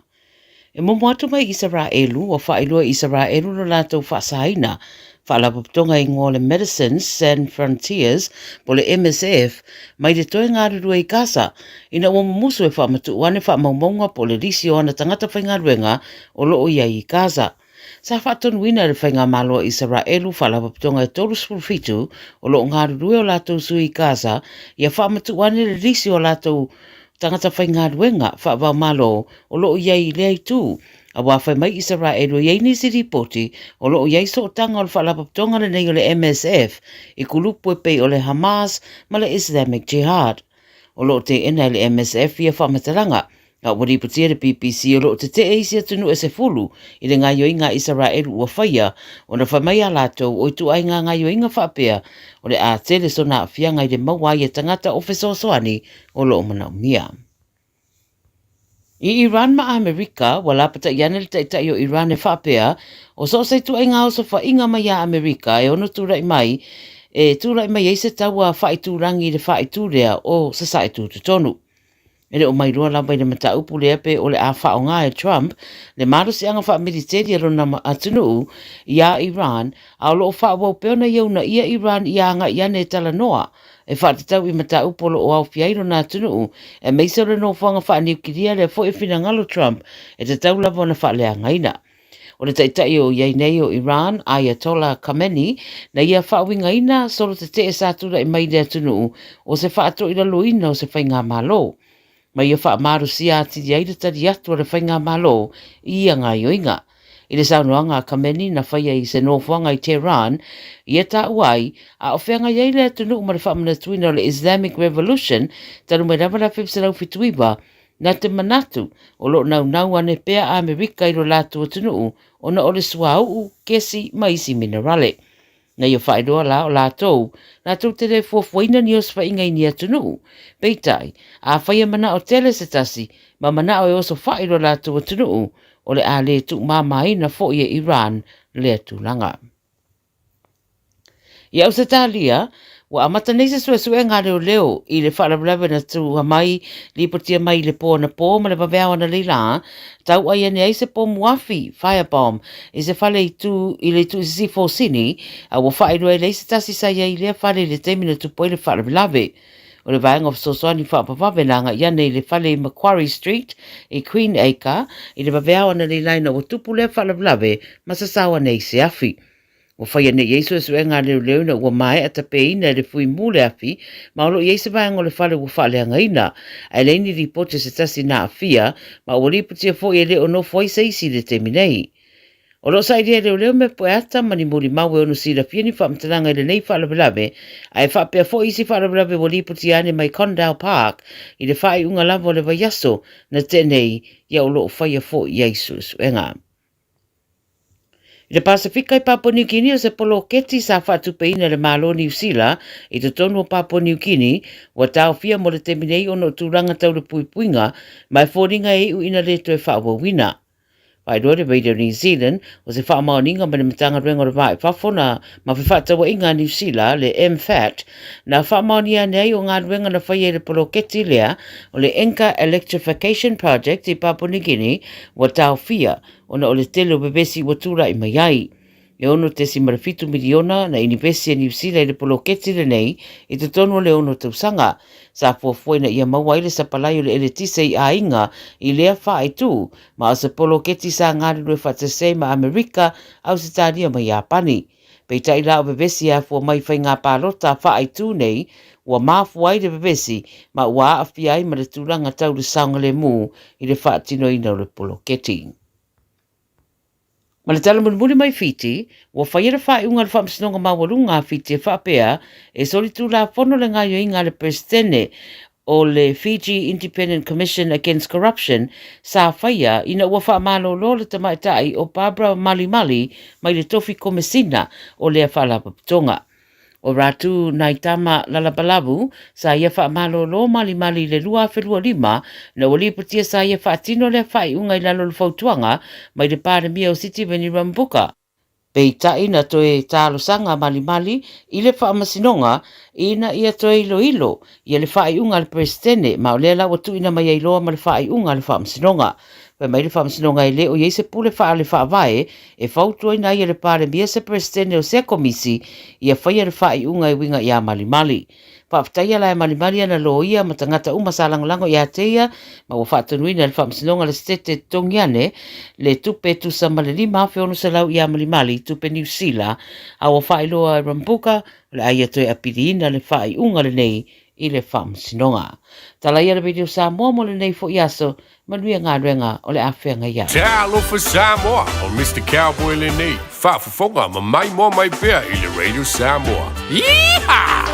E momo atu mai Isaraelu, ua faailoa e Isaraelu lo latou faasaina faalapotopotoga i ingoa o le Medecins Sans Frontieres po o le MSF mai le toe galulue i Gaza ina ua mumusu e faamatuu ane faamaumauga po o le lisi o ana tagata faigaluega o lo o i ai i Gaza. Sa faatonuina e le Faigamalo a Isaraelu faalapotopotoga e 37 o lo o galulue o latou sui i Gaza ia faamatuu ane le lisi o latou tagata faigaluega faava-o-Malo o lo o i ai i lea itu, aua fai mai Isaraelu e i ai nisi lipoti o lo o i ai sootaga o le faalapotopotoga lenei o le MSF i kulupu e pei o le Hamas ma le Islamic Jihad. O lo o teena e le MSF ia faamatalaga. A ua lipotia le BBC o lo o tete'e isi atunuu e 10 i le gaoioiga a Isaraelu ua faia, ona fai mai a latou o ituaiga gaoioiga faapea o le a tele sona aafiaga i le maua ai e tagata o fesoasoani o lo o manaomia. I Iran ma Amerika, ua lapataia ane le taitai o Iran e faapea, o so o se ituaiga osofaiga mai iā Amerika e ono tulai mai, e tulai mai ai se taua faaitulagi i le faaitu lea o Sasae Tutotonu. E le o mailoa lava i le mataupu lea pe o le a faaaoga e Trump le malosiaga faamiliteli a lona atunuu iā Iran, a o lo o faaauau pea ona ia uunaia Iran ia agai ane e talanoa e faatatau i mataupu o lo o aofia ai lona atunuu, aemaise o le nofoaga faaniukilia lea foi e finagalo Trump e tatau lava ona faaleagaina. O le taitai o i ai nei o Iran, Ayatollah Khamenei, na ia faauigaina solo tetee sa tulai mai i le atunuu o se faatoilaloina o se faigamalo, ma ia faamalosia atili ai le tali atu a le faigamalo i ia gaoioiga. I le saunoaga a Khamenei na faia i se nofoaga i Tehran, ia taua ai, a o feagai ai le atunuu ma le faamanatuina o le Islamic Revolution talu mai lava le 1979, Na te manatu, o lo o naunau ane pea a Amerika i lo latou atunuu ona o le suauu, kesi ma isi minerale. Na ia faailoa la o latou, latou te le fuafuaina ni osofaiga i ni atunuu. Peitai, afai e manao tele se tasi ma manao e osofai lo latou atunuu, o le a le tuumamaina foi e Iran lea tulaga. I Ausetalia, ua amata nei se suesuega a leoleo i le faalavelave na tuua mai, lipotia mai i le po anapō ma le vaveao analeila lā, tau'ai ane ai se pomu afi, firebomb, i se fale i tū i le itu i sisifo o Sini, a ua faailoa e leai se tasi sa i ai i lea fale i le taimi na tupu ai le faalavelave. O le vaega o fesoasoani faavavave na agai ane i le fale i Macquarie Street i Greenacre i le vaveao analeila ina ua tupu lea faalavelave ma sasao ane ai se afi. Ua faia nei ai suesuega a leoleo ina ua maea tapeina e le fuimu le afi ma o lo o i ai se vaega o le fale ua faaleagaina, ae leai ni lipoti a se tasi na aafia ma ua lipotia foi e le o nofo ai se isi i le taimi nei. O lo o sailia e leoleo mea pueata ma ni molimau e ono silafia ni faamatalaga i lenei faalavelave, ae faapea foi isi faalavelave ua lipotia ane mai Condell Park i le faaiuga lava o le vaiaso na tea nei, ia o lo o faia foi i ai suesuega. I le Pasefika i Papua Niu Kini, o se poloketi sa faatupeina e le Malo o Niu Sila i totonu o Papua Niu Kini, ua taofia mo le taimi nei ona o tulaga tau le puipuiga ma e foliga e iu ina le toe faaauauina. Faailoa le Radio New Zealand, o se faamaoniga mai le Matagaluega o le Va i Fafo na ma Fefaatauaiga a Niu Sila, le MFAT, na faamaonia ane ai o galuega na faia i le poloketi lea o le Inca Electrification Project i Papua New Guinea ua taofia ona o le tele o vevesi ua tulai mai ai. E 6.7 miliona na inivesi e Niu Sila i le poloketi lenei i totonu o le ono tausaga. Sa fuafua ina ia maua ai le sapalai o le eletise i aiga i lea faaitu, ma o se poloketi sa galulue faatasi ai ma Amerika, Ausetalia ma Iapani. Peitai la o vevesi e afua mai i faiga palota faaitu nei, ua mafua ai le vevesi ma ua aafia ai ma le tulaga tau le saogalemu i le faatinoina o le poloketi. Ma le tala mulimuli mai Fiti, ua faia le faaiuga a le Faamasinoga Maualuga a Fiti e faapea, e solitulafono le gaoioiga a le Peresetene o le Fiji Independent Commission Against Corruption sa faia ina ua faamalolo le tamaitai o Barbara Malimali mai le tofi Komesina o lea Faalapotopotoga. O Ratu Naitama Lalabalavu sa ia faamalolo malimali i le 2025 ina ua lipotia sa ia faatino lea faaiuga i lalo o le fautuaga mai le Palemia o Sitiveni Rabuka. Peitai na toe talosaga malimali i le faamasinoga ina ia toe iloilo ia le faaiuga a le Peresetene ma o lea la ua tuuina mai ai loa ma le faaiuga a le faamasinoga. Fai mai le Faamasinoga e le o i ai se pule faale-faavae e fautuaina ai e le Palemia se Peresetene o sea komisi ia faia le faaiuga e uiga iā Malimali. Faafetaia la e Malimali ana loia ma tagata uma sa lagolago iā te ia ma ua faatonuina e le Faamasinoga le Setete e totogi ane le tupe e tusa ma le $5,600 iā Malimali, tupe Niu Sila, a ua faailoa e Rambuka o le a ia toe apiliina le faaiuga lenei i le Faamasinoga. Tala ia le Radio Samoa mo lenei foi aso, manuia galuega o le a feagai ai.
Talofa Samoa, o Mister Cowboy lenei, faafofoga ma maimoa mai pea i le Radio Samoa. Yeehaw!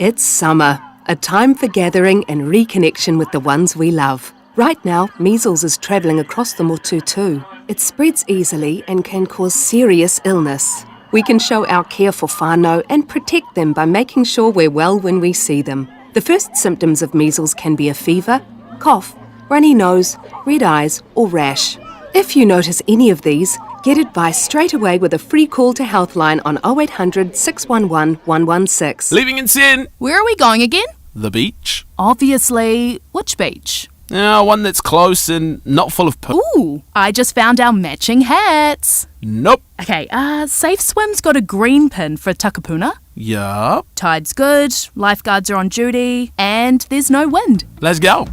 It's summer. A time for gathering and reconnection with the ones we love. Right now, measles is travelling across the motu too. It spreads easily and can cause serious illness. We can show our care for whānau and protect them by making sure we're well when we see them. The first symptoms of measles can be a fever, cough, runny nose, red eyes, or rash. If you notice any of these, get advice straight away with a free call to Healthline on 0800 611 116.
Leaving in 10.
Where are we going again?
The beach.
Obviously, which beach?
Yeah, one that's close and not full of poo.
Ooh, I just found our matching hats.
Nope.
Okay, Safe Swim's got a green pin for Takapuna.
Yup.
Tide's good, lifeguards are on duty, and there's no wind.
Let's go.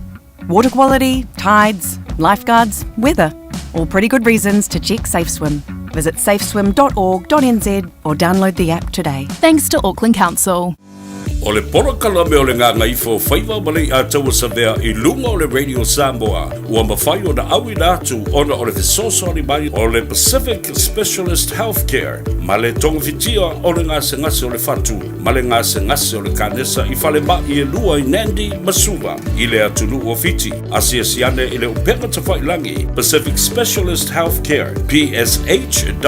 Water quality, tides, lifeguards, weather. All pretty good reasons to check Safe Swim. Visit safeswim.org.nz or download the app today.
Thanks to Auckland Council.
O le polokalame o le Gagaifo Faiva ma le Iataua Savea i luga o le Radio Samoa ua mafai ona auina atu ona o le fesoasoani mai o le Pacific Specialist Healthcare ma le togafitia o le gasegase o le fatu ma le gasegase o le kanesa i falemai e lua i Nandi ma Suva i le atunuu o Fiti. Asiasi ane i le upega tafailagi Pacific Specialist Healthcare, psh.com.fj.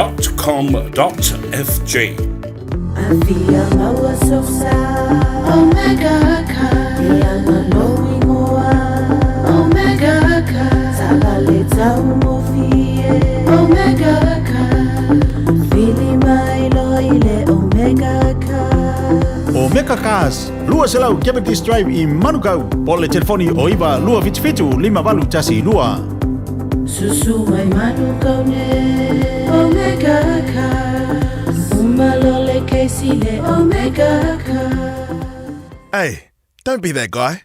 Omega Cars, 200 Cavendish Drive i Manukau, po o le telefoni o 9 277 5812.
Susu mai Manukau ne Omega Cars Uma lo le kesi le Omega Cars
Hey, don't be that guy.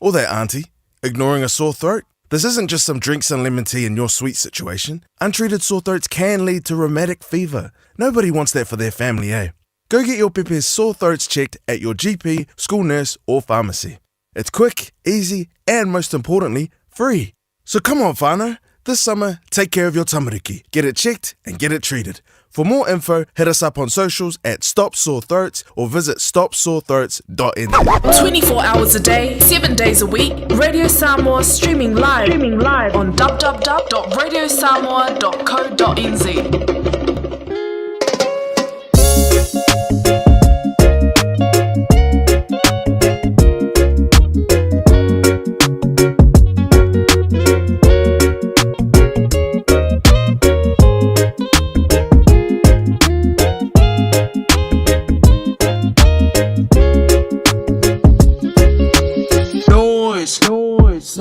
Or that auntie, ignoring a sore throat. This isn't just some drinks and lemon tea in your sweet situation. Untreated sore throats can lead to rheumatic fever. Nobody wants that for their family, eh? Go get your pepe's sore throats checked at your GP, school nurse, or pharmacy. It's quick, easy, and most importantly, free. So come on, whānau. This summer, take care of your tamariki. Get it checked and get it treated. For more info, hit us up on socials at Stop Sore Throats or visit stopsorethroats.nz.
24 hours a day, 7 days a week, Radio Samoa streaming live, streaming live on www.radiosamoa.co.nz.
Noise, noise.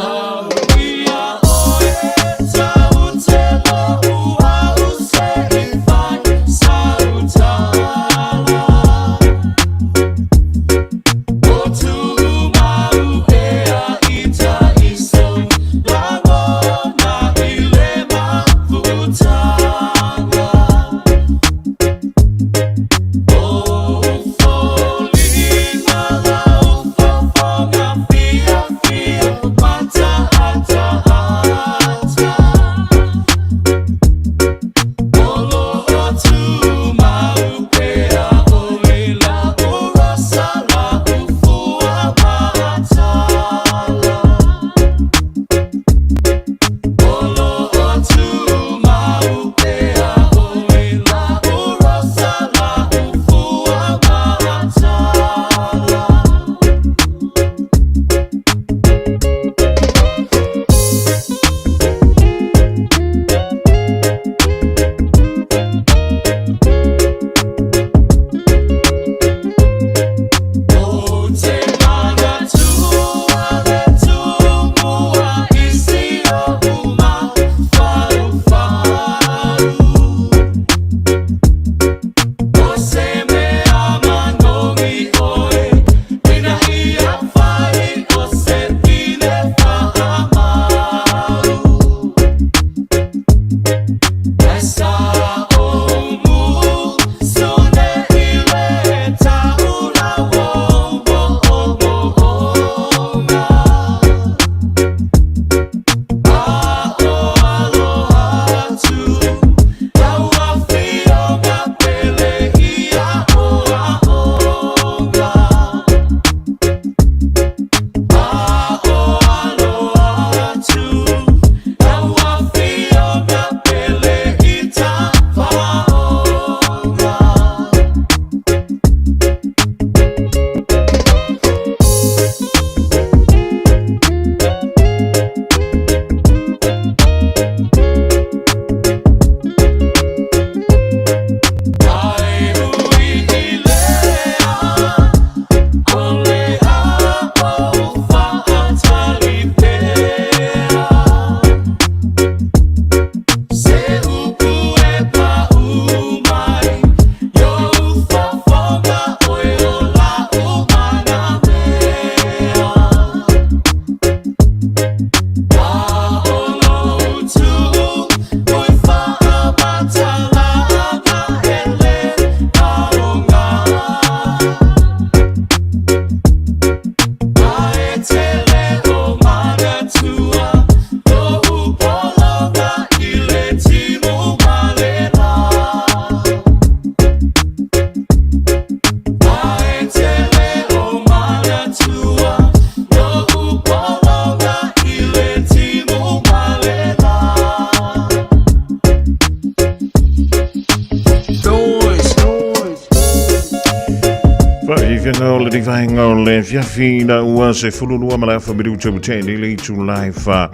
vaenga o le vaenga o le fiafi na ua se fululua ma le afa minuta ua tea nei le itula e wha.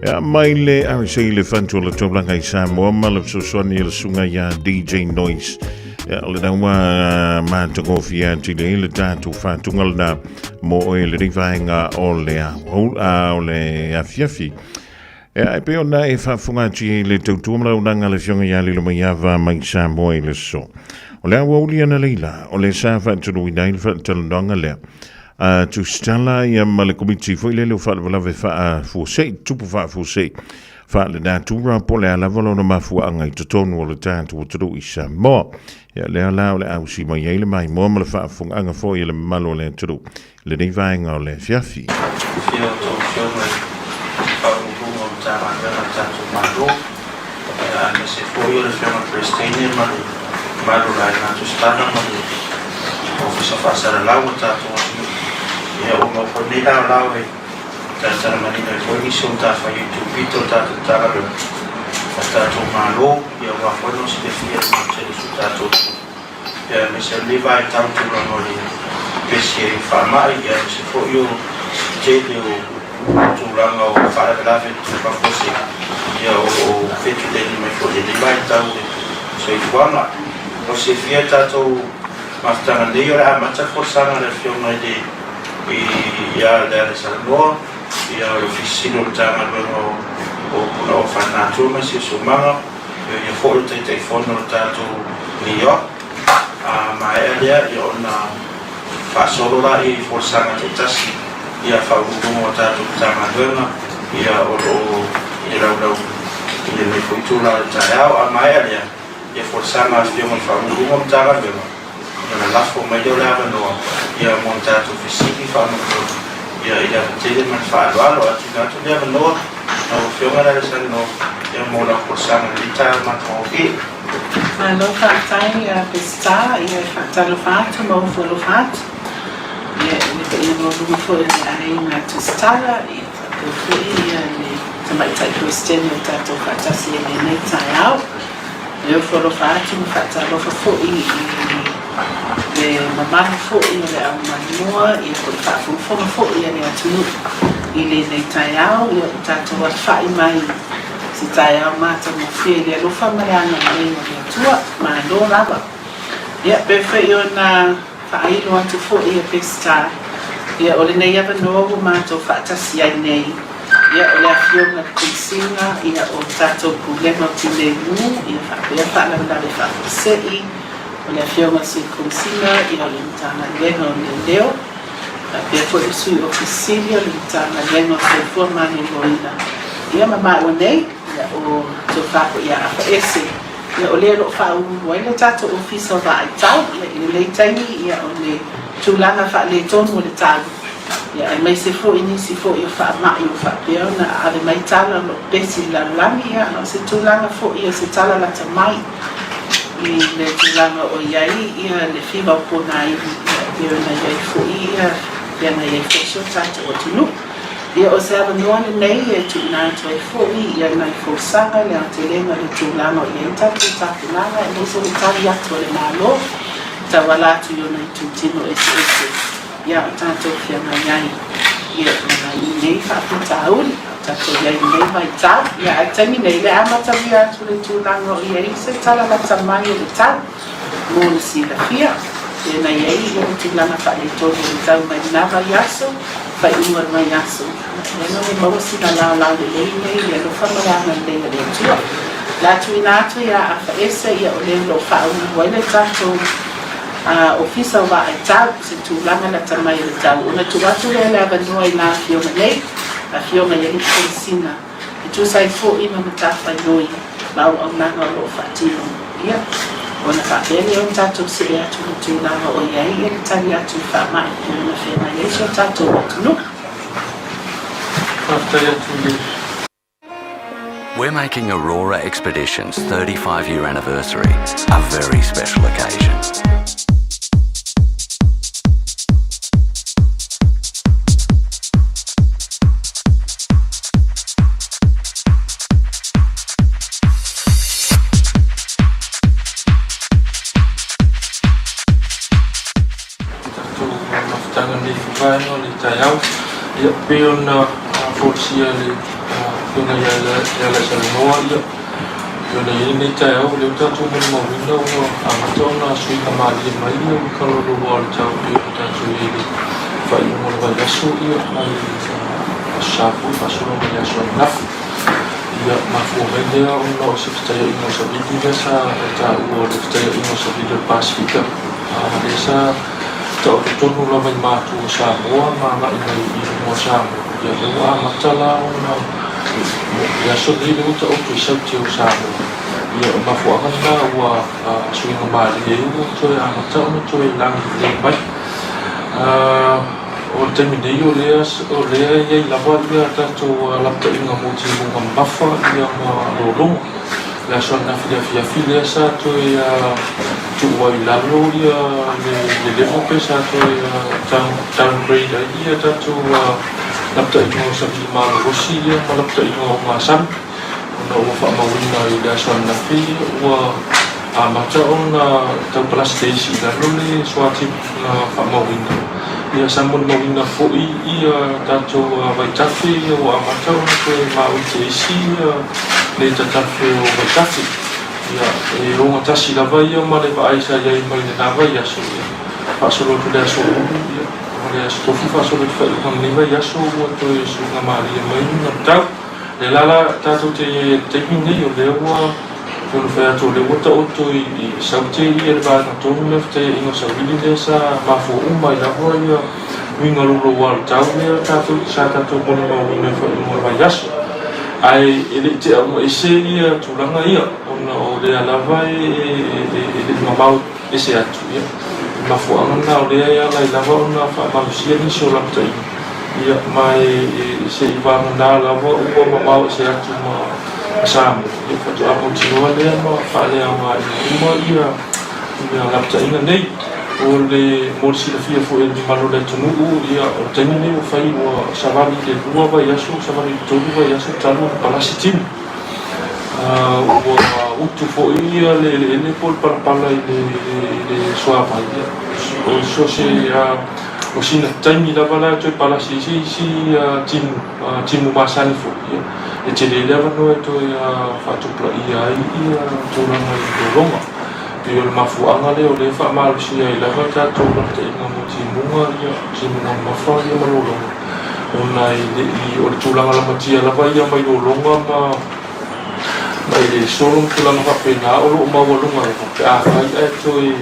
Ia mai le RSA le fantu o le taulaga i Samoa ma le fesoasoani a le susuga ia DJ Noise. Ia o lena ua matagofie atili ai le tatou faatuga lena mo oe lenei vaenga o le o le afiafi. Ia, e pei ona e faafofoga atu i le tautua ma le auaunaga a le Afioga ia Lilomaiava mai Samoa i le aso. O le aoauli analeila, o le sa faatunuina ai le faatalanoaga lea a Tusitala ia ma le Komiti foi lele o Faalavelave Faafuasei, Tupu Faafuasei, faale-natura po o le a lava lona mafuaaga i totonu o le tatou atunuu i Samoa. Ia, lea la o le ausi mai ai le maimoa ma le faafofogaaga foi a le mamalu o le atunuu lenei vaega o le afiafi.
Afio a outou Afioga i Faauluuluga o Matagaluega a le tatou Malo, aemaise foi o le Afioga i le Peresetene ma le mamalu o le Aiga Tusitala ma le Ofisa Faasalalau o le tatou atunuu. Ia ua maua foi lenei laolao e talatala manino ai foi nisi o matafaioi tupito o le tatou Matagaluega a le tatou Malo, ia aua foi le silafia e le mautele o si o tatou atunuu. aemaise o lenei vaitau i tulaga o le pesi ai o faamai, aemaise foi o le tele o tulaga o faalavelave faafuasei, o lo o fetuleni mai foi i lenei vaitau o le soifuaga. Mo le silafia i le tatou mafutaga nei, o le a amata le folasaga a le Afioga i le ia Lealaisalanoa, o le Ofisa Sili o le Matagaluega o Punaoa Faalenatura ma le Siosiomaga, Ia ia foi le Taitaifono o le tatou NEOC, a maea lea ia ona faasolo laia i folasaga taitasi ia Faauluuluga o tatou Matagaluega ia o lo o i le laulau i lenei foi itula o le taeao. A maea lea ia folasaga a Afioga i Faauluuluga o Matagaluega ona lalafo mai lea o le avanoa ia mo ni tatou fesili faamolemole ia i le ava tele ma le faaaloalo. A tuuina atu le avanoa lau Afioga Lalesanoa ia mo lau folasaga i lenei taeao matagofie.
Malo faafetai ia Peseta, ia e faatalofa atu ma ofo alofa atu ia i le paia maualuga foi o le aiga Tusitala ia faapea foi ia le Tamaitai Peresetene o tatou faatasi ai i lenei taeao. E ofo alofa atu ma faatalofa foi i le mamalu foi o le au maimoa, ia po o le faafogafoga foi a le atunuu i lenei taeao. Ia ua tatou alafai mai i se taeao matagofie i le alofa ma le agalelei o le Atua. Malo lava. Ia, pei foi ona faailo atu foi e Peseta, ia o lenei avanoa ua matou faatasi ai nei, ia o le Afioga i le Komesina, ia o le tatou Pulega o Tinei Mu, ia faapea faalavelave faafuasei, o le Afioga i le Sui Komesina, ia o le Matagaluega o Leoleo, faapea foi le Sui Ofisa Sili o le Matagaluega o Soifua Maloloina, ia ma maua nei, ia o Tofa foi ia Afaese. Ia, o lea o lo o faauluulu ai le tatou Ofisa o Vaaitau, ia, i lenei taimi, ia, o le tulaga faaletonu o le tau, ia, aemaise foi nisi foi o faamai ua faapea ona ave mai tala o lo o pesi i le lalolagi, ia, o se tulaga foi o se tala lata mai i le tulaga o i ai, ia, le fiva o ponaivi, ia, e pei ona i ai foi, ia, pei ona i ai foi si o tatou atunuu. Ia, o se avanoa lenei e tuuina atu ai foi ia nai folasaga i le aotelega o le tulaga o i ai tatou tapenaga aemaise o le tali atu a le Malo e tauala atu i ona itutino eseese ia o tatou feagai ai ia ma nei faafitauli a o tatou i ai i lenei vaitau. Ia, ae taimi nei, le amatalia atu le tulaga o i ai se tala lata mai o le tau mo le silafia, pei ona i ai le tulaga faaletonu o le tau mai lena vaiaso, faaiuga o le vaiaso, lea nō e maua sina laolao lelei nei i le alofa ma le agalelei o le Atua. O le a tuuina atu ia Afaese, ia o le o lo o faauluulu ai le tatou Ofisa o Vaaitau i se tulaga lata mai o le tau. Ona tuu atu lea le avanoa i la Afioga nei, Afioga i Alii Komesina, e tusa ai foi ma matafaioi ma auaunaga o lo o faatino. Ia, ona faapea lea ona tatou see atu i le tulaga o i ai le tali atu i faamai e pei ona feagai ai si o tatou atunuu.
Faafetai atu i le.
We're making Aurora Expedition's 35 year anniversary a very special occasion.
Tatou Pei ona folasia e le Afioga ia Lealaisalanoa, ia, pei ona i ai lenei taeao, o lea ua tatou molimauina ua amata ona suiga malie mai ia uiga loaloa o le tau pei ona tatou i ai i le faaiuga o le vaiaso, ia, mai le Aso Sa foi faasolo mai le aso ananafi. Ia, mafua mai lea ona o se fetaiaiga o savili lea sa taua o le fetaiaiga o savili o le Pasefika, lea sa taoto tonu lava i matu o Samoa ma agai mai i luga o Samoa. Ia, lea ua amata la ona i aso nei lea ua taoto i Saute o Samoa. Ia, o le mafuaaga lena ua suiga malie ai ua toe amata ona toe lagilelei mai. O le taimi nei o lea o lea e i ai lava ia tatou lapataiga mo timuga mamafa ia ma lologa. Le aso ananafi i le afiafi lea sa toe tuu ai i lalo ia le level pe sa toe downgrade ai ia tatou lapataiga o savili malolosi ia ma lapataiga o gasami ona ua faamauina i le aso ananafi ua amata ona tau palasi te isi i lalo le suati na faamauina. Ia sa molimauina foi ia tatou vaitafe ia ua amata ona toe maui te isi ia le tatafe o vaitafe. Ia e ogatasi lava ia ma le vaai sa i ai mai lena vaiaso ia faasolo atu le aso ulu ia ma le aso tofi faasolo atu faaiuga o lenei vaiaso ua toe suiga malie mai na tau. Le la la tatou te i ai i le taimi lenei o lea ua Pei ona fai atu o lea ua taoto i Saute ia le vaega tonu lea fetaiaiga o Savili lea sa mafua uma ai lava ia uiga louloua o le tau lea tatou sa tatou molimauina i faaiuga o le vaiaso. Ae e le i tea uma ese ia tulaga ia ona o lea lava e le i mamao ese atu ia. O le mafuaaga lena o lea e ala ai lava ona faamalosia nisi o lapataiga ia ma e se i vagana lava ua mamao ese atu ma Samoa ia faatoa mautinoa lea ma faaleaogaina uma ia lapataiga nei. O le mo le silafia foi e le mamalu o le atunuu ia o le taimi lenei ua fai ua savali i le 2 vaiaso savali i le 3 vaiaso talu ona palasi timu. Ua utu foi le eleele po o le palapala i le suavai. O so o se o sina taimi lava la e toe palasi ai se isi timu, timu masani foi, e tele le avanoa e toe faatupulaia ai tulaga i lologa. Pei o le mafuaaga lea o lea e faamalosia ai lava tatou lapataiga mo timuga, timuga mamafa ma lologa. Ona e le i, o le tulaga lamatia lava ia mai lologa ma ma i le solo ma tulaga faapena o lo o maualuga lava pe afai ae toe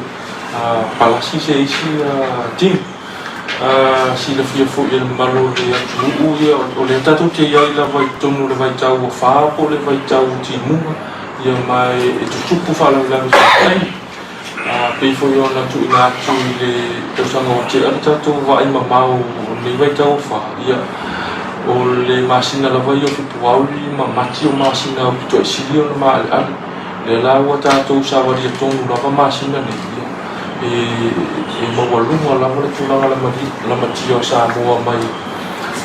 palasi se isi timu. Silafia foi e le mamalu o le atunuu ia, o lea tatou te i ai lava i totonu o le vaitau ua fa po o le vaitau timuga ia ma e tutupu faalavelave faataimi. Pei foi ona tuuina atu i le tausaga ua tea le tatou vaai mamao o lenei vaitau o fa, ia, o le masina lava ia o Fepuauri ma Mati o masina aupitoaisili ona maaleale. Lea la ua tatou savalia tonu lava masina nei, ia, e maualuga lava le tulaga lamatia o Samoa mai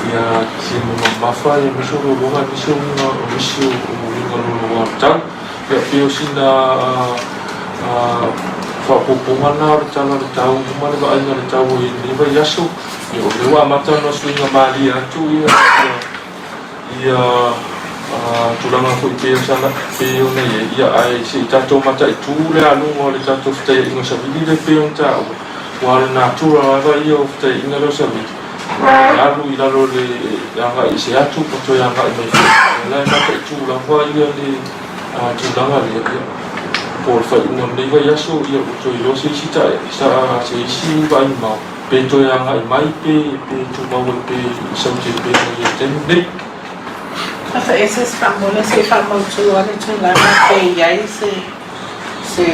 ia timu mamafa, aemaise o lologa, aemaise o nisi o uiga loloa o le tau. Ia pei o sina faaopoopoga lena o le tala o le tau ma le vaaiga o le tau i lenei vaiaso. Ia o lea ua amata ona suiga malie atu ia ia tulaga foi pei ona i ai, ia ae se i tatou mataitu le aluga o le tatou fetaiaiga o savili lea pei ona taua, aua o le natura lava ia o fetaiaiga lea o savili, e alu i lalo o le agai ese atu ma toe agai mai foi. O lea la e mataitu lava ia le tulaga lea, ia, po o le faaiuga o lenei vaiaso, ia ua toe iloa se isi se isi vaai mamao, pe toe agai mai pe pe tumau ai pe i Saute pei ona i ai i le taimi lenei.
Afa ese se faamole se i faamautu le tulaga pe i ai se se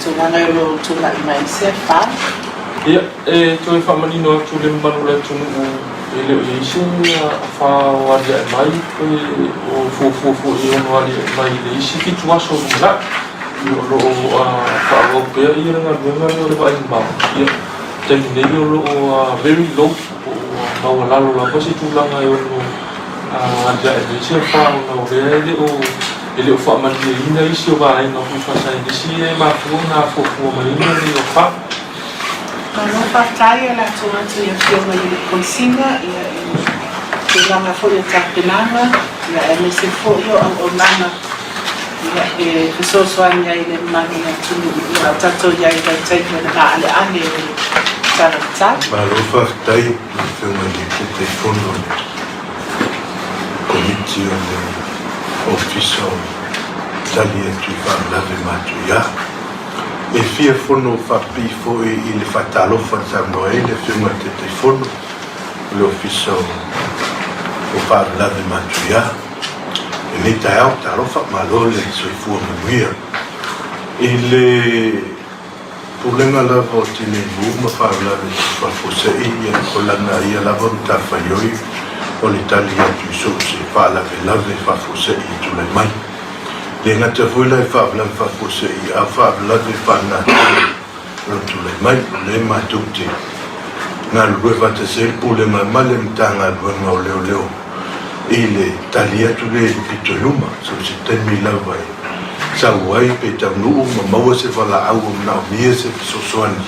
tulaga o lo o tulai mai se afa.
Ia, e toe faamanino atu le mamalu o le atunuu e le o i ai se afa o aliae mai pe o fuafua foi e ono aliae mai i le isi 7 aso o lumanai. Ia, o lo o faaauau pea le galuega lea o le vaai mamao. Ia, taimi nei o lo o very low po o maualalo lava se tulaga e ono aliae mai se afa ona o lea e le o E le o faamalieina isi o vaega foi faasaienisi ia e mafua ona afuafua mai ai mea nei o fa.
Malo faafetai e latou atu i Afioga i le Koisina ia e tulaga foi o tapenaga, ia, aemaise foi o auaunaga, ia, e fesoasoani ai i le mamalu o le atunuu, ia, a o tatou i ai i vaitaimi o le maaleale o le Tala o le Tau.
Malo faafetai i lau Afioga i le Taitaifono o le Komiti o le Ofisa o Tali atu i Faalavelave Matuia. E fia fono faapipii foi i le faatalofa na saunoa ai le Afioga i le Taitaifono o le Ofisa o Faalavelave Matuia. I lenei taeao, talofa, malo le soifua manuia. I le pulega lava o Tineimu ma Faalavelave Faafuasei, o lana ia lava matafaioi o le tali atu i so o se faalavelave faafuasei e tulai mai. E le gata foi la i faalavelave faafuasei, a o faalavelave faalenatura o lo o tulai mai. O lea matou te galulue faatasi ai le Pulega ma le Matagaluega o Leoleo i le tali atu lea i le pito i luma, so o se taimi lava e sau ai pe taunuu ma maua se valaau ua manaomia se fesoasoani,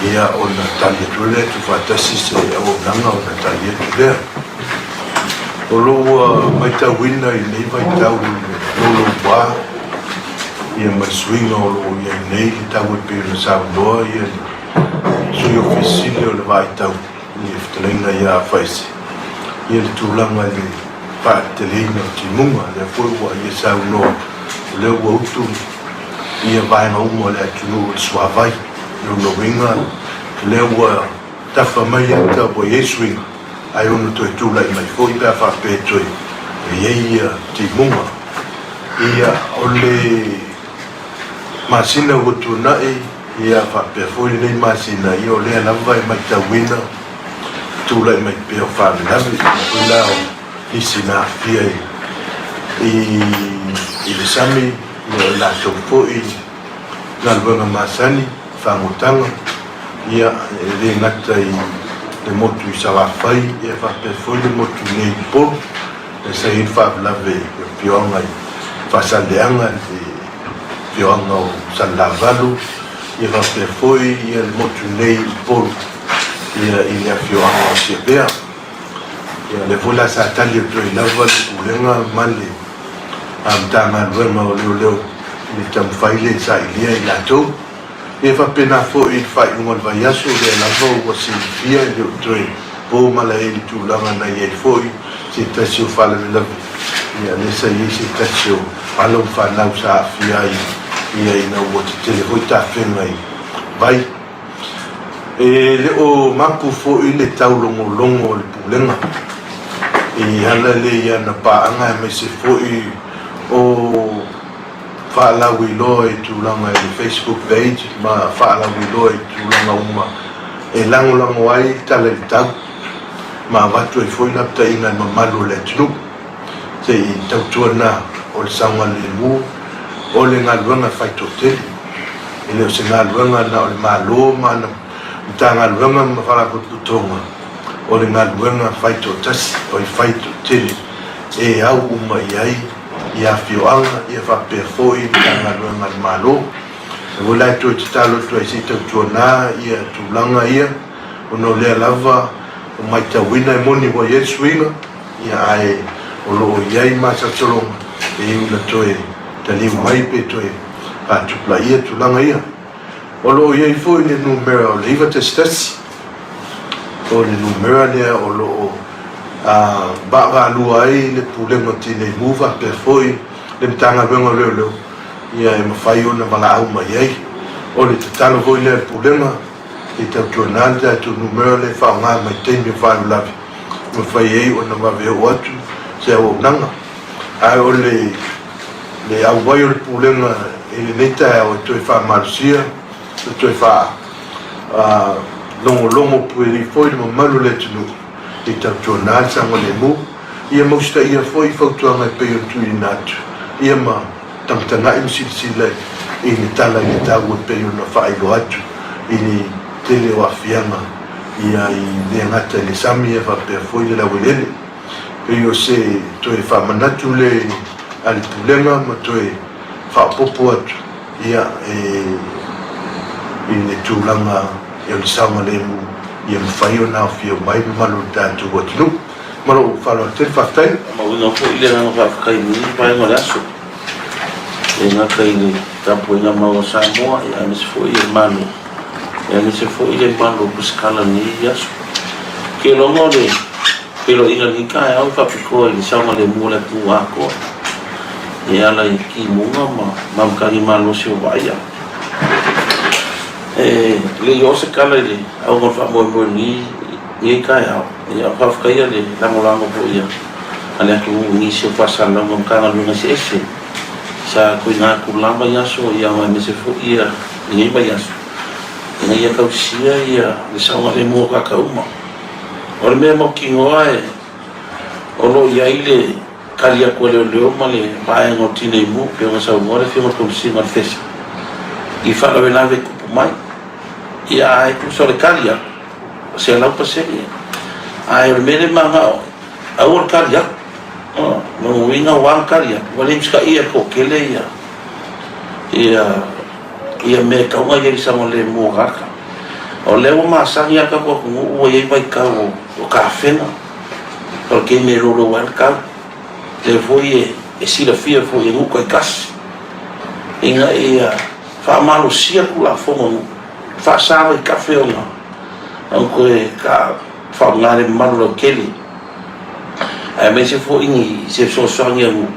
ia ona tali atu lea, tuufaatasi se auaunaga ona tali atu lea. O lo o ua matauina i lenei vaitau i le louloua ia ma le suiga o lo o i ai nei le tau e pei ona saunoa ia le Sui Ofisa Sili o le Vaitau i le fetalaiga ia Faese ia le tulaga i le faateteleina o timuga. Lea foi ua ia saunoa o lea ua utu ia vaega uma o le atunuu i le suavai. Lona uiga o lea ua tafa mai ata ua i ai suiga, ae ono toe tulai mai foi pe a faapea e toe i ai ia timuga. Ia, o le masina ua tuanai, ia faapea foi lenei masina, ia o lea lava e matauina tulai mai pea o faalavelave, ia foi la o nisi na aafia i le sami, ia o i latou foi galuega masani, fagotaga, ia, e le gata i le motu i Salafai, ia faapea foi le motu nei i Upolu, lea sa i ai le faalavelave i le afioaga i Faasaleleaga, le afioaga o Salelavalu, ia faapea foi ia le motu nei i Upolu, ia i le afioaga o Tiavea. Ia, lea foi la sa tali atu ai lava le Pulega ma le Matagaluega o Leoleo i le taumafai lea e sailia i latou. Ia faapena foi i le faaiuga o le vaiaso, o lea lava ua silafia e le o toe po malae i le tulaga na i ai foi se tasi o faalavelave, ia lea sa i ai se tasi o alo ma fanau sa aafia ai ia ina ua tetele foi tafega i vai. E le o mapu foi le taulogologo o le Pulega i ala lea i ana paaga aemaise foi o faalauiloa i tulaga i le Facebook page ma faalauiloa i tulaga uma e lagolago ai le Tala i le Tau ma avatu ai foi lapataiga i mamalu o le atunuu se i tautuana o le saogalemu o le galuega e fai toatele. E le o se galuega na o le Malo ma ana Matagaluega ma Faalapotopotoga, o le galuega fai toatasi, oi fai toatele e au uma i ai i afioaga ia faapea foi Matagaluega a le Malo. E ua la e toe tatalo atu ai se i tautuana ia tulaga ia ona o lea lava o maitauina e moni ua i ai le suiga ia ae o lo o i ai masalosaloga e iu ina toe taliu mai pe toe faatupulaia tulaga ia. O lo o i ai foi le numera o le 911, o le numera lea o lo o vaavaalua ai le Pulega o Tinei Mu faapea foi le Matagaluega o Leoleo ia e mafai ona valaau mai ai. O le tatalo foi lea a le Pulega, se i tautuana le tatou numera lea e faaaoga mai taimi o faalavelave e mafai ai ona vave oo atu se auaunaga. Ae o le le auai o le Pulega i lenei taeao e toe faamalosia, e toe faa logologo puelei foi le mamalu o le atunuu i tautuana le saogalemu, ia ma usitaia foi fautuaga e pei ona tuuina atu, ia ma tagatagai ma silasila i le tala i le tau e pei ona faailoa atu i le tele o aafiaga ia i le gata i le sami ae faapea foi le laueleele. Pei o se toe faamanatu lea a le Pulega ma toe faaopoopo atu ia e i le tulaga o le saogalemu ia mafai ona aofia mai mamalu o le tatou atunuu. Ma lou faaaloalo tele, faafetai.
Faamauina foi le agaga faafetai i lenei vaega o le aso, e le gata i le tapuaiga mau a Samoa, aemaise foi le Malo, aemaise foi le mamalu o Kusikala i lenei aso. Ou te iloa o le feiloaiga i lenei taeao e faapitoa i le saogalemu o le atunuu atoa e ala i timuga ma matagi malosi o vaaia. E le i oo se tala i le auga o le faamoemoe i lenei taeao, ia faafetaia le lagolago foi a le atunuu i nisi o faasalalauga o Matagaluega eseese sa tuuina atu i le la vaiaso aemaise foi lenei vaiaso ina ia tausisia le saogalemu o tagata uma. O le mea mautinoa o lo o i ai le tali atu a leoleo ma le vaega o Tinei Mu, pei ona saunoa le Afioga i le Komesina o le FESA i faalavelave e tupu mai. Ia ae tusa o le tali atu, 100%. Ae o le mea lea e manao ai, aua le tali atu. O lona uiga ua le tali atu, ua le usitaia e le toatele ia mea e tatau ona i ai i le saogalemu o tagata. O lea ua masani lava le tatou atunuu ua i ai vaitau o tafega, o le taimi e loulou ai le tau. Lea foi e silafia foi e nuu taitasi ina ia faamalosia Tulafono a nuu, faasa vaitafe ona toe faaaoga le mamalu lautele, aemaise foi ni se fesoasoani a nuu,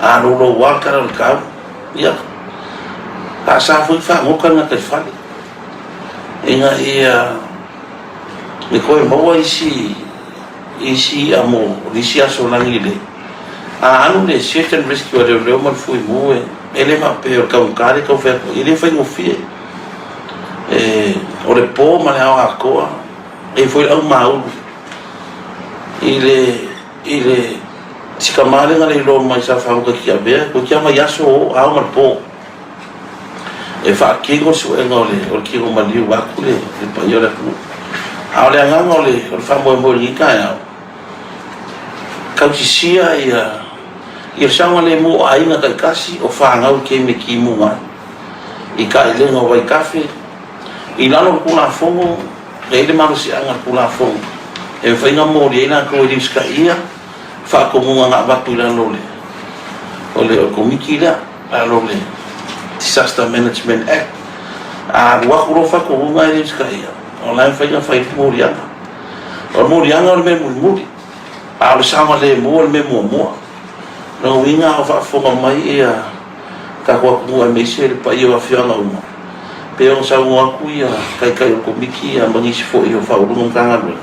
a loulou lava le tala o le tau, ia, faasa foi ona fagota le gataifale ina ia toe maua isi isi i'a mo nisi aso lagi le a alu le search and rescue a leoleo ma le fuimu e e le faapea o le taugata le tau fai atu ai, e le faigofie. E, o le po ma le ao atoa, e i ai foi le aumaulu i le, i le, si tama lea na le iloa mai sa fagota i Tiavea, toeitiiti lava vaiaso o ao ma le po. E faatino le suega o le, o le tino maliu vaeatu le, le paia o le atunuu. A o le agaga o le, o le faamoemoe i lenei taeao, tausisia ia, ia le saogalemu o aiga taitasi o fanau i taimi e timuga ai i taelega o vaitafe, i lalo o le Tulafono, e i ai le malosiaga o le Tulafono e mafai ona molia ai latou e le usitaia faatonuga na avatu i lalo o le, o le Komiti lea. Lalo o le Disaster Management Act, a alu atu loa faatonuga e le usitaia, o la e mafai ona fai le moliaga. O le moliaga o le mea mulimuli, a o le saogalemu o le mea muamua. O lona uiga a o faafofoga mai ia tatou atunuu aemaise le paia o afioaga uma, pei ona saunoa atu ia Taitai o le Komiti ma nisi foi o Faauluuluga o Matagaluega,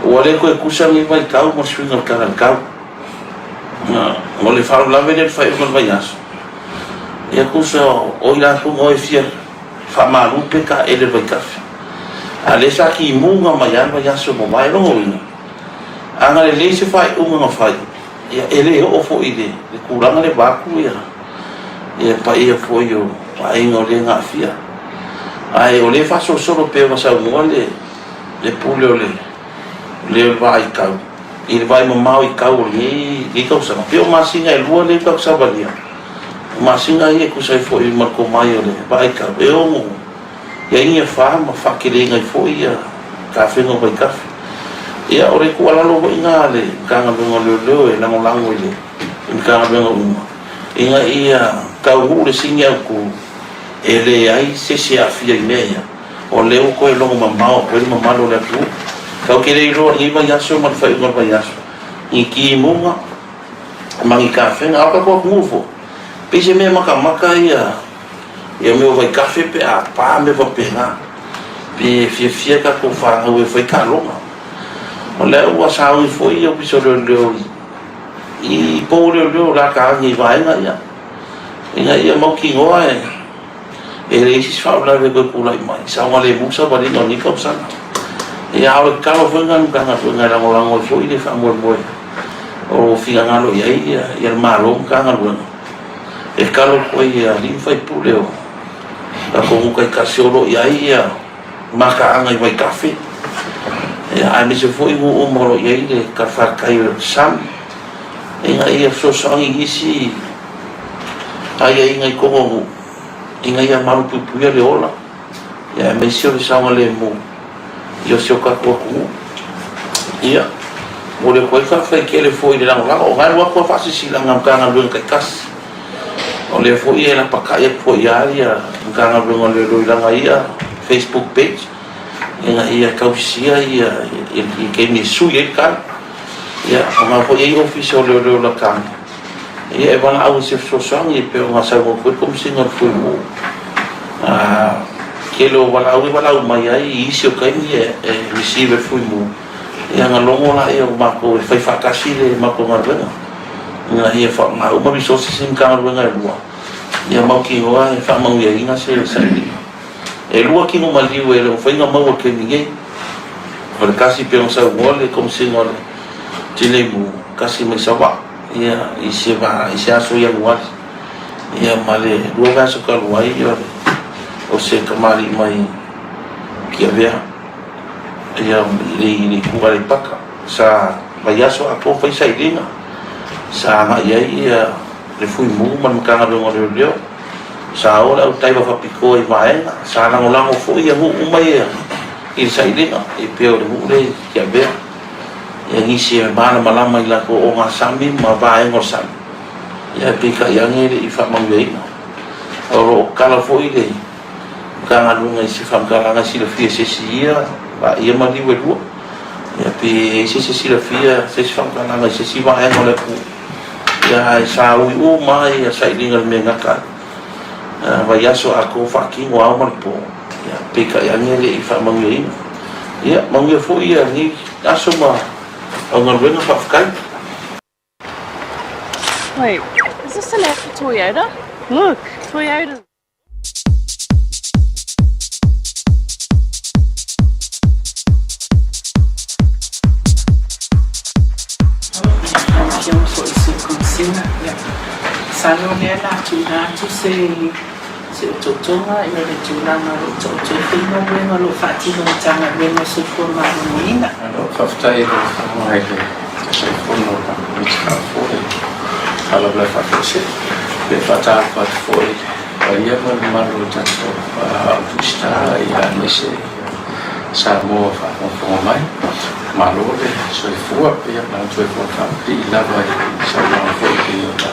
ua le toe tusa lenei vaitau ma le suiga o le tala i le tau. O le faalavelave lea i le faaiuga o le vaiaso, ia tusa o i latou na o e fia faamalu pe taele i le vaitafe. A o lea sa timuga mai lava le vaiaso ua mavae. O lona uiga, a na lelei se faaiuga na fai, ia e le oo foi i le tulaga lea vaeatu ia paia foi o aiga o le na aafia. Ae o lea e faasolosolo pei ona saunoa le pule o le vaitau, i le vaai mamao i tau o lenei tausaga, pei o masina e lua lea tatou savalia, o masina ia e tusa ai foi ma le tomai o le vaai tau, e ono i ai ni afa ma faateleina ai foi ia tafega o vaitafe. Ia, o le tuualalo foi lena a le Matagaluega o Leoleo e lagolago i le Matagaluega uma, ina ia taunuu le sini autu e leai se isi e aafia i mea ia. O lea ua toe logo mamao atu ai le mamalu o le atunuu. Tatou te le iloa i lenei vaiaso ma le faaiuga o le vaiaso ni timuga ma ni tafega. A o le tatou atunuu foi, pei se mea matamata ia mea o vaitafe pe a pa mea faapena. Pe fiafia tatou fanau e fai taaloga. O lea ua sauni foi ia Ofisa o Leoleo i pou o leoleo o le a taagi i vaega ia, ina ia mautinoa e E leai se isi faalavelave e toe tulai mai, saogalemu le savaliga o lenei tausaga. Ia, a o le tatalo foi lena a le Matagaluega e lagolago ai foi le faamoemoe o finagalo i ai le Malo ma Matagaluega, e tatalo atu ai i alii ma faipule o tatou nuu taitasi o lo o i ai mataaga i vaitafe, aemaise foi nuu uma o lo o i ai le talafatai o le sami, ina ia fesoasoani i nisi aiaiga i totonu o nuu ina ia malupuipuia le ola, aemaise o le saogalemu o si o tatou atunuu. Ia. Momoli atu ai le faafetai tele foi i le lagolago, o galu atu a faasilasilaga a Matagaluega taitasi. O lea foi e lapatai atu foi ia ia Matagaluega o Leoleo i lana ia Facebook page ina ia tausisia ia i le taimi e sui ai le tala. Ia, o na foi e i ai Ofisa o Leoleo lata ane, ia e valaau i se fesoasoani e pei ona saunoa foi le Komesina o le Fuimu. Tele o valaau e valaau mai ai i isi o taimi e receive e le Fuimu, ia ona logo lea o matou e fai faatasi le matou galuega ina ia faaaoga uma resources i Matagaluega e lua, ia mautinoa e faamanuiaina se sailiga. E lua tino maliu e le o mafai ona maua i le taimi nei. O le tasi pei ona saunoa le Komesina o le Tinei Mu, tasi mai Savaii, ia, i se va, i se aso Ianuari, ia ma le lua vaiaso talu ai, o le, o se tamalii mai Tiavea, ia, i le, i le itu Aleipata. Sa vaiaso atoa fai sailiga, sa agai ai ia le Fuimu ma le Matagaluega o Leoleo, Sa o le au taiva faapitoa i vaega, sa lagolago foi ia nuu uma ia i le sailiga, e pei o le nuu lea i Tiavea, ia nisi e malamalama i latou ogasami ma vaega o le sami, ia ae peitai ane e le i faamanuiaina. O lo o tatala foi le Matagaluega i se faamatalaga e silafia e se isi ia ia maliu e lua, ia pe i ai se isi e silafia se isi faamatalaga i se isi vaega o le atunuu. Ia ae sa ui uma lava ia sailiga i le mea e gata ai. Vaiaso atoa faatino ao ma le po, ia peitai ane e le i faamanuiaina. Ia manuia foi ia lenei aso ma au galuega faafetai.
Wait, is this an ad for Toyota? Look, Toyota.
Afioga foi i se Komesina, ia, masalo o lea o le a tuuina atu se se otootoga i le tulaga o lo o taoto ai foi galuega o lo o faatino e Matagaluega o le Soifua Maloloina.
Faafetai i lau Afioga i le Taitaifono o la Komiti Faafoe Faalavelave Faafuasei. E faatalofa atu foi i le paia ma le mamalu o le tatou Autusita aemaise Samoa o faafogafoga mai. Malo le soifua, ia manatu ai foi o le faapipii lava i saunoaga foi pei ona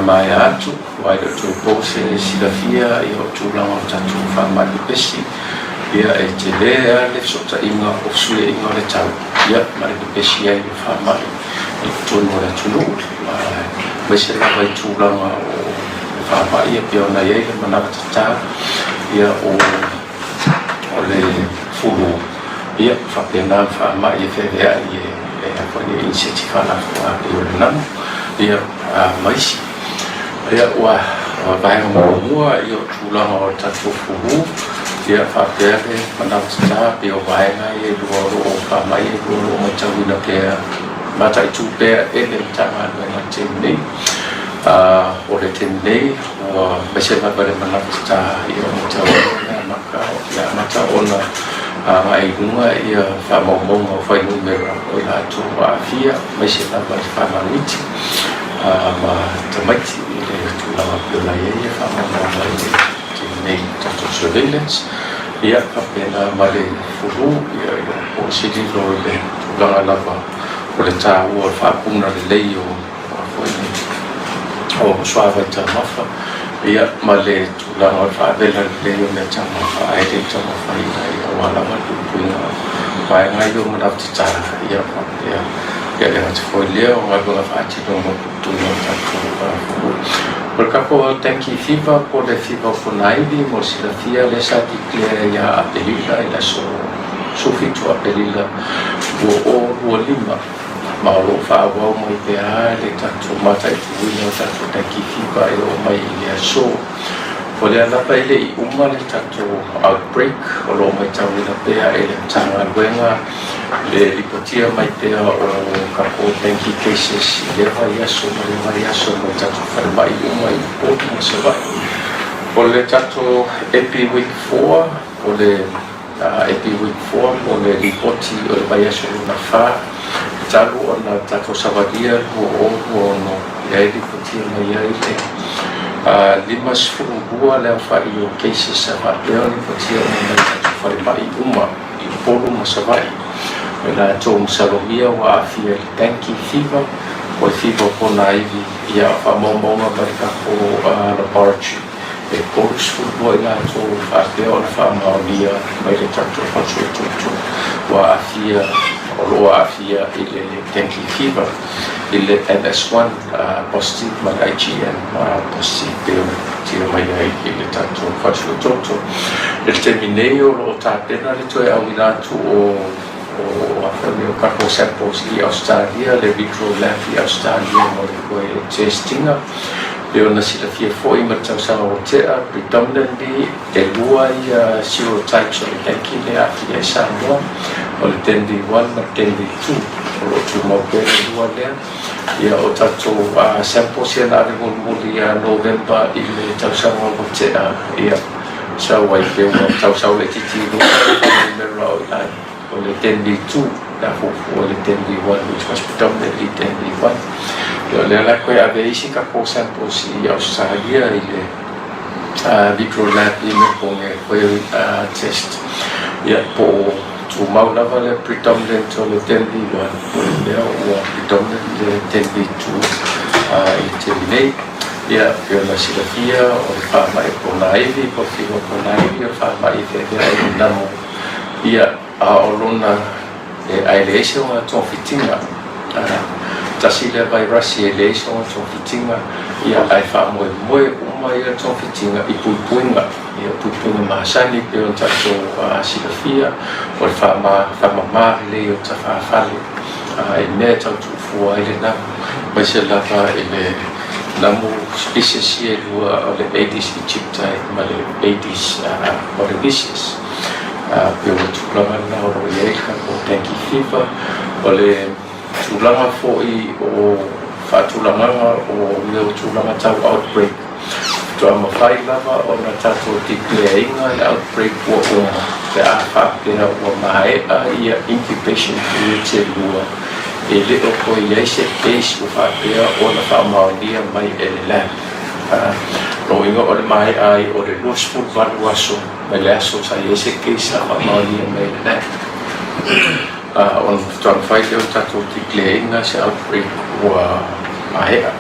maea atu, aua e le o toe po se silafia o tulaga o tatou faamai pepesi, ia e tele lava le fesootaiga o fesuiaiga o le tau ia ma le pepesi ai o faamai i totonu o le atunuu, aemaise lava i tulaga o faamai e pei ona i ai le manava tatā ia o o le fulu, ia, faapena le faamai e feaveai e e iniseti faalafua pei o le nanu, ia, ma isi. Ia, ua vaega muamua, ia, o tulaga o le tatou fulu, ia, faapea le manawa tatā pei o vaega ia e lua o lo o faamai e lua o lo o matauina pea, mataitu pea e le Matagaluega i le taimi nei. O le taimi nei, Ua aemaise lava le manatu tatā ia matau ai le amata, le amata ona agai i luga ia faamaumauga o fuainumera o i latou ua aafia, aemaise lava i fanau iti ma tamaiti i le tulaga pei ona i ai ia faamaumauga i le taimi nei i le tatou surveillance. Ia faapena ma le fulu, ia e le o po se lilo i le tulaga lava o le taua o le faapuna lelei o o suavai taumafa, ia ma le tulaga o le faavela lelei o mea taumafa ae le i taumafaina, ia aua lava le puipuiga o vaega ia o manava tatala, ia faapea. Ia e le gata foi i lea o galuega faatino mo le puipuiga o tatou atunuu. O le tatou dengue fever po o le fiva o Ponaivi mo le silafia lea sa declare ia Aperila i le aso 17 Aperila 2025. Ma o lo o faaauau mai pea le tatou mataituina o tatou dengue fever e oo mai i le aso. O lea lava e le i uma le tatou outbreak, o lo o matauina pea e le Matagaluega le lipotia mai pea o tatou dengue cases i lea vaiaso ma lea vaiaso mai tatou falemai uma i Upolu ma Savaii. O le tatou Epi Week 4, o le Epi Week 4 po o le lipoti o le vaiaso lona fa, talu ona tatou savalia 2026 lea e lipotia mai ai le 52 le aofai o cases sa faapea ona lipotia uma mai tatou falemai uma i Upolu ma Savaii. O i latou masalomia ua aafia i le dengue fever po o le fever o ponaivi, ia o faamaumauga mai le tatou laboratory e 32 i latou ua faapea ona faamaonia mai le tatou falesuetutu ua aafia o lo o aafia i le dengue fever i le NS1 positive ma le IgM positive pei ona tino mai ai i le tatou falesuetoto. I le taimi nei o lo o tapena le toe auina atu o o a foi o tatou samples i Ausetalia, le Vitro Lab i Ausetalia mo le toe test ina. Pei ona silafia foi ma le tausaga ua tea, predominantly e lua ia serotypes o le dengue lea e aafia ai Samoa, o le dengue 1 ma le dengue 2. O lo o tumau pea le lua lea. Ia o tatou samples ia na ave mulimuli ia November i le tausaga ua tea, ia sau ai pe ua tau sau laitiiti i luga le fuainumera o i o le dengue 2 pe a fuafua i le dengue 1 which was predominantly dengue 1. Ia o lea la e toe ave ai isi tatou samples i Ausetalia i le Vitro Lab i Melbourne e toe test ia po o tumau lava le predominant o le dengue 1 po o le mea ua predominant le dengue 2 i le taimi nei. Ia pei ona silafia o le faamai ponaivi po o le fever ponaivi o le faamai e feavea ai le namo ia a o lona e ae leai se ona togafitiga. Tasi lea vairasi e leai sona togafitiga, ia ae faamoemoe uma ia togafitiga i puipuiga, ia puipuiga masani pei ona tatou silafia, o le faamama lelei o tafafale i mea e tau tuufua ai le namu, aemaise lava i le namu species ia e lua o le Aedes aegypti ma le Aedes polynesius. Pei o le tulaga lena o lo o i ai le tatou dengue fever. O le tulaga foi o faatulagaga o mea o tulaga tau outbreak, faatoa mafai lava ona tatou declare ina le outbreak ua uma pe a faapea ua maea ia incubation periods e lua e le o toe i ai se case ua faapea ona faamaonia mai e le lab. O lona uiga o le maea ai o le 28 aso mai le aso sa i ai se case sa faamaonia mai e le lab. Ona faatoa mafai lea ona tatou declare ina se outbreak ua maea.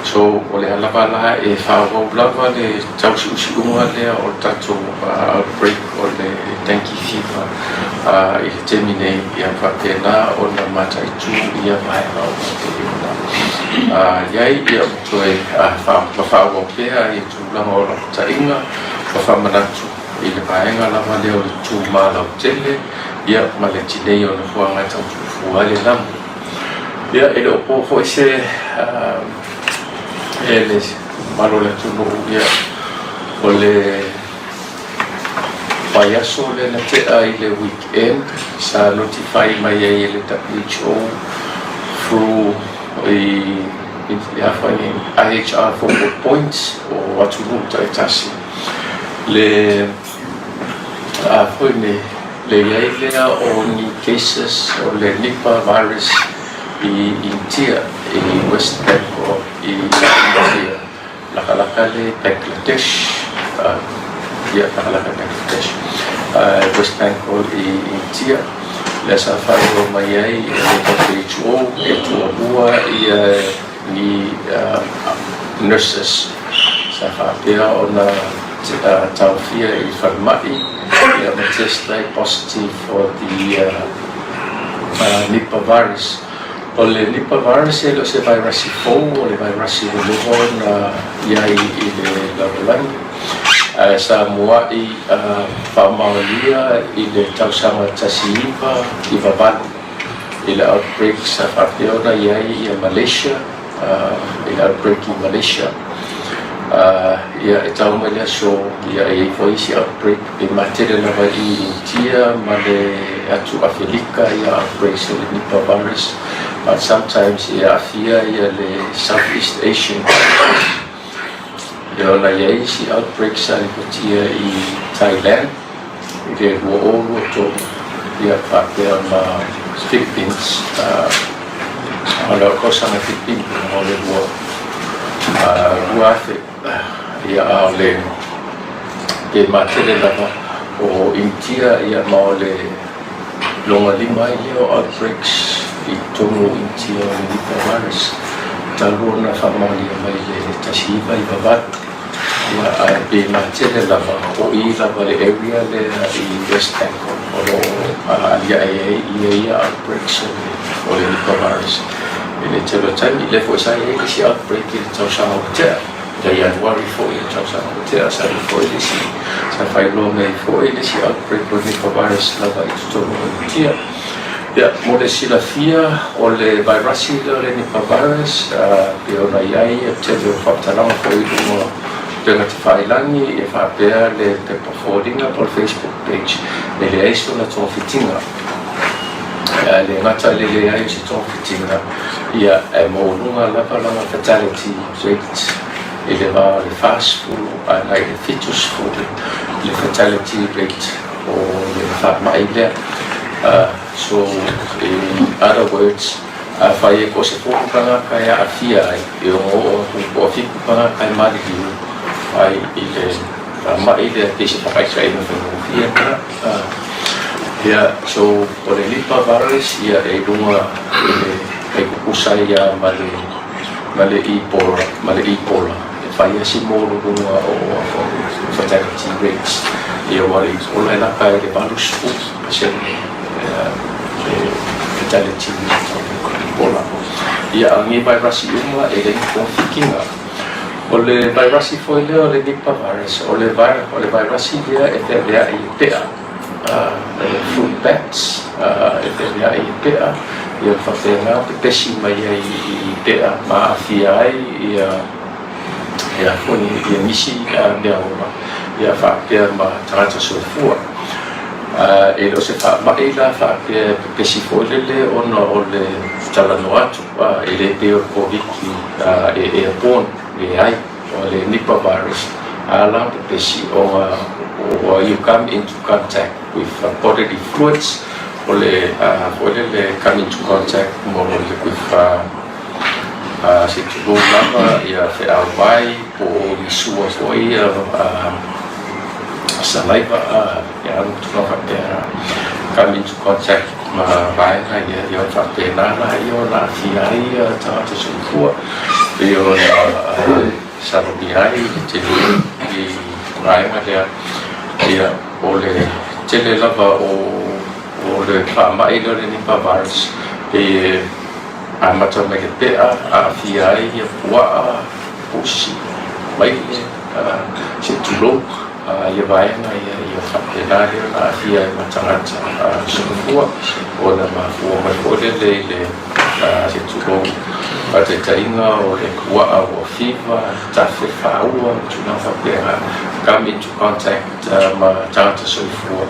So o le a lava la e faaauau lava le tausiusiuga lea o le tatou outbreak o le dengue fever i le taimi nei, ia faapena ona mataitu ia vaega uma pei ona i ai, ia ma toe faaauau pea i tulaga o lapataiga ma faamanatu i le vaega lava lea o le tu malautele ia ma le tinei o nofoaga e tau tuufua ai le namu. Ia e le o po foi se e le mamalu o le atunuu ia o le vaiaso lea na tea i le weekend sa notify mai ai e le WHO through i le a foi nei IHR focal points o atunuu taitasi le a foi nei le i ai lea o ni cases o le Nipah virus i Intia i West Bengal i Intia lakalaka le Bangladesh ia lakalaka Bangladesh West Bengal i Intia lea sa faailoa mai ai e le WHO e tualua ia ni nurses sa faapea ona taofia i falemai ia ma test ai positive for the Nipah virus. O le Nipah virus e le o se vairasi fou, o le vairasi ua leva ona i ai i le lalolagi, ae sa mua'i faamaonia i le tausaga 1998 i le outbreak sa faapea ona i ai ia Malaysia, i le outbreak i Malaysia. Ia e tau mai le aso, ia e i ai foi isi outbreak pe matele lava i Initia ma le atu Afelika ia outbreaks o le Nipah virus, but sometimes e aafia ia le Southeast Asian countries. Ia ona i ai isi outbreaks sa lipotia i Thailand i le 2023, ia faapea ma Philippines, o le tausaga Philippines o le 2000, ia a o le pe matele lava o Initia ia ma o le Lona lima ai lea o outbreaks i totonu o Initia o le Nipah virus talu ona faamaonia mai i le 1998. Ia, ae pei matele lava o i lava le area lea i West Bank o lo o aliae ai ia ia outbreaks o le Nipah virus. I le tele o taimi, lea foi sa i ai le isi outbreak i le tausaga ua tea, ia Ianuari foi i le tausaga ua tea, sa i ai foi le isi, sa faailoa mai ai foi le isi outbreak o le Nipah virus lava i totonu o Initia. Ia, mo le silafia, o le vairasi lea o le Nipah virus, pei ona i ai le tele o faamatalaga foi i luga o upega tafailagi, e faapea le pepa foliga po o le Facebook page, e leai sona togafitiga. Ae le gata i le leai o se togafitiga, ia, e maualuga lava lana fatality rate i le va o le 40 agai i le 70 le fatality rate o le faamai lea. So, in other words, afai e toasefulu tagata e aafia ai, e ono oo atu i le toafitu tagata e maliliu ai i le faamai lea, pei se faataitaiga faigofie lena. Ia, so, o le Nipah virus, ia, e i luga i le taitutusa ai lava ma le, ma le Ebola, ma le Ebola. E fai lava si maualuluga o fatality rates. Ia, aua o le Ebola e lata i le 80% le fatality rate o le Ebola. Ia, a o nei vairasi uma, e leai ni togafitiga. O le vairasi foi lea o le Nipah virus, o le o le vairasi lea e feaveai i pea, fruit bats, e feaveai i pea, ia faapena pepesi mai ai i pea ma aafia ai ia ia foi ia nisi mea ola, ia faapea ma tagata soifua. E le o se faamai la faapea e pepesi foi lele ona o le talanoa atu, e le pei o le Koviti e airborne, leai, o le Nipah virus a la pepesi ona ua you come into contact with bodily fluids, o le foi lele come into contact mo with se tulou lava ia feauai po o ni sua foi ia saliva ia alu tulaga faapea come into contact ma vaega ia, ia ona faapena laia ona aafia ai ia tagata soifua pei ona salomia ai le tele i vaega lea. Ia, o le tele lava o o le faamai lea o le Nipah virus pei e amata mai le pea, aafia ai ia puaa, pusi, maile, se tulou ia vaega ia, ia faapena lea ona aafia ai ma tagata soifua ona mafua mai foi lele i le se tulou faataitaiga o le puaa ua fiva, tafe faaua ma tulaga faapena, come into contact ma tagata soifua,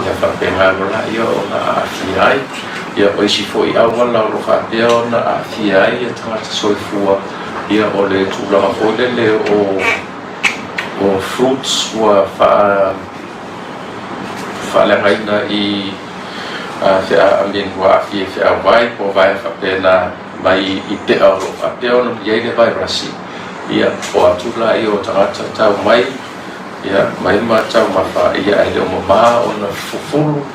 ia faapena loa laia ona aafia ai. Ia o isi foi auala o lo o faapea ona aafia ai ia tagata soifua, ia o le tulaga foi lele o o fruits ua faa faaleagaina i fea I mean ua aafia i feauai po o vaega faapena mai i pea o lo o faapea ona i ai le vairasi, ia o atu laia o tagata tau mai ia mai ma taumafa ia ae le o mamā ona fufulu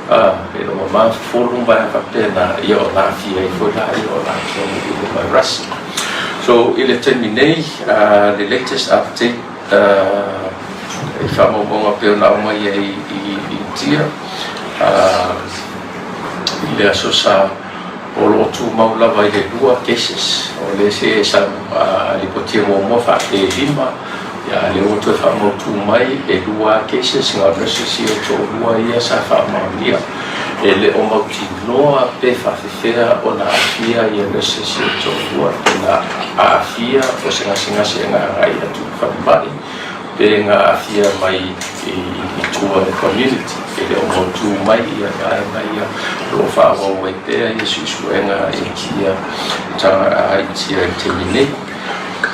a e le o mamā fufulu ma vaega faapena ia ona aafia ai foi laia o latou i le vairasi. So i le taimi nei le latest update i faamaumauga pei ona aumai ai i Initia i le Aso Sa, o lo o tumau lava i le lua cases. O le isi sa lipotia muamua faapea e lima, a o lea ua toe faamautu mai e lua cases, na o nurses ia e toalua ia sa faamaonia. E le o mautinoa pe faafefea ona aafia ia nurses ia e toalua, pe na aafia o se gasegase na agai atu i le falemai, pe na aafia mai i tua i le community. E le o mautu mai ia vaega ia, o lo o faaauau ai pea ia suesuega i tia i le taimi nei.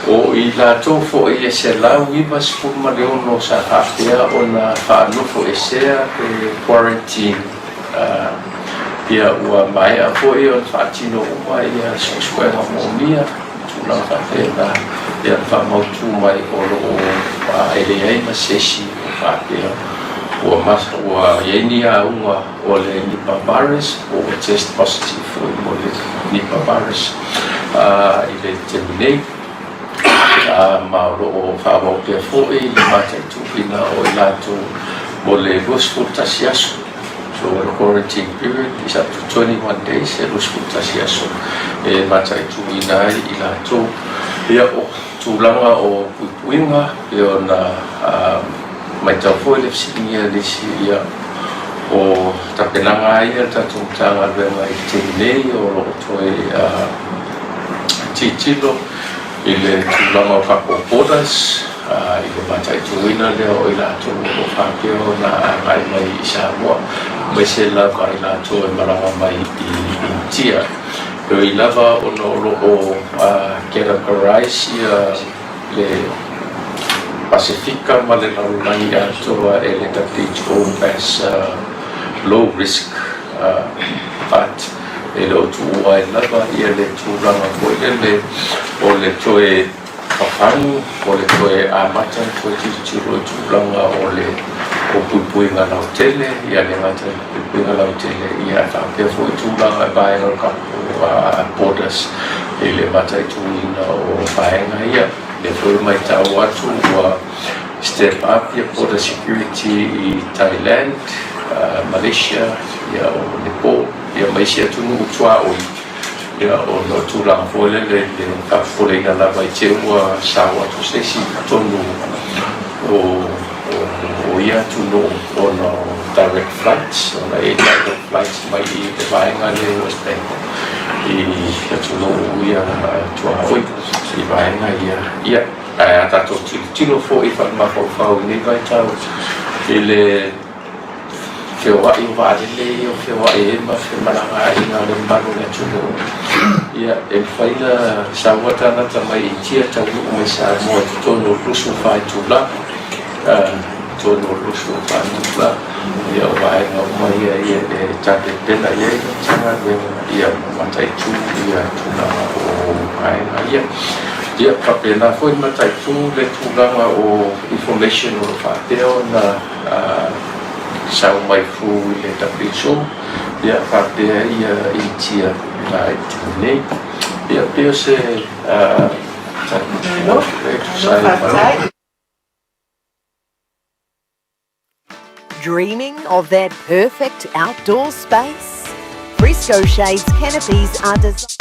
O i latou foi e 196 sa faapea ona faanofoesea pe quarantine, ia ua maea foi ona faatino uma ia suesuega moomia ma tulaga faapena, ia faamautu mai o lo o e leai ma se isi o faapea Ua mas, ua i ai ni auga o le Nipah virus po ua test positive foi mo le Nipah virus i le taimi nei. Ma o lo o faaauau pea foi le mataituina o i latou mo le 21 aso. So the quarantine period is up to 21 days, e 21 aso e mataituina ai i latou. Ia, o tulaga o puipuiga e ona matau foi le fesiligia e nisi, ia, o tapenaga lava ia a le tatou Matagaluega i le taimi nei o lo o toe tilotilo i le tulaga o tatou borders i le mataituina lea o i latou o lo o faapea ona agai mai i Samoa, aemaise lava i latou e malaga mai i Initia. E ui lava ona o lo o categorize ia le Pasefika ma le lalolagi atoa e le WHO as low risk but e le o tuua ai lava ia le tulaga foi lele o le toe fafagu, o le toe amata ona toe tilotilo i tulaga o le o puipuiga lautele, ia le gata i le puipuiga lautele ia ae faapea foi tulaga i vaega o le tatou borders i le mataituina o vaega ia. O lea foi ua matau atu ua step up ia border security i Thailand, Malaysia, ia o Nepal, ia ma isi atunuu tuaoi, ia ona o tulaga foi lele i le faafofoleina lava i te i ua sao atu se isi i totonu o ia atunuu ona o direct flights, ona e i ai direct flights mai i le vaega lea i West Bank i atunuu ia tuaoi i vaega ia. Ia, ae a tatou tilotilo foi faale-mafaufau i nei vaitau i le feoai o vaalele ia o feoai ai ma femalagaaiga a le mamalu o le atunuu, ia, e mafai ona sau lava tagata mai Initia taunuu mai Samoa i totonu o le 24 itula, totonu o le 24 itula, ia o vaega uma ia ia e tapenapena i ai le Matagaluega ia ma mataitu ia tulaga o vaega ia. Ia, faapena foi le mataitu le tulaga o information o lo o faapea ona sau mai through i le WHO, ia faapea ia Initia i le taimi nei. Ia, pei o se tali e tusa ai ma.
Dreaming of that perfect outdoor space? Fresco Shades canopies are designed.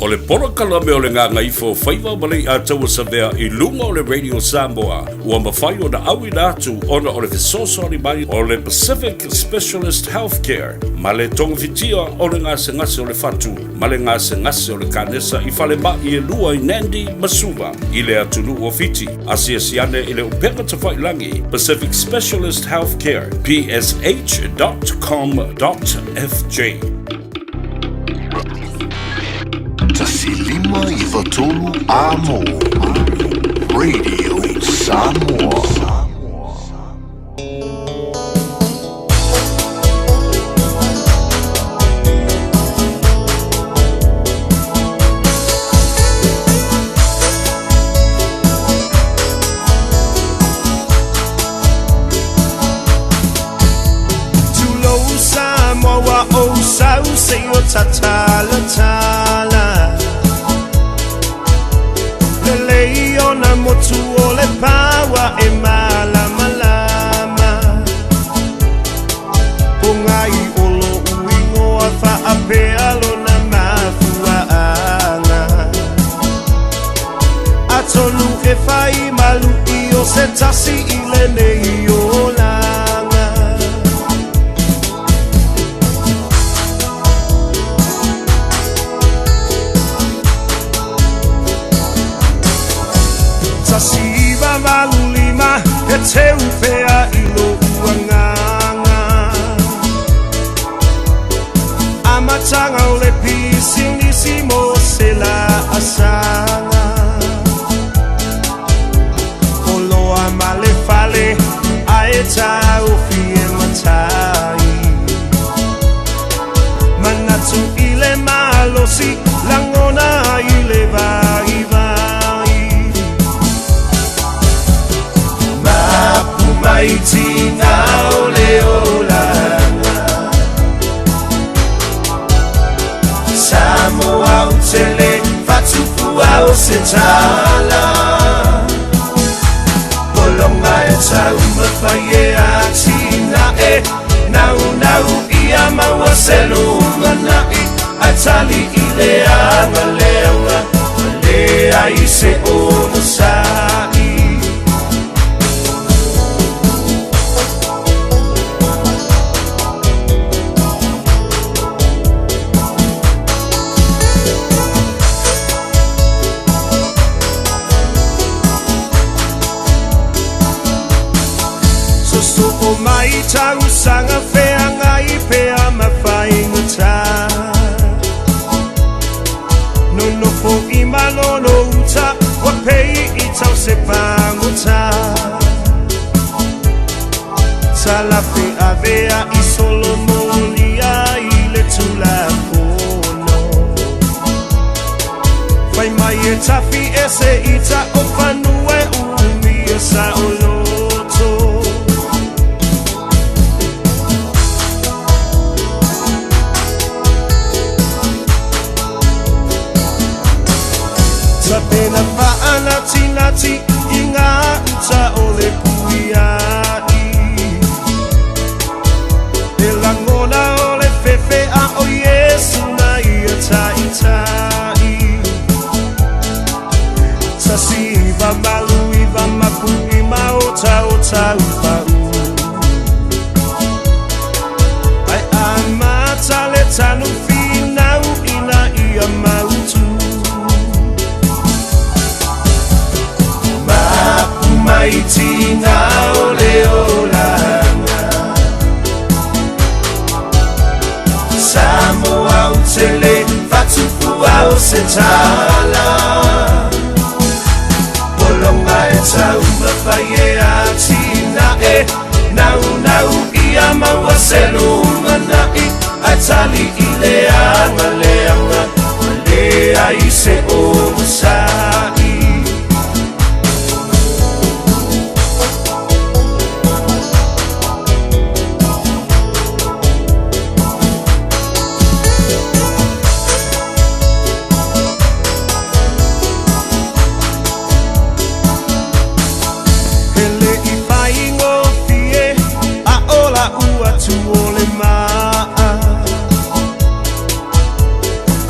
O le polokalame o le Gagaifo Faiva ma Leiataua Savea i luga o le Radio Samoa ua mafai ona auina atu ona o le fesoasoani mai o le Pacific Specialist Healthcare ma le togafitia o le gasegase o le fatu ma le gasegase o le kanesa i falemai e lua i Nandi ma Suva i le atunuu o Fiti. Asiasi ane i le upega tafailagi Pacific Specialist Healthcare, psh.com.fj.
1593 Amo Radio Samoa.
Tulou Samoa ua ou sau seia tatalatala Lelei ona motu o le paua e malamalama Ko Ngai o lou ingoa faapea lona mafuaaga Atonu e fai malu i o se tasi i lenei olaga. 1985 e teu pea i lou agaga. Amataga o le pisinisi mo se laasaga. Oloa ma le fale ae taofi e matai. mai tiga o le olaga. Samoa ou te le faatufua o se tala. Pologa e taumafai e atinae. Naunau ia maua se lumanai. Ae tali i le aga leaga ua leai se onosai. Sosoo mai tausaga feagai pea ma faigata. Nonofo i malolo uta ua pei i tau se pagota. Talafe avea i solomolia i le Tulafono. Fai mai e tafi ese ita o fanua e umia saoloto. Tapena faanatinati i gā uta o le puia'i. E lagona o le fefe a o Iesu na ia ta'ita'i. 1989 mapu'i ma otaota upa'u. Ae amata le tanu finau ina ia mautu. Mapu mai tiga o le olaga. Samoa ou te le faatufua o se tala. Pologa e taumafai e atinae. Naunau ia maua se lumanai. Ae tali i le aga leaga ua leai se onosai. E le i faigofie a o la'u atu o le ma'a.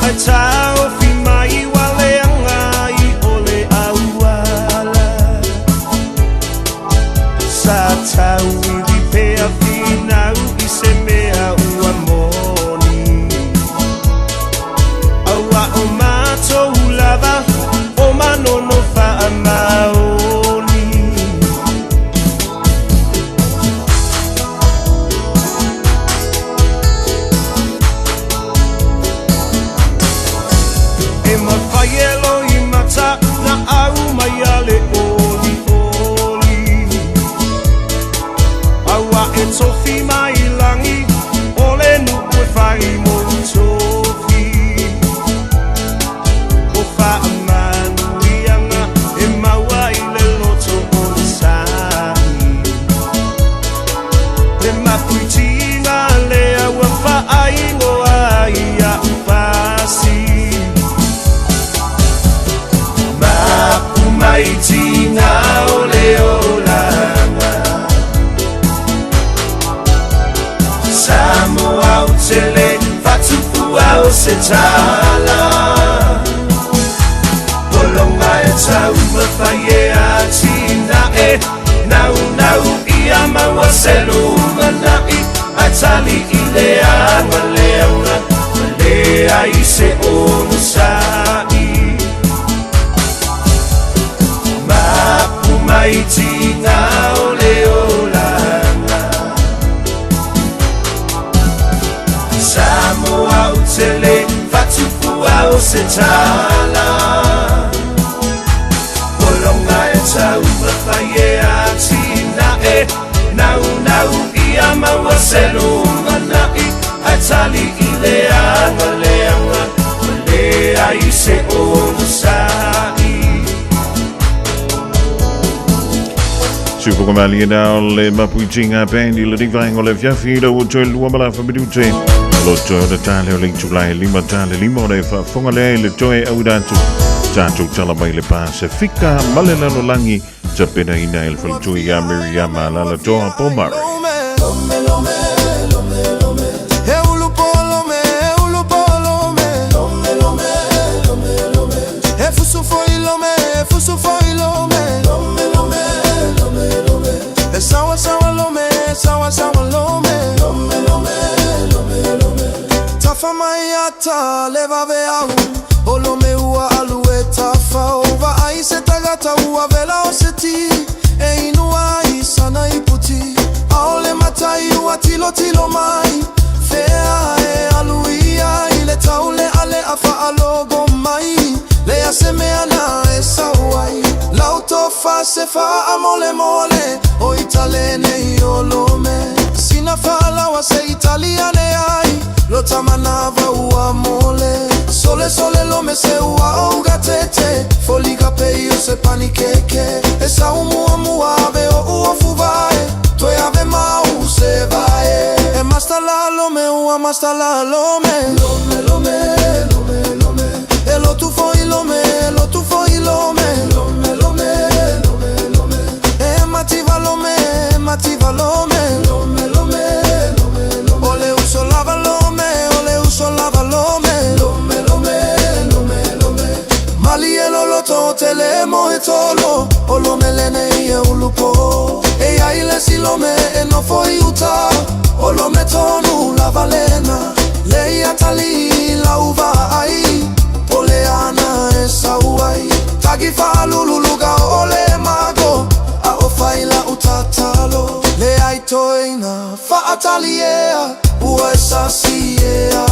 Ae taofi mai ua leaga ai o le auala. Sa tauivi pea finau i se mea ua moni. Auā o matou lava o Manono faamaoni. E mafai e loimata na au mai a le olioli. Auā e tofi mai lagi o le nuu e fai mo tofi. O faamanuiaga e maua i le loto onosa'i. Le mapuitiga lea ua faaigoa ai a'u pasi. Mapu mai tiga o le olaga. Samoa ou te le faatufua o se tala. Pologa e taumafai e atinae. Naunau ia maua se lumanai. Ae tali i le aga leaga ua leai se onosai. Mapu mai tiga o le olaga. Samoa ou te le faatufua o se tala. Pologa e taumafai e atinae. Naunau ia maua se lumanai. Ae tali i le aga leaga ua leai se onosai.
Siufoga malie na o le Mapuitinga Band i lenei vaega o le afiafi ina ua toe lua ma le afa minute. O lo toe ona tale o le itula e lima tale lima ona e faafofoga lea i le toe auina atu tatou tala mai le Pasefika ma le lalolagi tapenaina e le faletua ia Miriama Alaalatoa Pomare.
Tilotilo mai fea e alu ia i le taulealea faalogo mai lea se mea na e sau ai lau tofa se faamolemole o italene i o Lome sina faalaoa se italiane ai lo tamanava ua mole sole sole Lome se ua ougatete foliga pei o se panikeke e sau muamua ave o uofu vae toe ave mau se vae e mastala Lome ua mastala Lome Lome Lome Lome Lome e lotu foi Lome lotu foi Lome Lome Lome Lome Lome e mativa Lome mativa Lome Lome Lome Lome Lome o le uso lava Lome o le uso lava Lome Lome Lome Lome Lome Malie loloto tele moe tolo o Lome lenei e ulupo e ia i le si Lome e nofo i uta o Lome tonu lava lena le ia tali lauva ai po le ana e sau ai tagi faalululuga o le mago a o faila utatalo le ai toina faataliea ua e sasiea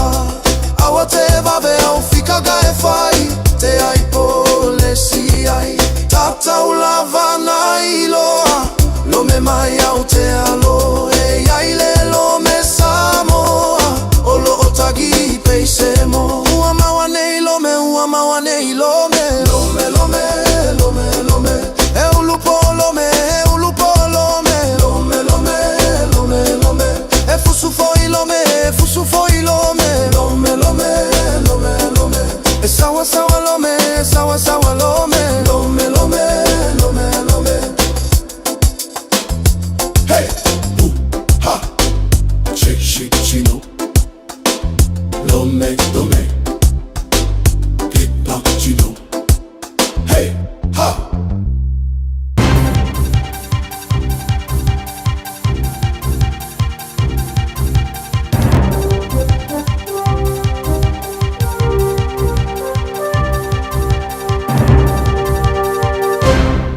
aua te vave au fikaga e fai te ai po le si ai tatau lava na iloa Lome mai au te alo e ia i le Lome Samoa o lo o tagi peise mo ua maua nei Lome ua maua nei Lome Lome Lome Lome Lome e ulupo Lome e ulupo Lome Lome Lome Lome Lome e fusu foi Lome e fusu foi Lome Lome Lome Lome Lome e sawa sawa Lome e sawa sawa Lome Lome Lome Lome Lome.
Hey, ooh, ha, shake, shake, chino, Lome, lome, pick, pop, chino, hey, ha.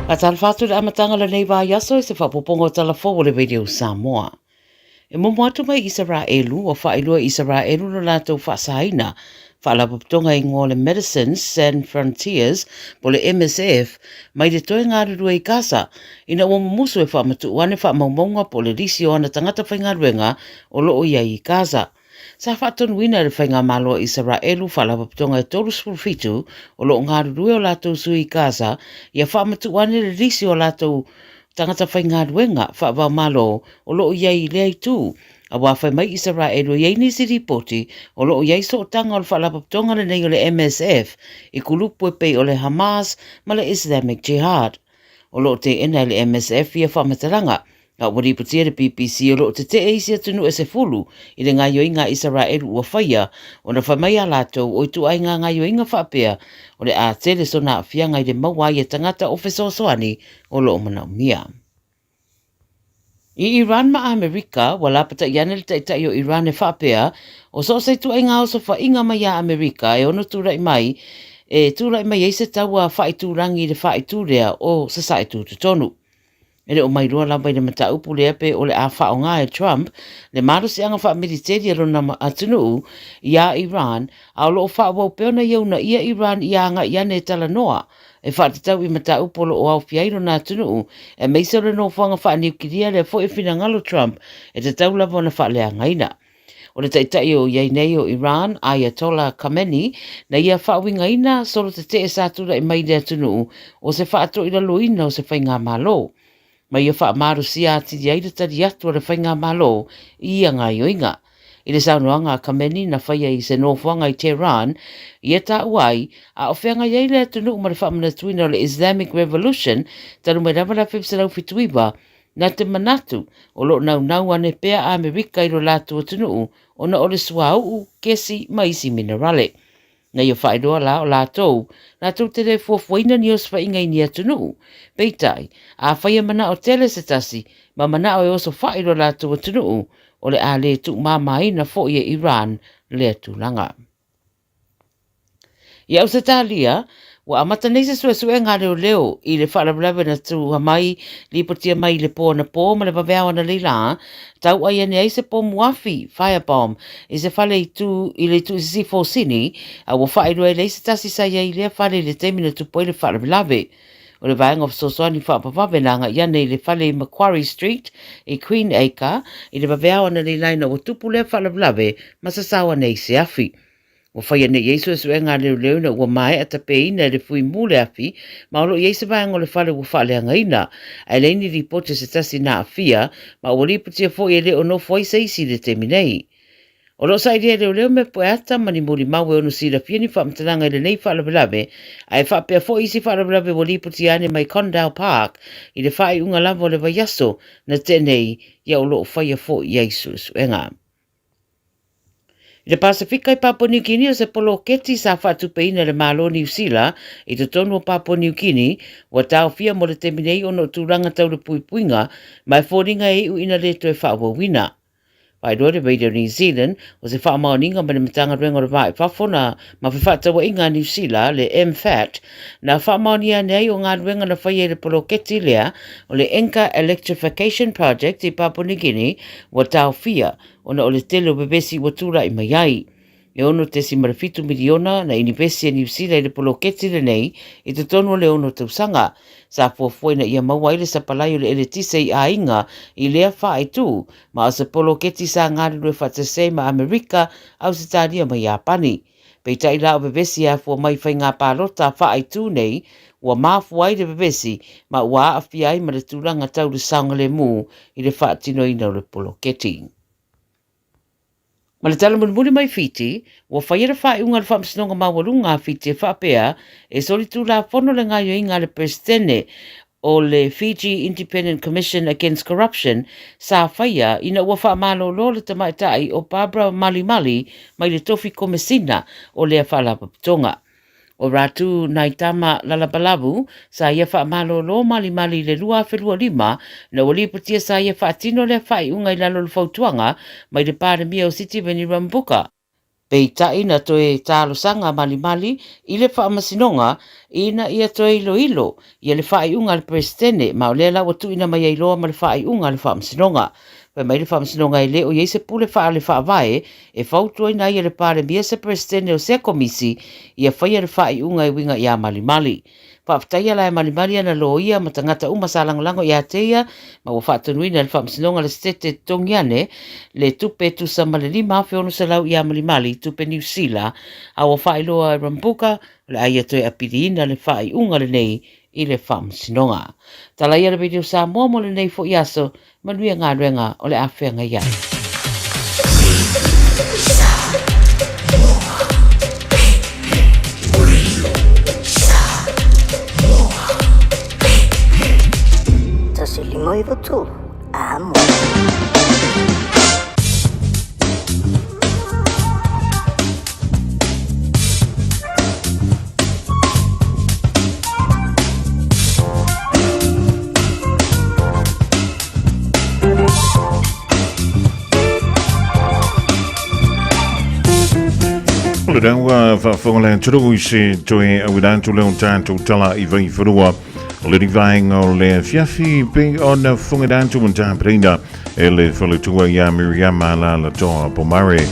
Faatalofa atu i le amataga o lenei vaiaso i se faaopoopoga o Tala Fou o le Radio Samoa. E momo atu mai Isaraelu, ua faailoa e Isaraelu lo latou faasaina faalapotopotoga i ingoa o le Medecins Sans Frontieres po o le MSF mai le toe galulue i Gaza ina ua mumusu e faamatuu ane faamaumauga po o le lisi o ana tagata faigaluega o lo o i ai i Gaza. Sa faatonuina e le Faigamalo a Isaraelu faalapotopotoga e 37 o lo o galulue o latou sui i Gaza ia faamatuu ane le lisi o latou tagata faigaluega faava-o-Malo o lo o i ai i lea itu, aua fai mai Isaraelu e i ai nisi lipoti o lo o i ai sootaga o le faalapotopotoga lenei o le MSF i kulupu e pei o le Hamas ma le Islamic Jihad. O lo o teena e le MSF ia faamatalaga, a ua lipotia e le BBC o lo o tetee isi atunuu e 10 i le gaoioiga a Isaraelu ua faia ona fai mai a latou o ituaiga gaoioiga faapea o le a tele sona aafiaga i le maua ai e tagata o fesoasoani o lo o manaomia. I Iran ma Amerika, ua lapataia ane le taitai o Iran e faapea, o so o se ituaiga osofaiga mai iā Amerika e ono tulai mai, e tulai mai ai se taua faaitulagi i le faaitu lea o Sasae Tutotonu. E le o mailoa lava i le mataupu lea pe o le a faaaoga e Trump le malosiaga faamiliteli a lona atunuu iā Iran, a o lo o faaauau pea ona ia uunaia Iran ia agai ane e talanoa e faatatau i mataupu o lo o aofia ai lona atunuu, aemaise o le nofoaga faaniukilia lea foi e finagalo Trump e tatau lava ona faaleagaina. O le taitai o i ai nei o Iran, Ayatollah Khamenei, na ia faauigaina solo tetee sa tulai mai i le atunuu o se faatoilaloina o se faigamalo. ma ia faamalosia atili ai le tali atu a le faigamalo i ia gaoioiga. I le saunoaga a Khamenei na faia i se nofoaga i Tehran, ia taua ai, a o feagai ai le atunuu ma le faamanatuina o le Islamic Revolution talu mai lava le 1979, na te manatu o lo o naunau ane pea a Amerika i lo latou atunuu ona o le suauu, kesi ma isi minerale. Na ia faailoa la o latou, latou te le fuafuaina ni osofaiga i ni atunuu. Peitai, afai e manao tele se tasi ma manao e osofai lo latou atunuu, o le a le tuumamaina foi e Iran lea tulaga. I Ausetalia, ua amata nei se suesuega a leoleo i le faalavelave na tuua mai, lipotia mai i le po anapō ma le vaveao analeila, tau'ai ane ai se pomu afi, firebomb, i se fale i tū i le itu i sisifo o Sini, a ua faailoa e leai se tasi sa i ai i lea fale i le taimi na tupu ai le faalavelave. O le vaega o fesoasoani faapavave na agai ane i le fale i Macquarie Street i Queen Acre i le vaveao analeila ina ua tupu lea faalavelave ma sasao ane ai se afi. Ua faia nei i ai suesuega a leoleo ina ua maea tapeina e le fuimu le afi ma o lo o i ai se vaega o le fale ua faaleagaina. Ae leai ni lipoti a se tasi na aafia ma ua lipotia foi e le o nofo ai se isi i le taimi nei. O lo o sailia e leoleo mea pueata ma ni molimau e ono silafia ni faamatalaga i lenei faalavelave ae faapea foi isi faalavelave ua lipotia ane mai Condell Park i le faaiuga lava o le vaiaso na tea nei ia o lo o faia foi i ai suesuega. I le Pasefika i Papua Niu Kini, o se poloketi sa faatupeina e le Malo o Niu Sila i totonu o Papua Niu Kini, ua taofia mo le taimi nei ona o tulaga tau le puipuiga ma e foliga e iu ina le toe faaauauina. Faailoa le Radio New Zealand, o se faamaoniga mai le Matagaluega o le Va i Fafo na ma Fefaatauaiga a Niu Sila, le MFAT, na faamaonia ane ai o galuega na faia i le poloketi lea o le Inca Electrification Project i Papua Niu Kini, ua taofia ona o le tele o vevesi ua tulai mai ai. E 6.7 miliona na inivesi e Niu Sila i le poloketi lenei i totonu o le ono tausaga. Sa fuafua ina ia maua ai le sapalai o le eletise i aiga i lea faaitu, ma o se poloketi sa galulue faatasi ai ma Amerika, Ausetalia ma Iapani. Peitai la o vevesi e afua mai i faiga palota faaitu nei, ua mafua ai le vevesi ma ua aafia ai ma le tulaga tau le saogalemu i le faatinoina o le poloketi. Ma le tala mulimuli mai Fiti, ua faia le faaiuga a le Faamasinoga Maualuga a Fiti e faapea, e solitulafono le gaoioiga a le Peresetene o le Fiji Independent Commission Against Corruption sa faia ina ua faamalolo le tamaitai o Barbara Malimali mai le tofi Komesina o lea Faalapotopotoga. O Ratu Naitama Lalabalavu sa ia faamalolo malimali i le 2025 ina ua lipotia sa ia faatino lea faaiuga i lalo o le fautuaga mai le Palemia o Sitiveni Rabuka. Peitai na toe talosaga malimali i le Faamasinoga ina ia toe iloilo ia le faaiuga a le Peresetene ma o lea la ua tuuina mai ai loa ma le faaiuga a le Faamasinoga. Fai mai le Faamasinoga e le o i ai se pule faale-faavae e fautuaina ai e le Palemia se Peresetene o sea Komisi ia faia le faaiuga e uiga iā Malimali. Faafetaia la e Malimali ana loia ma tagata uma sa lagolago iā te ia ma ua faatonuina e le Faamasinoga le Setete e totogi ane le tupe e tusa ma le $5,600 iā Malimali, tupe Niu Sila, a ua faailoa e Rambuka o le a ia toe apiliina le faaiuga lenei i le Faamasinoga. Tala ia le Radio Samoa mo lenei foi aso, manuia galuega o le a feagai ai.
Tasi lima iwa tolu. Amo.
O le rau faafofoga le atunuu i se toe auina atu lea o tatou tala i Vaifanua o le vaega o le afiafi pei ona fofoga atu ma tapenaina e le faletua iā Miriama Alalatoa Pomare.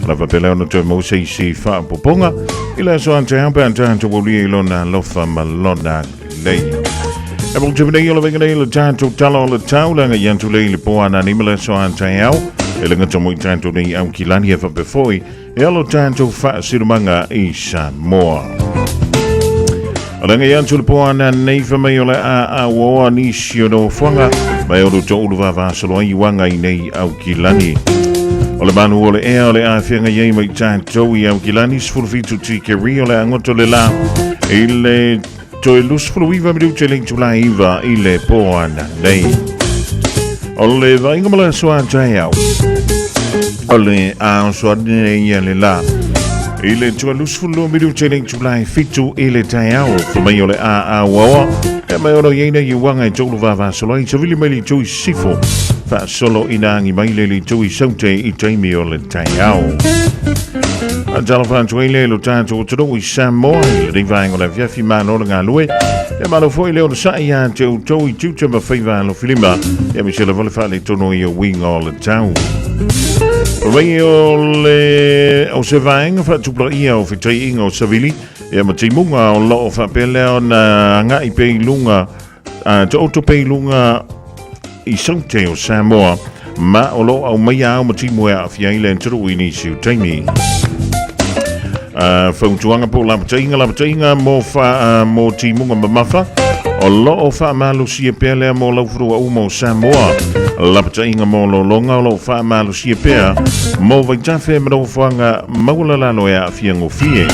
Lava pea lea ona toe maua se isi faaopoopoga i le aso a taeao pe a tatou aulia i lona alofa ma lona lelei. E mo te nei o le venga nei le tatou tala o le tau leaga i atu lei le po ana ni ma le aso a taeao e le gata mo i tatou nei au kilani e faapea foi e alo tatou faasilumaga i Samoa. O le ngai atu le po ana nei fa mai o le a a uoa nisi o nofoaga ma e olo to ulu vavasolo ai uaga i nei Aukilani. O le manu o le ea o le afeaga i ai mai tatou i Aukilani 17 tikeri o le agoto le la i le toe 29 minute le itula 9 i le po ana nei. O le vaaiga ma le aso a taeao. O le aso nei ia le la. I le toe 22 minute le itula 7 i le taeao. Fa mai o le a a uaoa. E mai ono i aina i uaga e tolu vavasolo ai. Savili mai le itu i sifo. Faasolo ina agi mai le le itu i saute i taimi o le taeao. A talofa atu ai le lo tatou atunuu i Samoa i lenei vaega o le afiafi malo le galue. Ia malo foi le onosai ia te outou i tiute ma faiva alofilima. Ia aemaise lava le faaletonu i uiga o le tau. Mai o le o se vaega faatupulaia o fetaiiga o savili ia ma timuga o loo faapea lea ona agai pea i luga a taoto pea i luga i saute o Samoa ma o loo aumaia ao ma timu e aafia ai le atunuu i nisi o taimi. Fautuaga po o lapataiga lapataiga mo, fa, mo timuga mamafa o loo faamalosia pea lea mo laufanua uma o Samoa. Lapataiga mo lologa o loo faamalosia pea mo vaitafe ma nofoaga maualalalo e aafia gofie.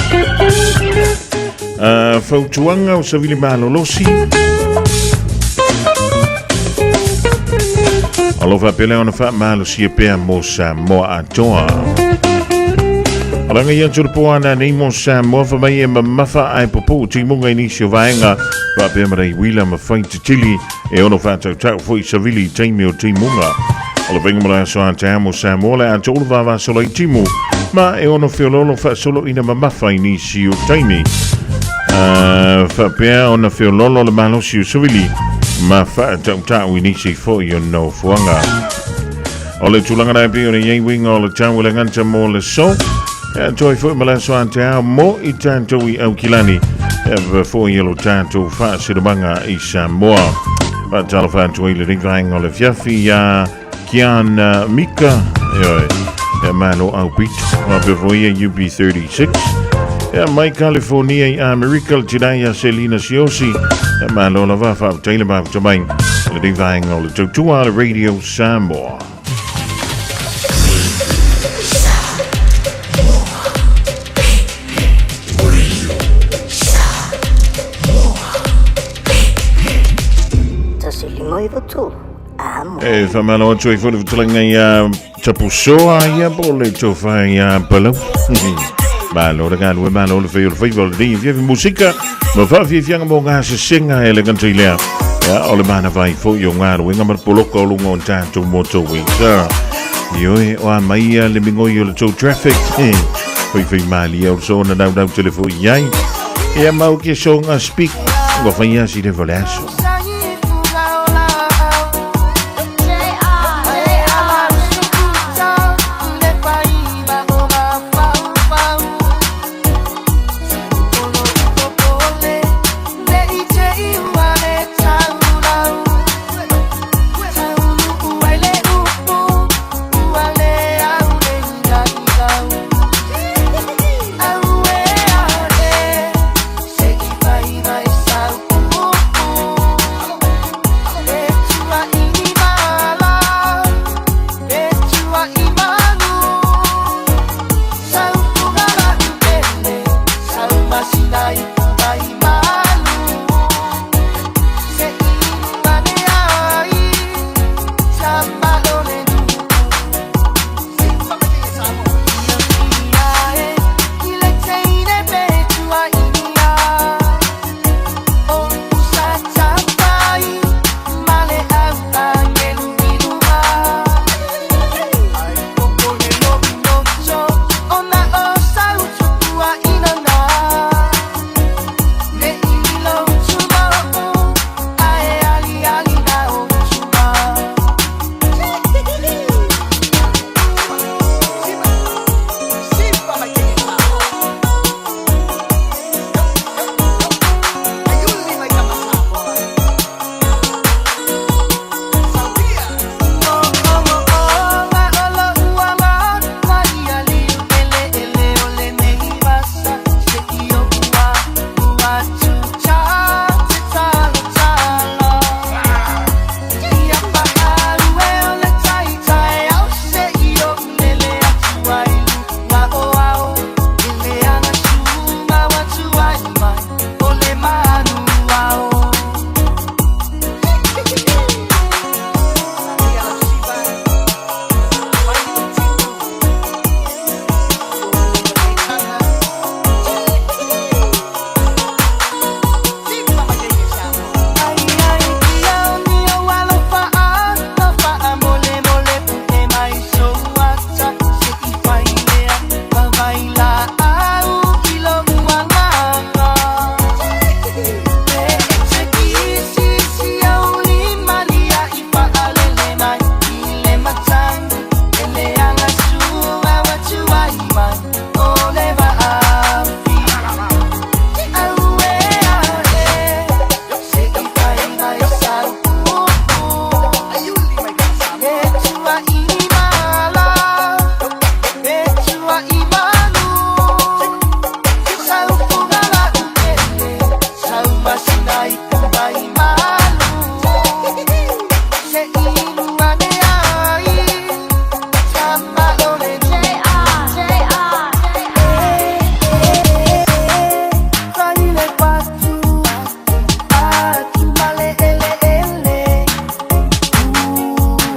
Fautuaga o savili malolosi o lo faapea lea ona faamalosia pea mo Samoa atoa. O langa ia atu le po ana nei mo Samoa fa mai e mamafa ae pupuu timuga i nisi o vaega faapea ma rei uila ma fai titili e ono faatautau foi savili i taimi o timuga. O le vaaiga ma le aso a te mo Samoa le a toulu vavasolo i timu ma e ono feoloolo faasolo ina mamafa i nisi o taimi. Faapea ona feoloolo le malosi o savili ma faatautau i nisi foi o nofoaga. O le tulaga la e pei ona i ai uiga o le tau o le gata mo le so, e atoa ai foi ma le aso a te ao mo i tatou i Aukilani, e faapea foi i lo tatou faasinomaga i Samoa. Faatalofa atu ai lenei vaega o le afiafi iā Kian Mika, ioe, e malo au pito, faapea foi ia UB36, e mai California i Amerika le tina ia Selina Siosi, e malo lava faafetai le mafuta mai lenei vaega o le tautua a le Radio Samoa. E whamalo atu ai foi le fetalaiga ia Tapusoa ia po le tofa ia Palau. Malo le galue, malo le fai o le faiva o lenei afiafi musika ma faafiafiaga mo gasesega e le gata i lea. Ia, o le manava ai foi o galuega ma le poloka o luga o tatou motorway. Sa, ioe, o a mai ia le migoi o le tou traffic. Faifai malie o le soona naunau tele foi i ai. Ia mau ke songa speak. Ua fai asi le fo le aso.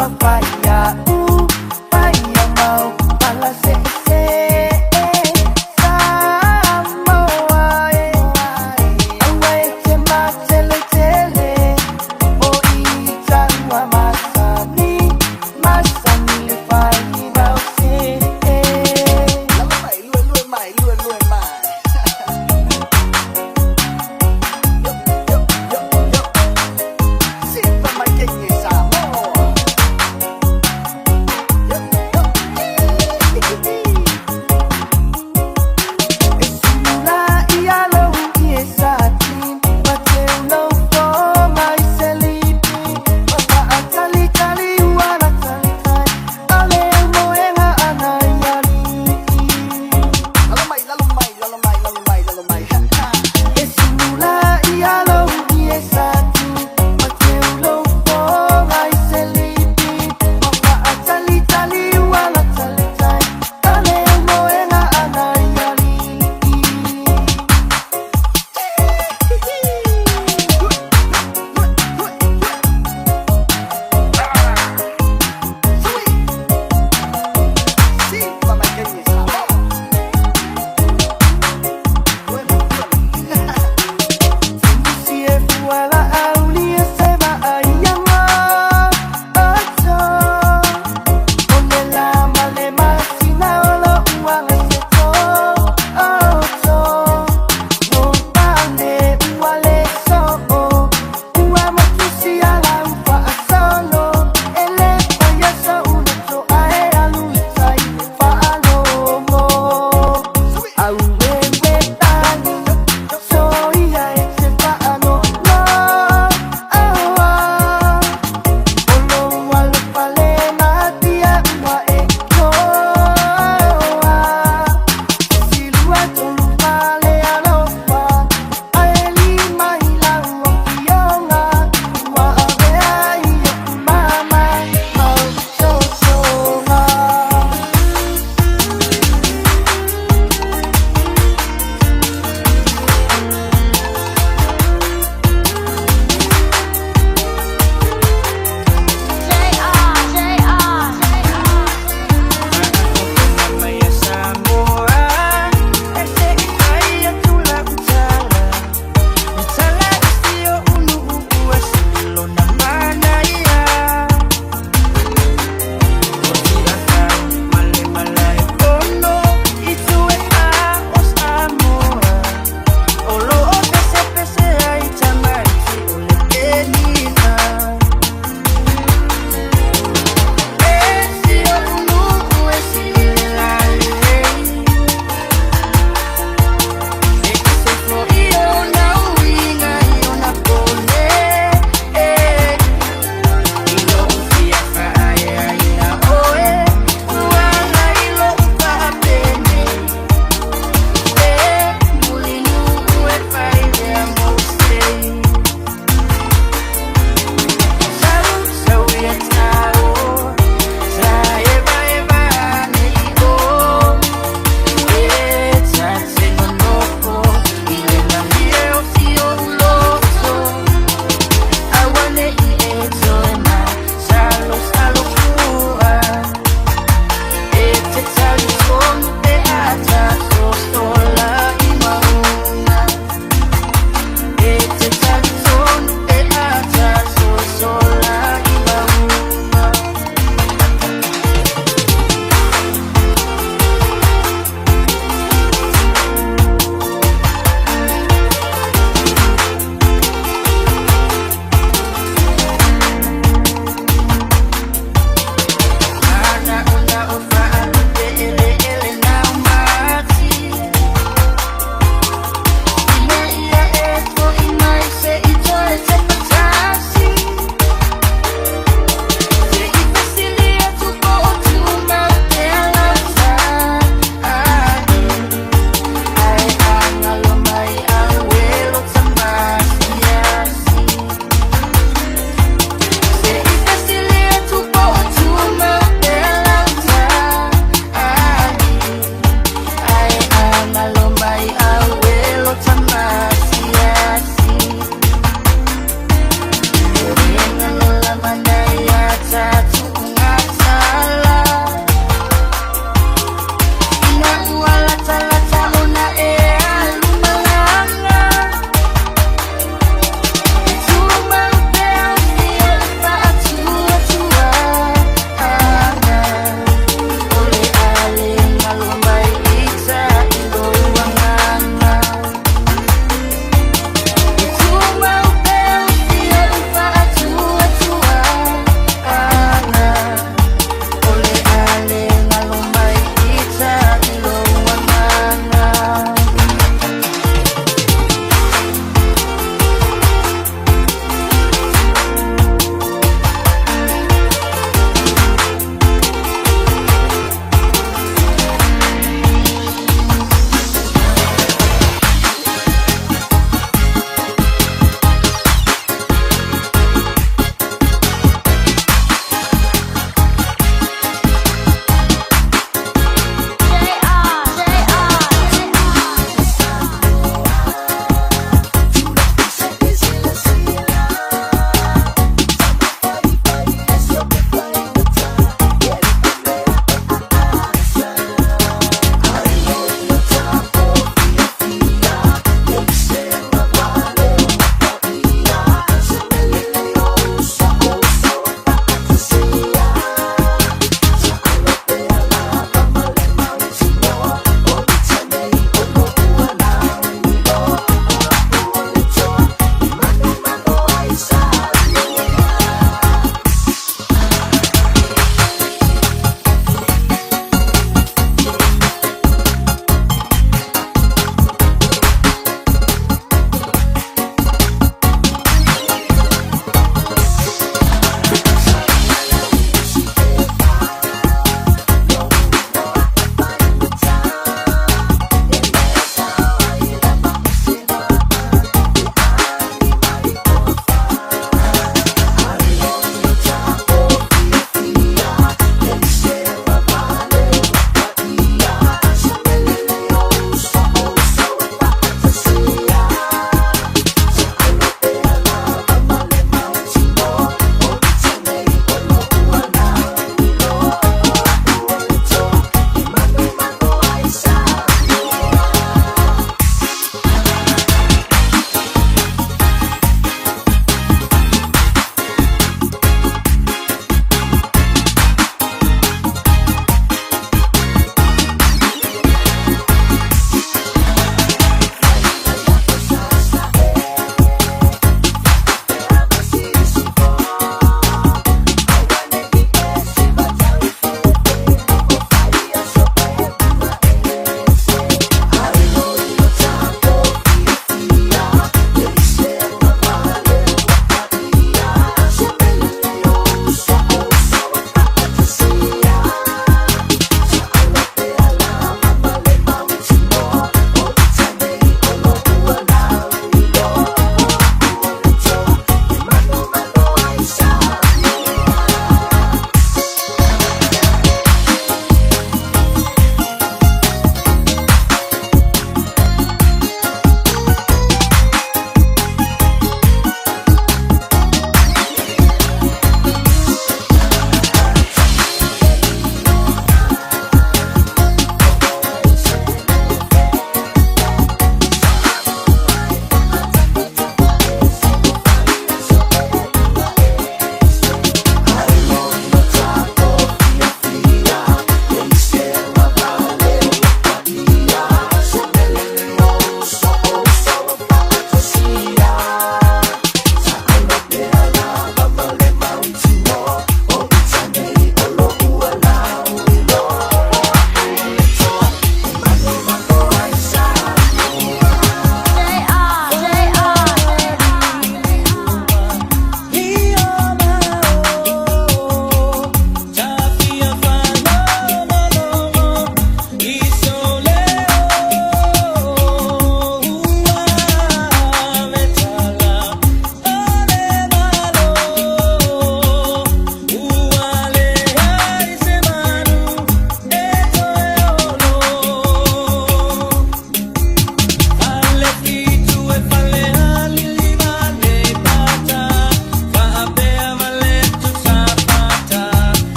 Yo, yo, yo.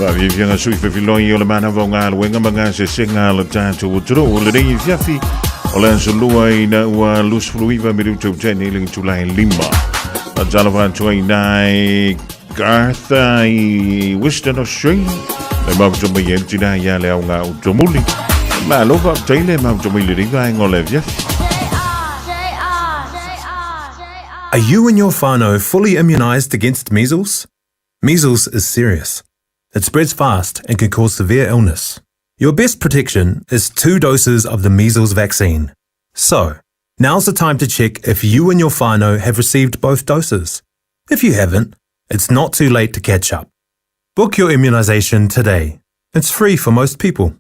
Faafiafiaga sui fefiloi o le manava o galuega ma gasesega a le tatou atunuu. Lenei afiafi o le aso lua ina ua 29 minuta utene i le itula e 5. Faatalofa atu ai nai Gartha i Western Australia. Le mafuta mai e tina ia le au ngā utomuli. Malo faafetai le mafuta mai lenei vaega o le afiafi.
Are you and your whānau fully immunised against measles? Measles is serious. It spreads fast and can cause severe illness. Your best protection is two doses of the measles vaccine. So, now's the time to check if you and your whānau have received both doses. If you haven't, it's not too late to catch up. Book your immunisation today. It's free for most people.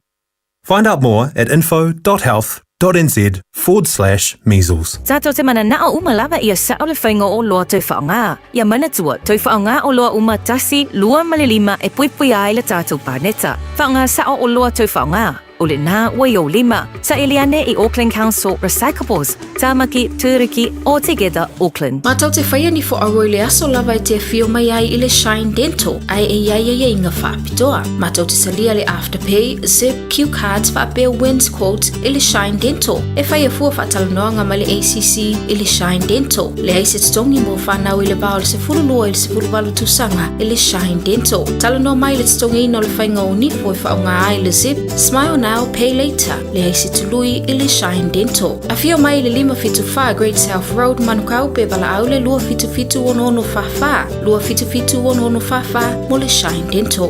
Find out more at info.health.nz forward slash measles.
Tātou te mananao uma lava ia sa'o le faiga o oloa tau faaaoga. Ia manatua, tau faaaoga oloa uma tasi, lua ma le lima e puipuia ai le tātou paneta. Faaaoga sa'o oloa tau faaaoga, o lenā ua i ou lima. Saili ane i Auckland Council Recyclables, Tāmaki, Tūruki, or Together Auckland.
Mātou te whaia ni fo aua i le aso lava e te awhio mai ai i le Shine Dental, ae e iai ai inga whaapitoa. Mātou te salia le Afterpay, Zip, Cue Cards whaapea Wins Quotes i le Shine Dental. E whaia fua whaatalanoanga mai le ACC i le Shine Dental. Leai se totogi mo whanau i le va o le 12 i le 18 tausaga i le Shine Dental. Talanoa mai le totogiina o le whainga o nifo e whaonga ai le Zip, Smile Now, Pay Later. Leai se tului i le Shine Dental. Afio mai i le 574 Great South Road, Manukau, pe valaau le 277 6644, 277 6644 mo le Shine Dental.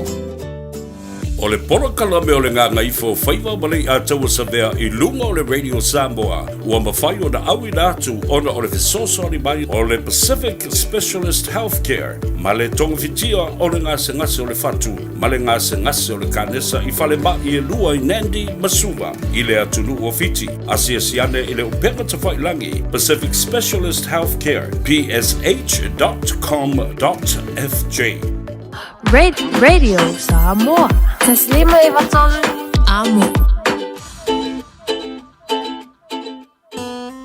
O le polokalame o le Gagaifo Faiva ma le Iataua Savea i luga o le Radio Samoa ua mafai ona auina atu ona o le fesoasoani mai o le Pacific Specialist Healthcare ma le togafitia o le gasegase o le fatu ma le gasegase o le kanesa i falemai e lua i Nandi ma Suva i le atunuu o Fiti. Asiasi ane i le upega tafailagi Pacific Specialist Healthcare, psh.com.fj.
Radio Samoa. Taslima Ivatolu. Amo.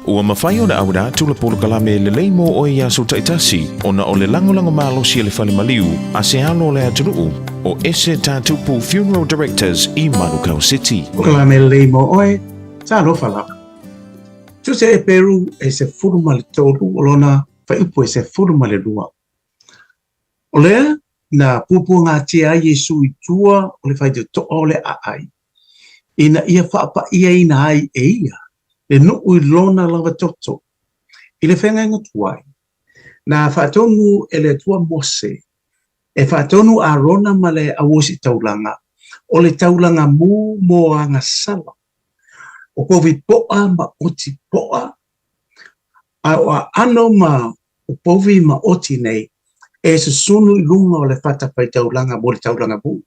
Ua mafai ona auina atu le polokalame lelei mo oe i aso taitasi ona o le lagolago malosi a le fale maliu a se alo o le atunuu o Ese Tatupu Funeral Directors i Manukau City.
Polokalame lelei mo oe, talofa lava. Tusa Eperu e 13 o lona fuaiupu e 12. O lea na puapuagatia ai Iesu i tua o le faitotoa o le aai, ina ia faapa'iaina ai e ia le nu'u i lona lava toto. I le feagaiga tuai, na faatonu e le Atua Mose e faatonu Arona ma le auositaulaga o le taulaga mū mo agasala, o povi po'a ma oti po'a, a o aano ma o povi ma oti nei e susunu i luga o le fatafaitaulaga mo le taulaga mū.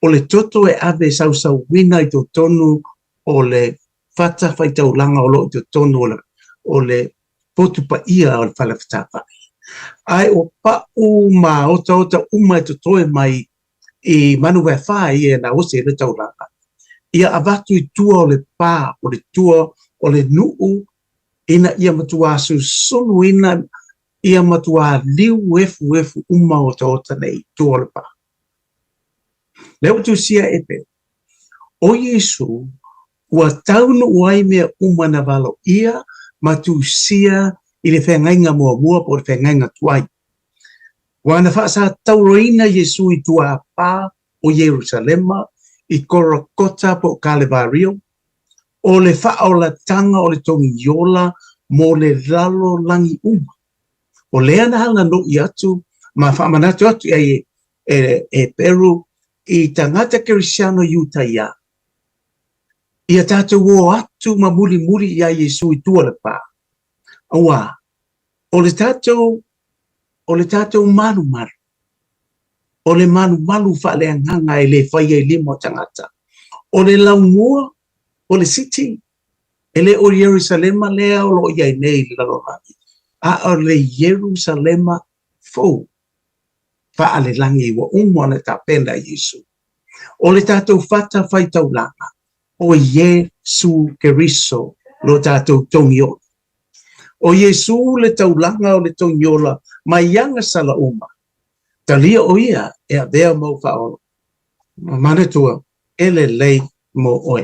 O le toto e ave sausauina i totonu o le fatafaitaulaga o lo o i totonu o le, o le potu paia o le fale fetāfa'i. Ae o pa'u ma otaota uma e totoe mai i Manuwefā ia na osi ai le taulaga, ia avatu i tua o le pā o le tua o le nu'u ina ia matuā susunuina ia matuā liu efuefu uma otaota nei i tua o le pā. Lea ua tusia e Peru, ʻO Iesū, ua taunuu ai mea uma na valoia ma tusia i le feagaiga muamua po o le feagaiga tuai. Ua na faasatauroina Iesū i tuapā o Ierusalema i Korokota po o Kalevario, o le faaolatanga o le togiola mo le lalolagi uma. O lea na halanui atu ma faamanatu atu i ai e, e Peru i tagata Kerisiano Iutaia, ia tātou o atu ma mulimuli iā Iesū i tua o le pā. Auā, o le tātou, o le tātou malumalu, o le malumalu faaleagaga e le faia i lima o tagata, o le laumua, o le siti, e le o Ierusalema lea o lo o i ai nei i le lalolagi, a o le Ierusalema fou faalelagi ua uma ona tapena e Iesu. O le tatou fatafaitaulaga, o Iesu Keriso lo tatou togiola. O Iesu le taulaga o le togiola mai agasala uma. Talia o ia e avea mau faaola. Manatua, e lelei mo oe.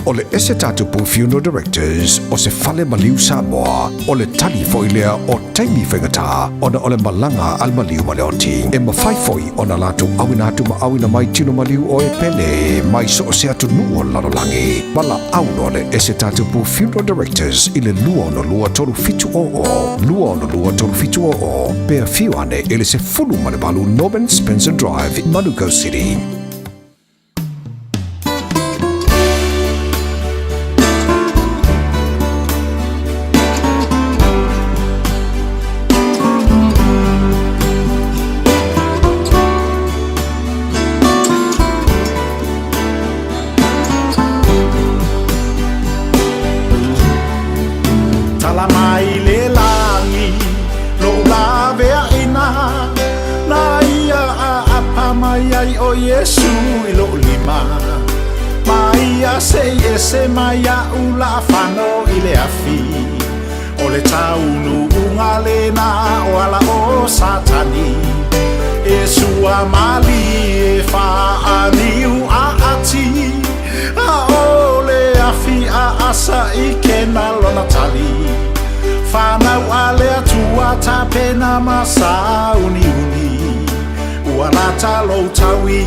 O le Ese Tatupu Funeral Directors o se fale maliu Samoa, o le tali foi lea o taimi faigata ona o le malaga a le maliu ma le oti. E mafai foi ona latou auina atu ma auina mai tino maliu o e pele mai so o se atunuu o le lalolagi. Valaau loa le Ese Tatupu Funeral Directors i le 262 3700, 262 3700, pe afio ane i le 18 Norman Spencer Drive, Manukau City.
Tala mai le lagi lou laveaina Na ia aapa mai ai o Iesu i lou lima Ma ia sei ese mai au laafano i le afi O le taunuuga lena o ala o Satani E sua malie faaniu aati A o le afi aasa i kena lona tali Fanau a le Atua tapena ma sauniuni Ua lata lou taui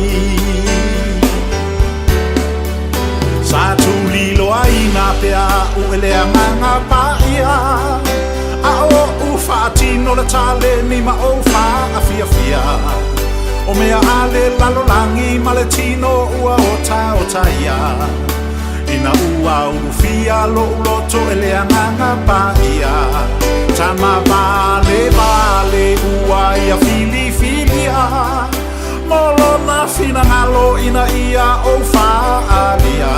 Sa tuliloaina pea a'u e le Agaga Paia A oʻu faatino le taleni ma ou faafiafia O mea a le lalolagi ma le tino ua otaotaia Ina ua ulufia loʻu loto e le Agaga Paia Tama valevale ua ia filifilia Mo lona finagalo ina ia ou faaalia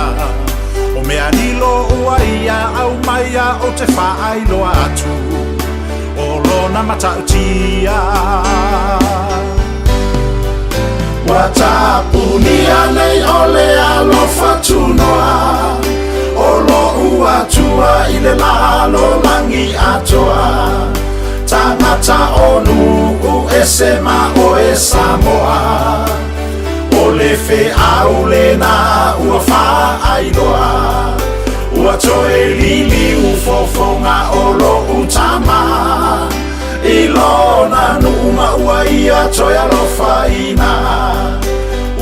O mea lilo ua ia aumaia ou te faailoa atu O lona matautia
Ua tapunia nei o le alofa tunoa O loʻu Atua i le lalolagi atoa Tagata o nuu ese ma oe Samoa O le feau lena ua faailoa Ua toe liliu fofoga o loʻu tama I lona nuu ma ua ia toe alofaina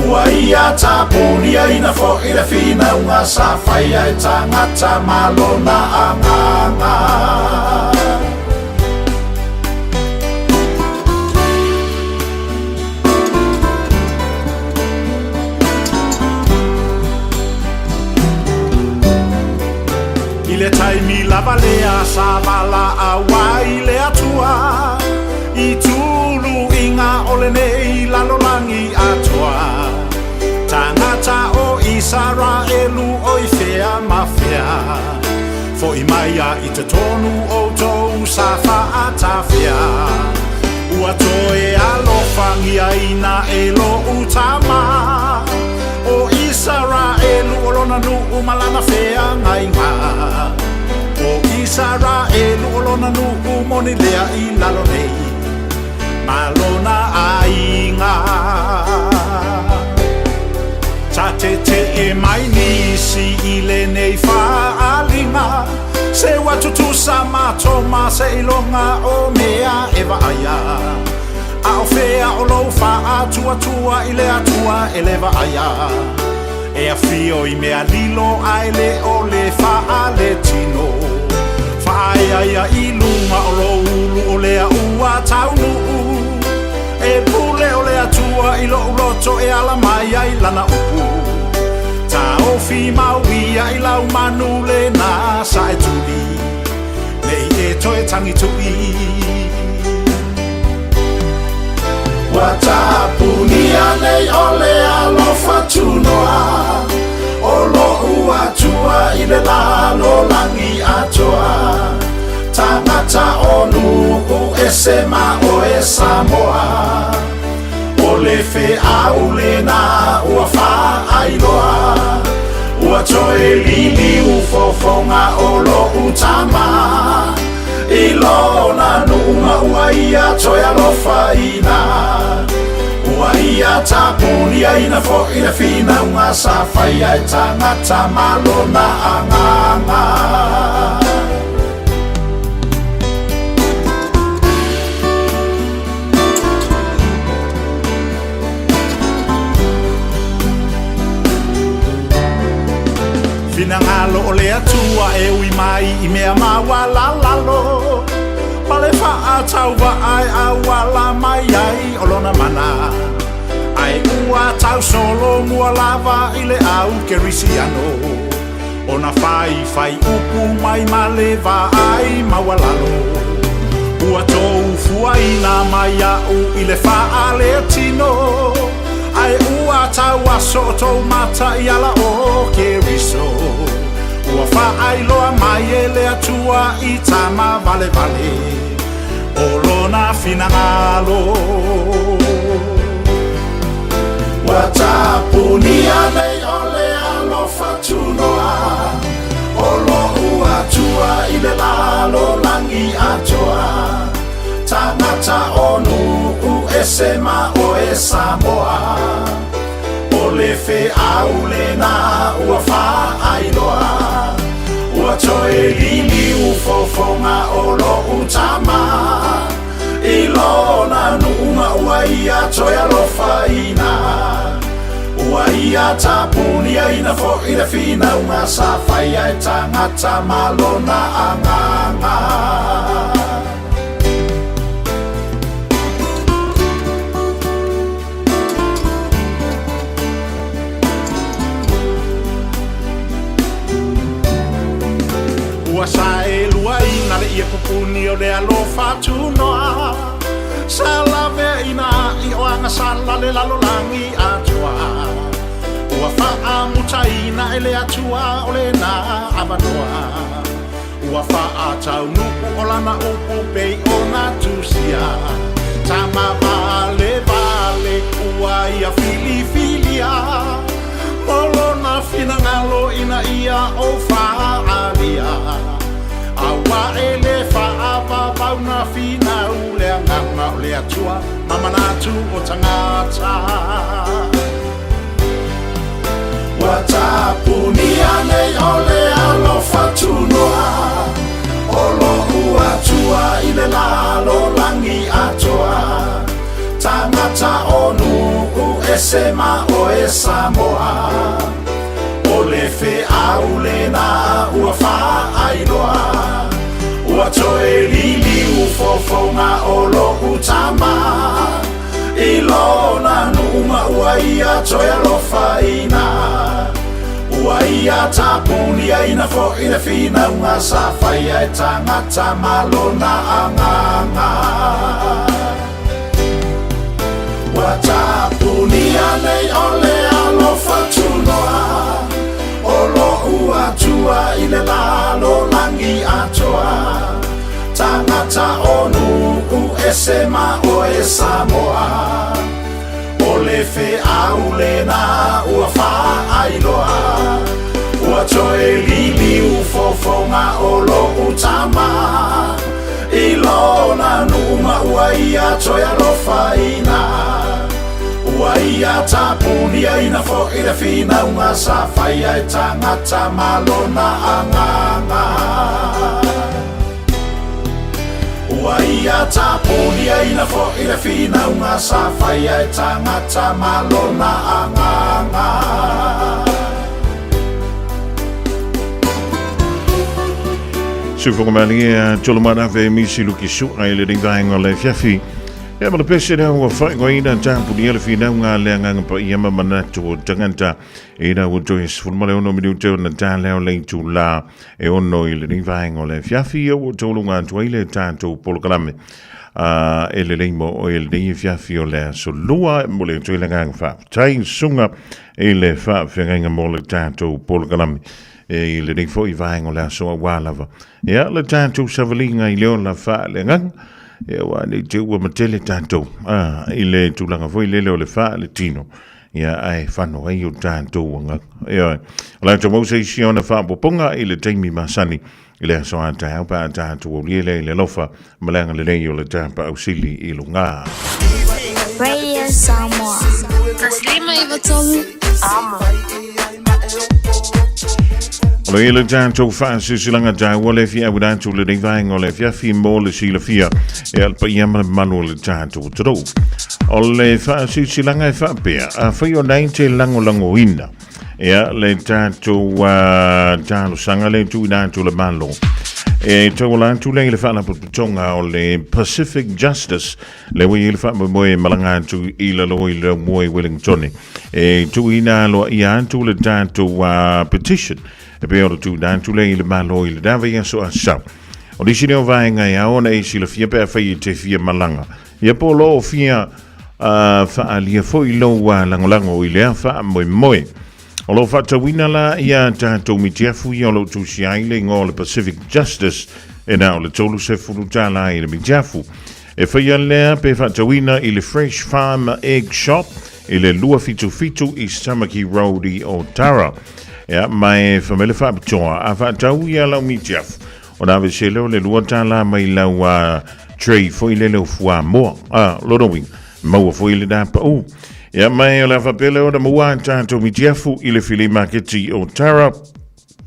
Ua ia tapuniaina foʻi le finauga sa faia e tagata ma lona Agaga. I le taimi lava lea sa valaau ai le Atua i tuluiga o lenei lalolagi atoa, tagata o Isaraelu o i fea ma fea, foʻi mai a i totonu outou sa faatafea, ua toe alofagiaina e loʻu tama o Isaraelu o lona nuu ma lana feagaiga. O Isaraelu o lona nuu moni lea i lalo nei ma lona aiga. Sa tetee mai nisi i lenei faaaliga, se ua tutusa matou ma seiloga o mea e vaaia. A o fea o lou faatuatua i le Atua e le vaaia? E afio i mea lilo ae le o le faaletino. Faaeaea i luga o lou ulu o lea ua taunuu. E pule o le Atua i loʻu loto e ala mai ai lana upu. Taofi mau ia i lau manu lena sa e tuli, nei e toe tagituʻi. Ua tapunia nei o le alofa tunoa O loʻu Atua i le lalolagi atoa Tagata o nuu ese ma oe Samoa O le feau lena ua faailoa Ua toe liliu fofoga o loʻu tama I lona nuu ma ua ia toe alofaina Ua
ia tapuniaina fo'i le finauga sa faia e tagata ma lona agaga. Finagalo o le Atua e ui mai i mea maualalalo, ma le faatauvaa e auala mai ai o lona mana, ae ua tausolomua lava i le au Kerisiano, ona faifai upu mai ma le vaai maualalo. Ua tou fuaina mai a'u i le faaletino, ae ua tauaso tou mata i ala o Keriso. Ua faailoa mai e le Atua i tama valevale o lona finagalo. Ua tapunia nei o le alofa tunoa o lo'u Atua i le lalolagi atoa, tagata o nuu ese ma oe Samoa, o le feau lena ua faailoa. Ua toe liliu fofoga o lo'u tama i lona nuu ma ua ia toe alofaina. Ua ia tapuniaina fo'i le finauga sa faia e tagata ma lona agaga. Ua saeluaina le ie pupuni o le alofa tunoa, sa laveaina i o agasala le lalolagi atoa. Ua faamutaina e le Atua o lena avanoa, ua faataunuu o lana upu pei ona tusia, tama valevale ua ia filifilia mo lona finagalo ina ia ou faaalia. Auā e lē faavavau na finau le agaga o le Atua ma manatu o tagata. Ua tapunia nei o le alofa tunoa o lo'u Atua i le lalolagi atoa, tagata o nuu ese ma oe Samoa, o le feau lena ua faailoa. Ua toe liliu fofoga o lo'u tama i lona nuu ma ua ia toe alofaina. Ua ia tapuniaina fo'i le finauga sa faia e tagata ma lona agaga. Ua tapunia nei o le alofa tunoa o lo'u Atua i le lalolagi atoa, tagata o nuu ese ma oe Samoa, o le feau lena ua faailoa. Ua toe liliu fofoga o lo'u tama i lona nuu ma ua ia toe alofaina. Ua ia tapuniaina fo'i le finauga sa faia e tagata ma lona agaga. Ua ia tapuniaina fo'i le finauga sa faia e tagata ma lona agaga.
Sufokomalie Tolomanave Misi Luki Su'a i le vaenga o le afiafi. Ia ma le pese lea ua faaigoaina tapunia le finauga a le Agaga Paia ma manatu o tagata ina ua toe 16 minute ona talea o le itulā e 6 i lenei vaega o le afiafi. Ia ua tauluga atu ai le tatou polokalame e lelei mo oe lenei afiafi o le aso lua. E momoli atu ai le agaga faafetai i susuga i le faafeagaiga mo le tatou polokalame e i lenei foi vaega o le aso aua lava ia le tatou savaliga i le ola faaleagaga. Ia ua nei te ua matele tatou i le tulaga foi lele o le faaletino, ia ae fano ai o tatou agaga. Ia o le a taumau se isi ona faaopoopoga i le taimi masani i le aso a taeao pe a tatou aulia lea i le alofa ma le agalelei o le Tapaau Sili i luga.
Radio.
Radio Samoa. 153 Amo.
O lo i le tatou faasilasilaga taua le fia auina atu lenei vaega o le afiafi mo le silafia e a le paia ma le mamalu o le tatou atunuu. O le faasilasilaga e faapea, afai o nai te lagolagoina ia le tatou talosaga le tuuina atu le Malo e tauala atu lea i le Faalapotopotoga o le Pacific Justice le ua i ai le faamoemoe e malaga atu i lalo i le Laumua i Wellington e tuuina aloaia atu le tatou petition e pei ona tuuina atu lea i le Malo i le na vaiaso a sau. O nisi lea o vaega e ao ona e silafia pe afai e te fia malaga ia po o lo o fia faaalia foi lou lagolago i lea faamoemoe. O lo o faatauina la ia tatou mitiafu ia o lo o tusia ai le igoa o le Pacific Justice e na o le $30 i le mitiafu. E faia lea pe faatauina i le Fresh Farm Egg Shop i le 277 East Tamaki Road i Otara. Ia, ma e famele faapitoa a faatau ia lau mitiafu. Ona aveese lea o le $2 mai lau tray foi lele o fuamoa. Ah, lona uiga, maua foi lena pau. Ia, ma e o le a faapea lea ona maua a tatou mitiafu i le fili maketi o Tara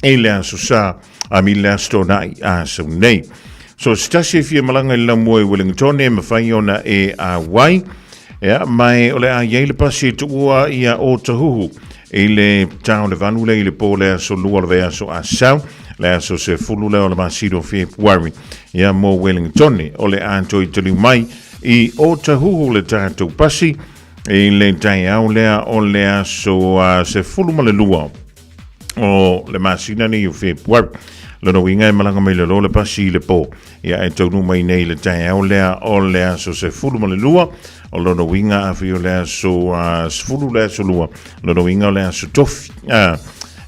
i le aso Sa, a mi le aso Toonai a sau nei. So, se tasi e fia malaga i le laumua i Wellington e mafai ona e auai. Ia, ma e o le a i ai le pasi e tuua ia Otahuhu i le ta o le 8 lea i le po le aso 2 o le vaiaso a sau, le aso 10 lea o le masina o Fepuari. Ia, mo Wellington, o le a toe taliu mai i Otahuhu le tatou pasi i le taeao lea o le aso 12 o le masina nei o Fepuari. Lona uiga e malaga mai lalo le pasi i le po. Ia e taunuu mai nei le taeao lea o le aso 12, o lona uiga afai o le aso 10 le aso 2, lona uiga o le aso tofi.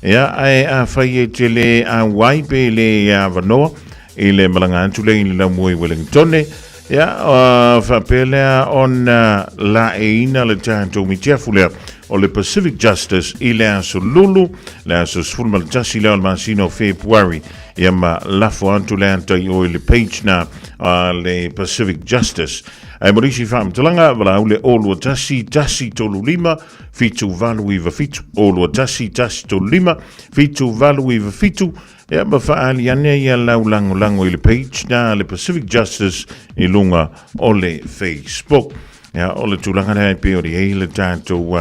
Ia, ae afai e te le auai pe le avanoa i le malaga atu lea i le laumua i Wellington, ia, faapea lea ona laeina le tatou mitiafu lea o le Pacific Justice i le aso Lulu, le aso 11 lea o le masina o Fepuari. Ia ma lafo atu le ata i o i le page na a le Pacific Justice. Ae mo nisi faamatalaga, valaau le 021 135 7897, 021 135 7897, ia ma faaali ane ia lau lagolago i le page na a le Pacific Justice i luga o le Facebook. Ia, o le tulaga lea e pei ona i ai le tatou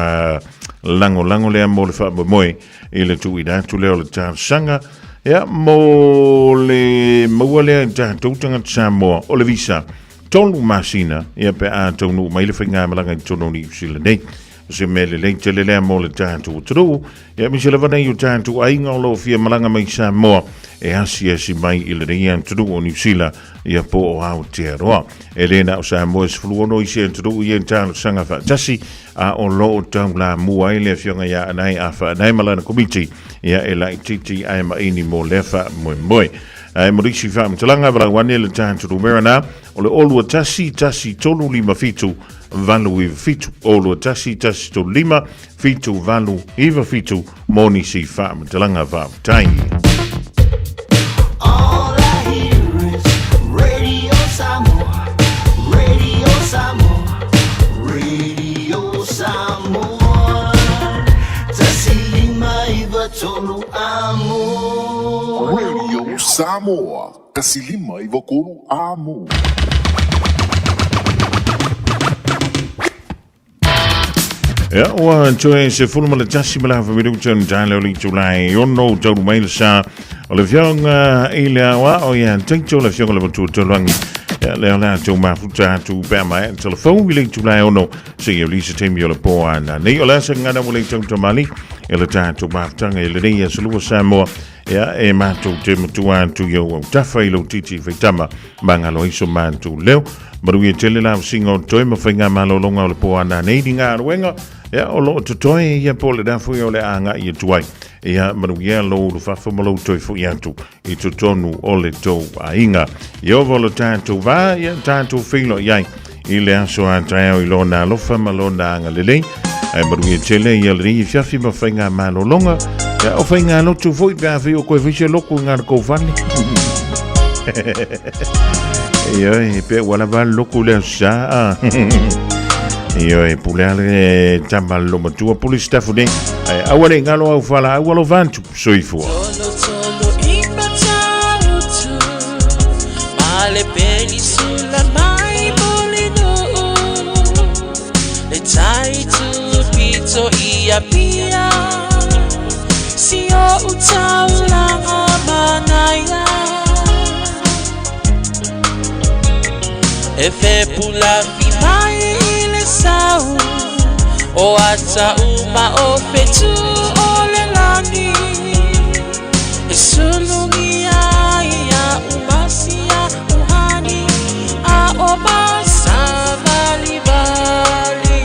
lagolago lea mo le faamoemoe i le tuuina atu lea o le talosaga ia, mo le maua lea i tatou tagata Samoa o le visa 3 masina ia pe a taunuu mai le faigamalaga i totonu o Niu Sila nei. O se mea lelei tele lea mo le tatou atunuu, ia aemaise lava nei o tatou aiga o lo o fia malaga mai Samoa e asiasi mai i lenei atunuu o Niu Sila ia po o Aotearoa. E le na o Samoa e 16 isi atunuu ia i talosaga faatasi, a o lo o taulamua ai le afioga ia Anae Afaanae ma lana komiti ia e laitiiti ae maini mo lea faamoemoe. Ae mo nisi faamatalaga, valaau ane le tatou numera na o le 021 1357 897, 021 135 7897 mo nisi faamatalaga. Faafetai.
All I hear is Radio Samoa, Radio Samoa, Radio Samoa. 159 amo.
Radio Samoa, 159 amo.
Ia, ua toe 11 ma le afa minuta ona tae lea o le itula e 6 taunu mai le sa o le afioga i le aoao ia Taito, le afioga le matua Taulagi. Ia, lea o le a tou mafuta atu pe a maea telefou i le itula e 6 seia uli se taimi o le po a nanei. O le a se gagana ua le tau tamali e le tatou mafutaga i lenei aso lua Samoa. Ia, e matou te matua atu i ou autafa i lou titi faitama magalo ai so matou leo. Manuia tele la usiga o toe ma faiga malologa o le po a nanei ni galuega. Ia, o loo totoe ia po le na foi o le a agai atu ai. Ia, manuia lou ulufafo ma lou toe foi atu i totonu o le tou aiga. Ia ova o le tatou va, ia tatou feiloai ai i le aso a taeao i lona alofa ma lona agalelei. Ae manuia tele ia lenei afiafi ma faiga malologa. Ia, o faiga lotu foi pe a fai o koe fai se loku i ngā kou fale. Ia, e pe ua lava le loku le aso sa. Ioe, pule a le tama le loomatua, pule sitafu nei, ae aua ne i galo au fualaau, alofa atu, soifua.
Tolotolo i Matautu, ma le penisula mai Mulinuu, le tai tupito i Apia, si o'u taulaga manaia. E fepulafi mai i le sau, o ata uma o fetu o le lagi, e sulugia ai a umasia uhani, a o masavalivali.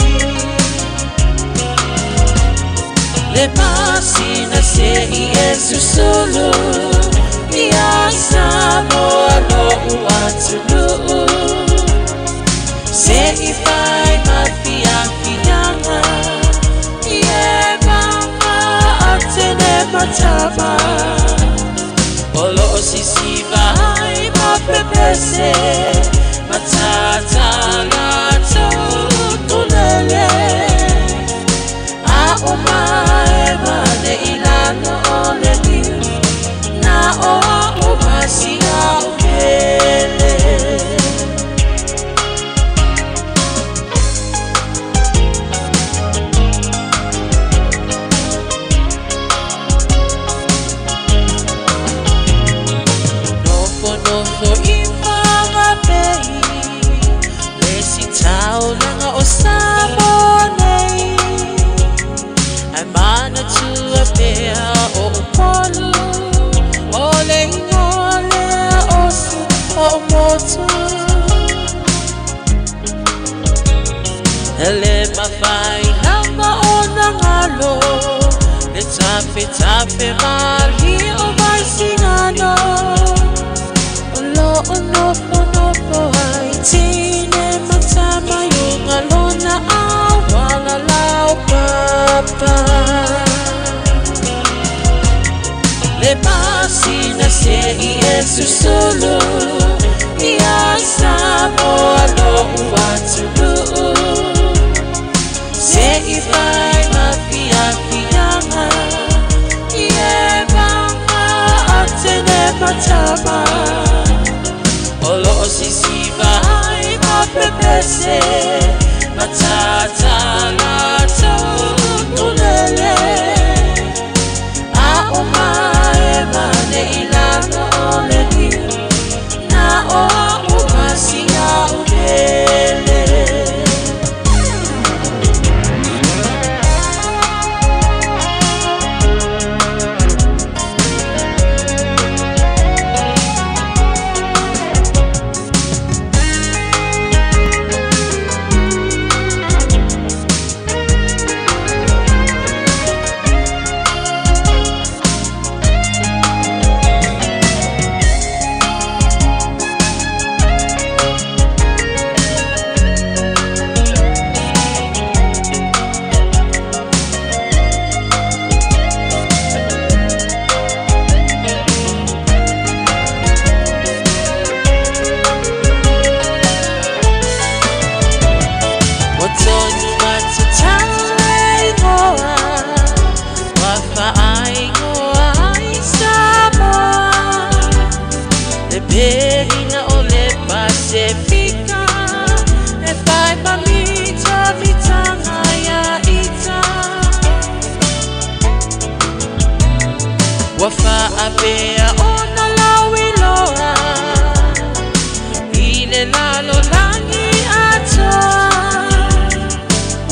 Le masina se i e susulu, ia Samoa lo'u atunuu, se i fai ma fiafiaga, i e maga atene matama, o loo sisiva ai ma pepese, matatala tulele, a o mae mane i lalo o le niu, na o a o masia o pele. Nofo nofo i Whangapei, le si taulaga o Samoa nei, ai manatua pea o Upolu, o le ingoa lea o si o motu. E le mafai lava ona galo, le tafetafe mali o Vaisigano, o loo nofonofo ai tine ma tama i uga lona auala laupapa. Le masina se i e susulu, ia Samoa lo'u atunuu, se i fai ma fiafiaga, i e maga atene matama, o loo sisiva ai ma pepese, matatala tulele, a o mae mane i lalo o le niu, na o a o masia o pele. Ua tonu matatau le ingoa, ua faaingoa ai Samoa, le perina o le Pasefika, e fai ma mitamitanga ia ita. Ua faapea ona lauiloa, i le lalolagi atoa,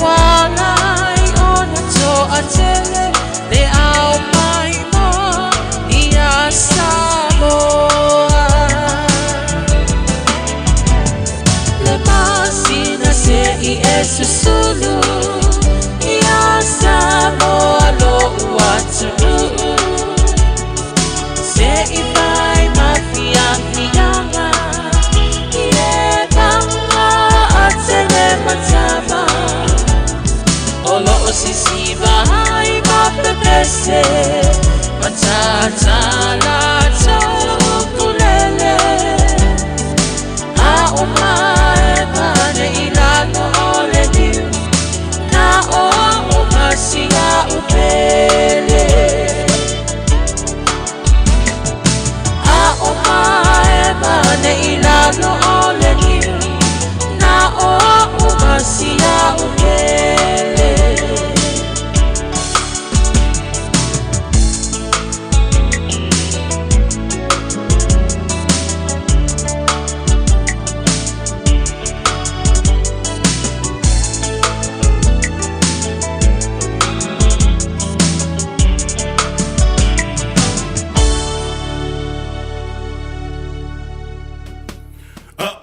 ua ala ai ona toatele le ao maimoa ia Samoa. Le masina se i e susulu, ia Samoa lo'u atunuu, se i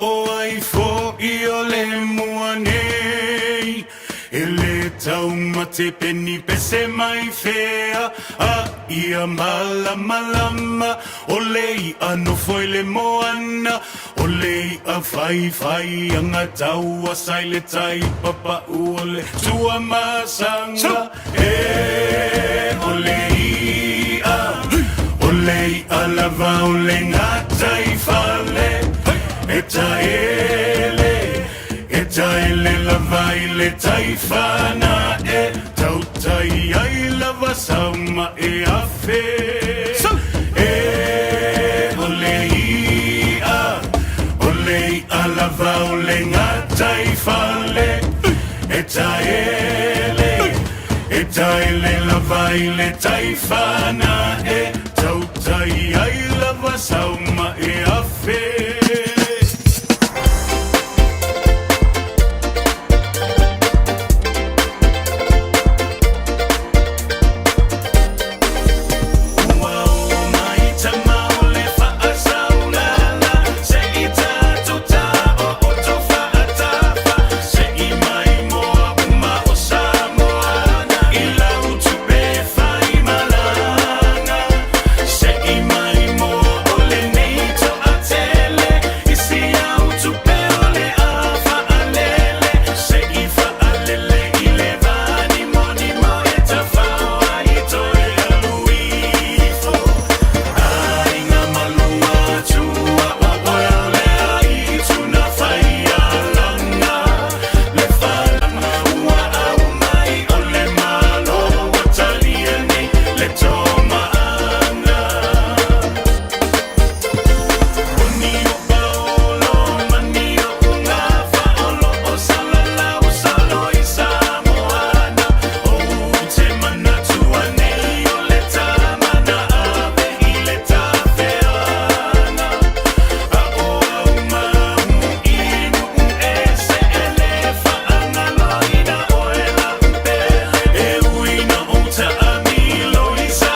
o ai foʻi o le mua nei E lē taumate pe ni pese mai fea A ia malamalama O le iʻa nofo i le moana O le iʻa faifai agatau asa i le tai papaʻu o le Tuamasaga E o le iʻa O le iʻa lava o le gataifale E taele E taele lava i le tai fanaʻe Tautai ai lava sau mae afe E o le iʻa O le iʻa lava o le gataifale E taele E taele lava i le tai fanaʻe Tautai ai lava sau.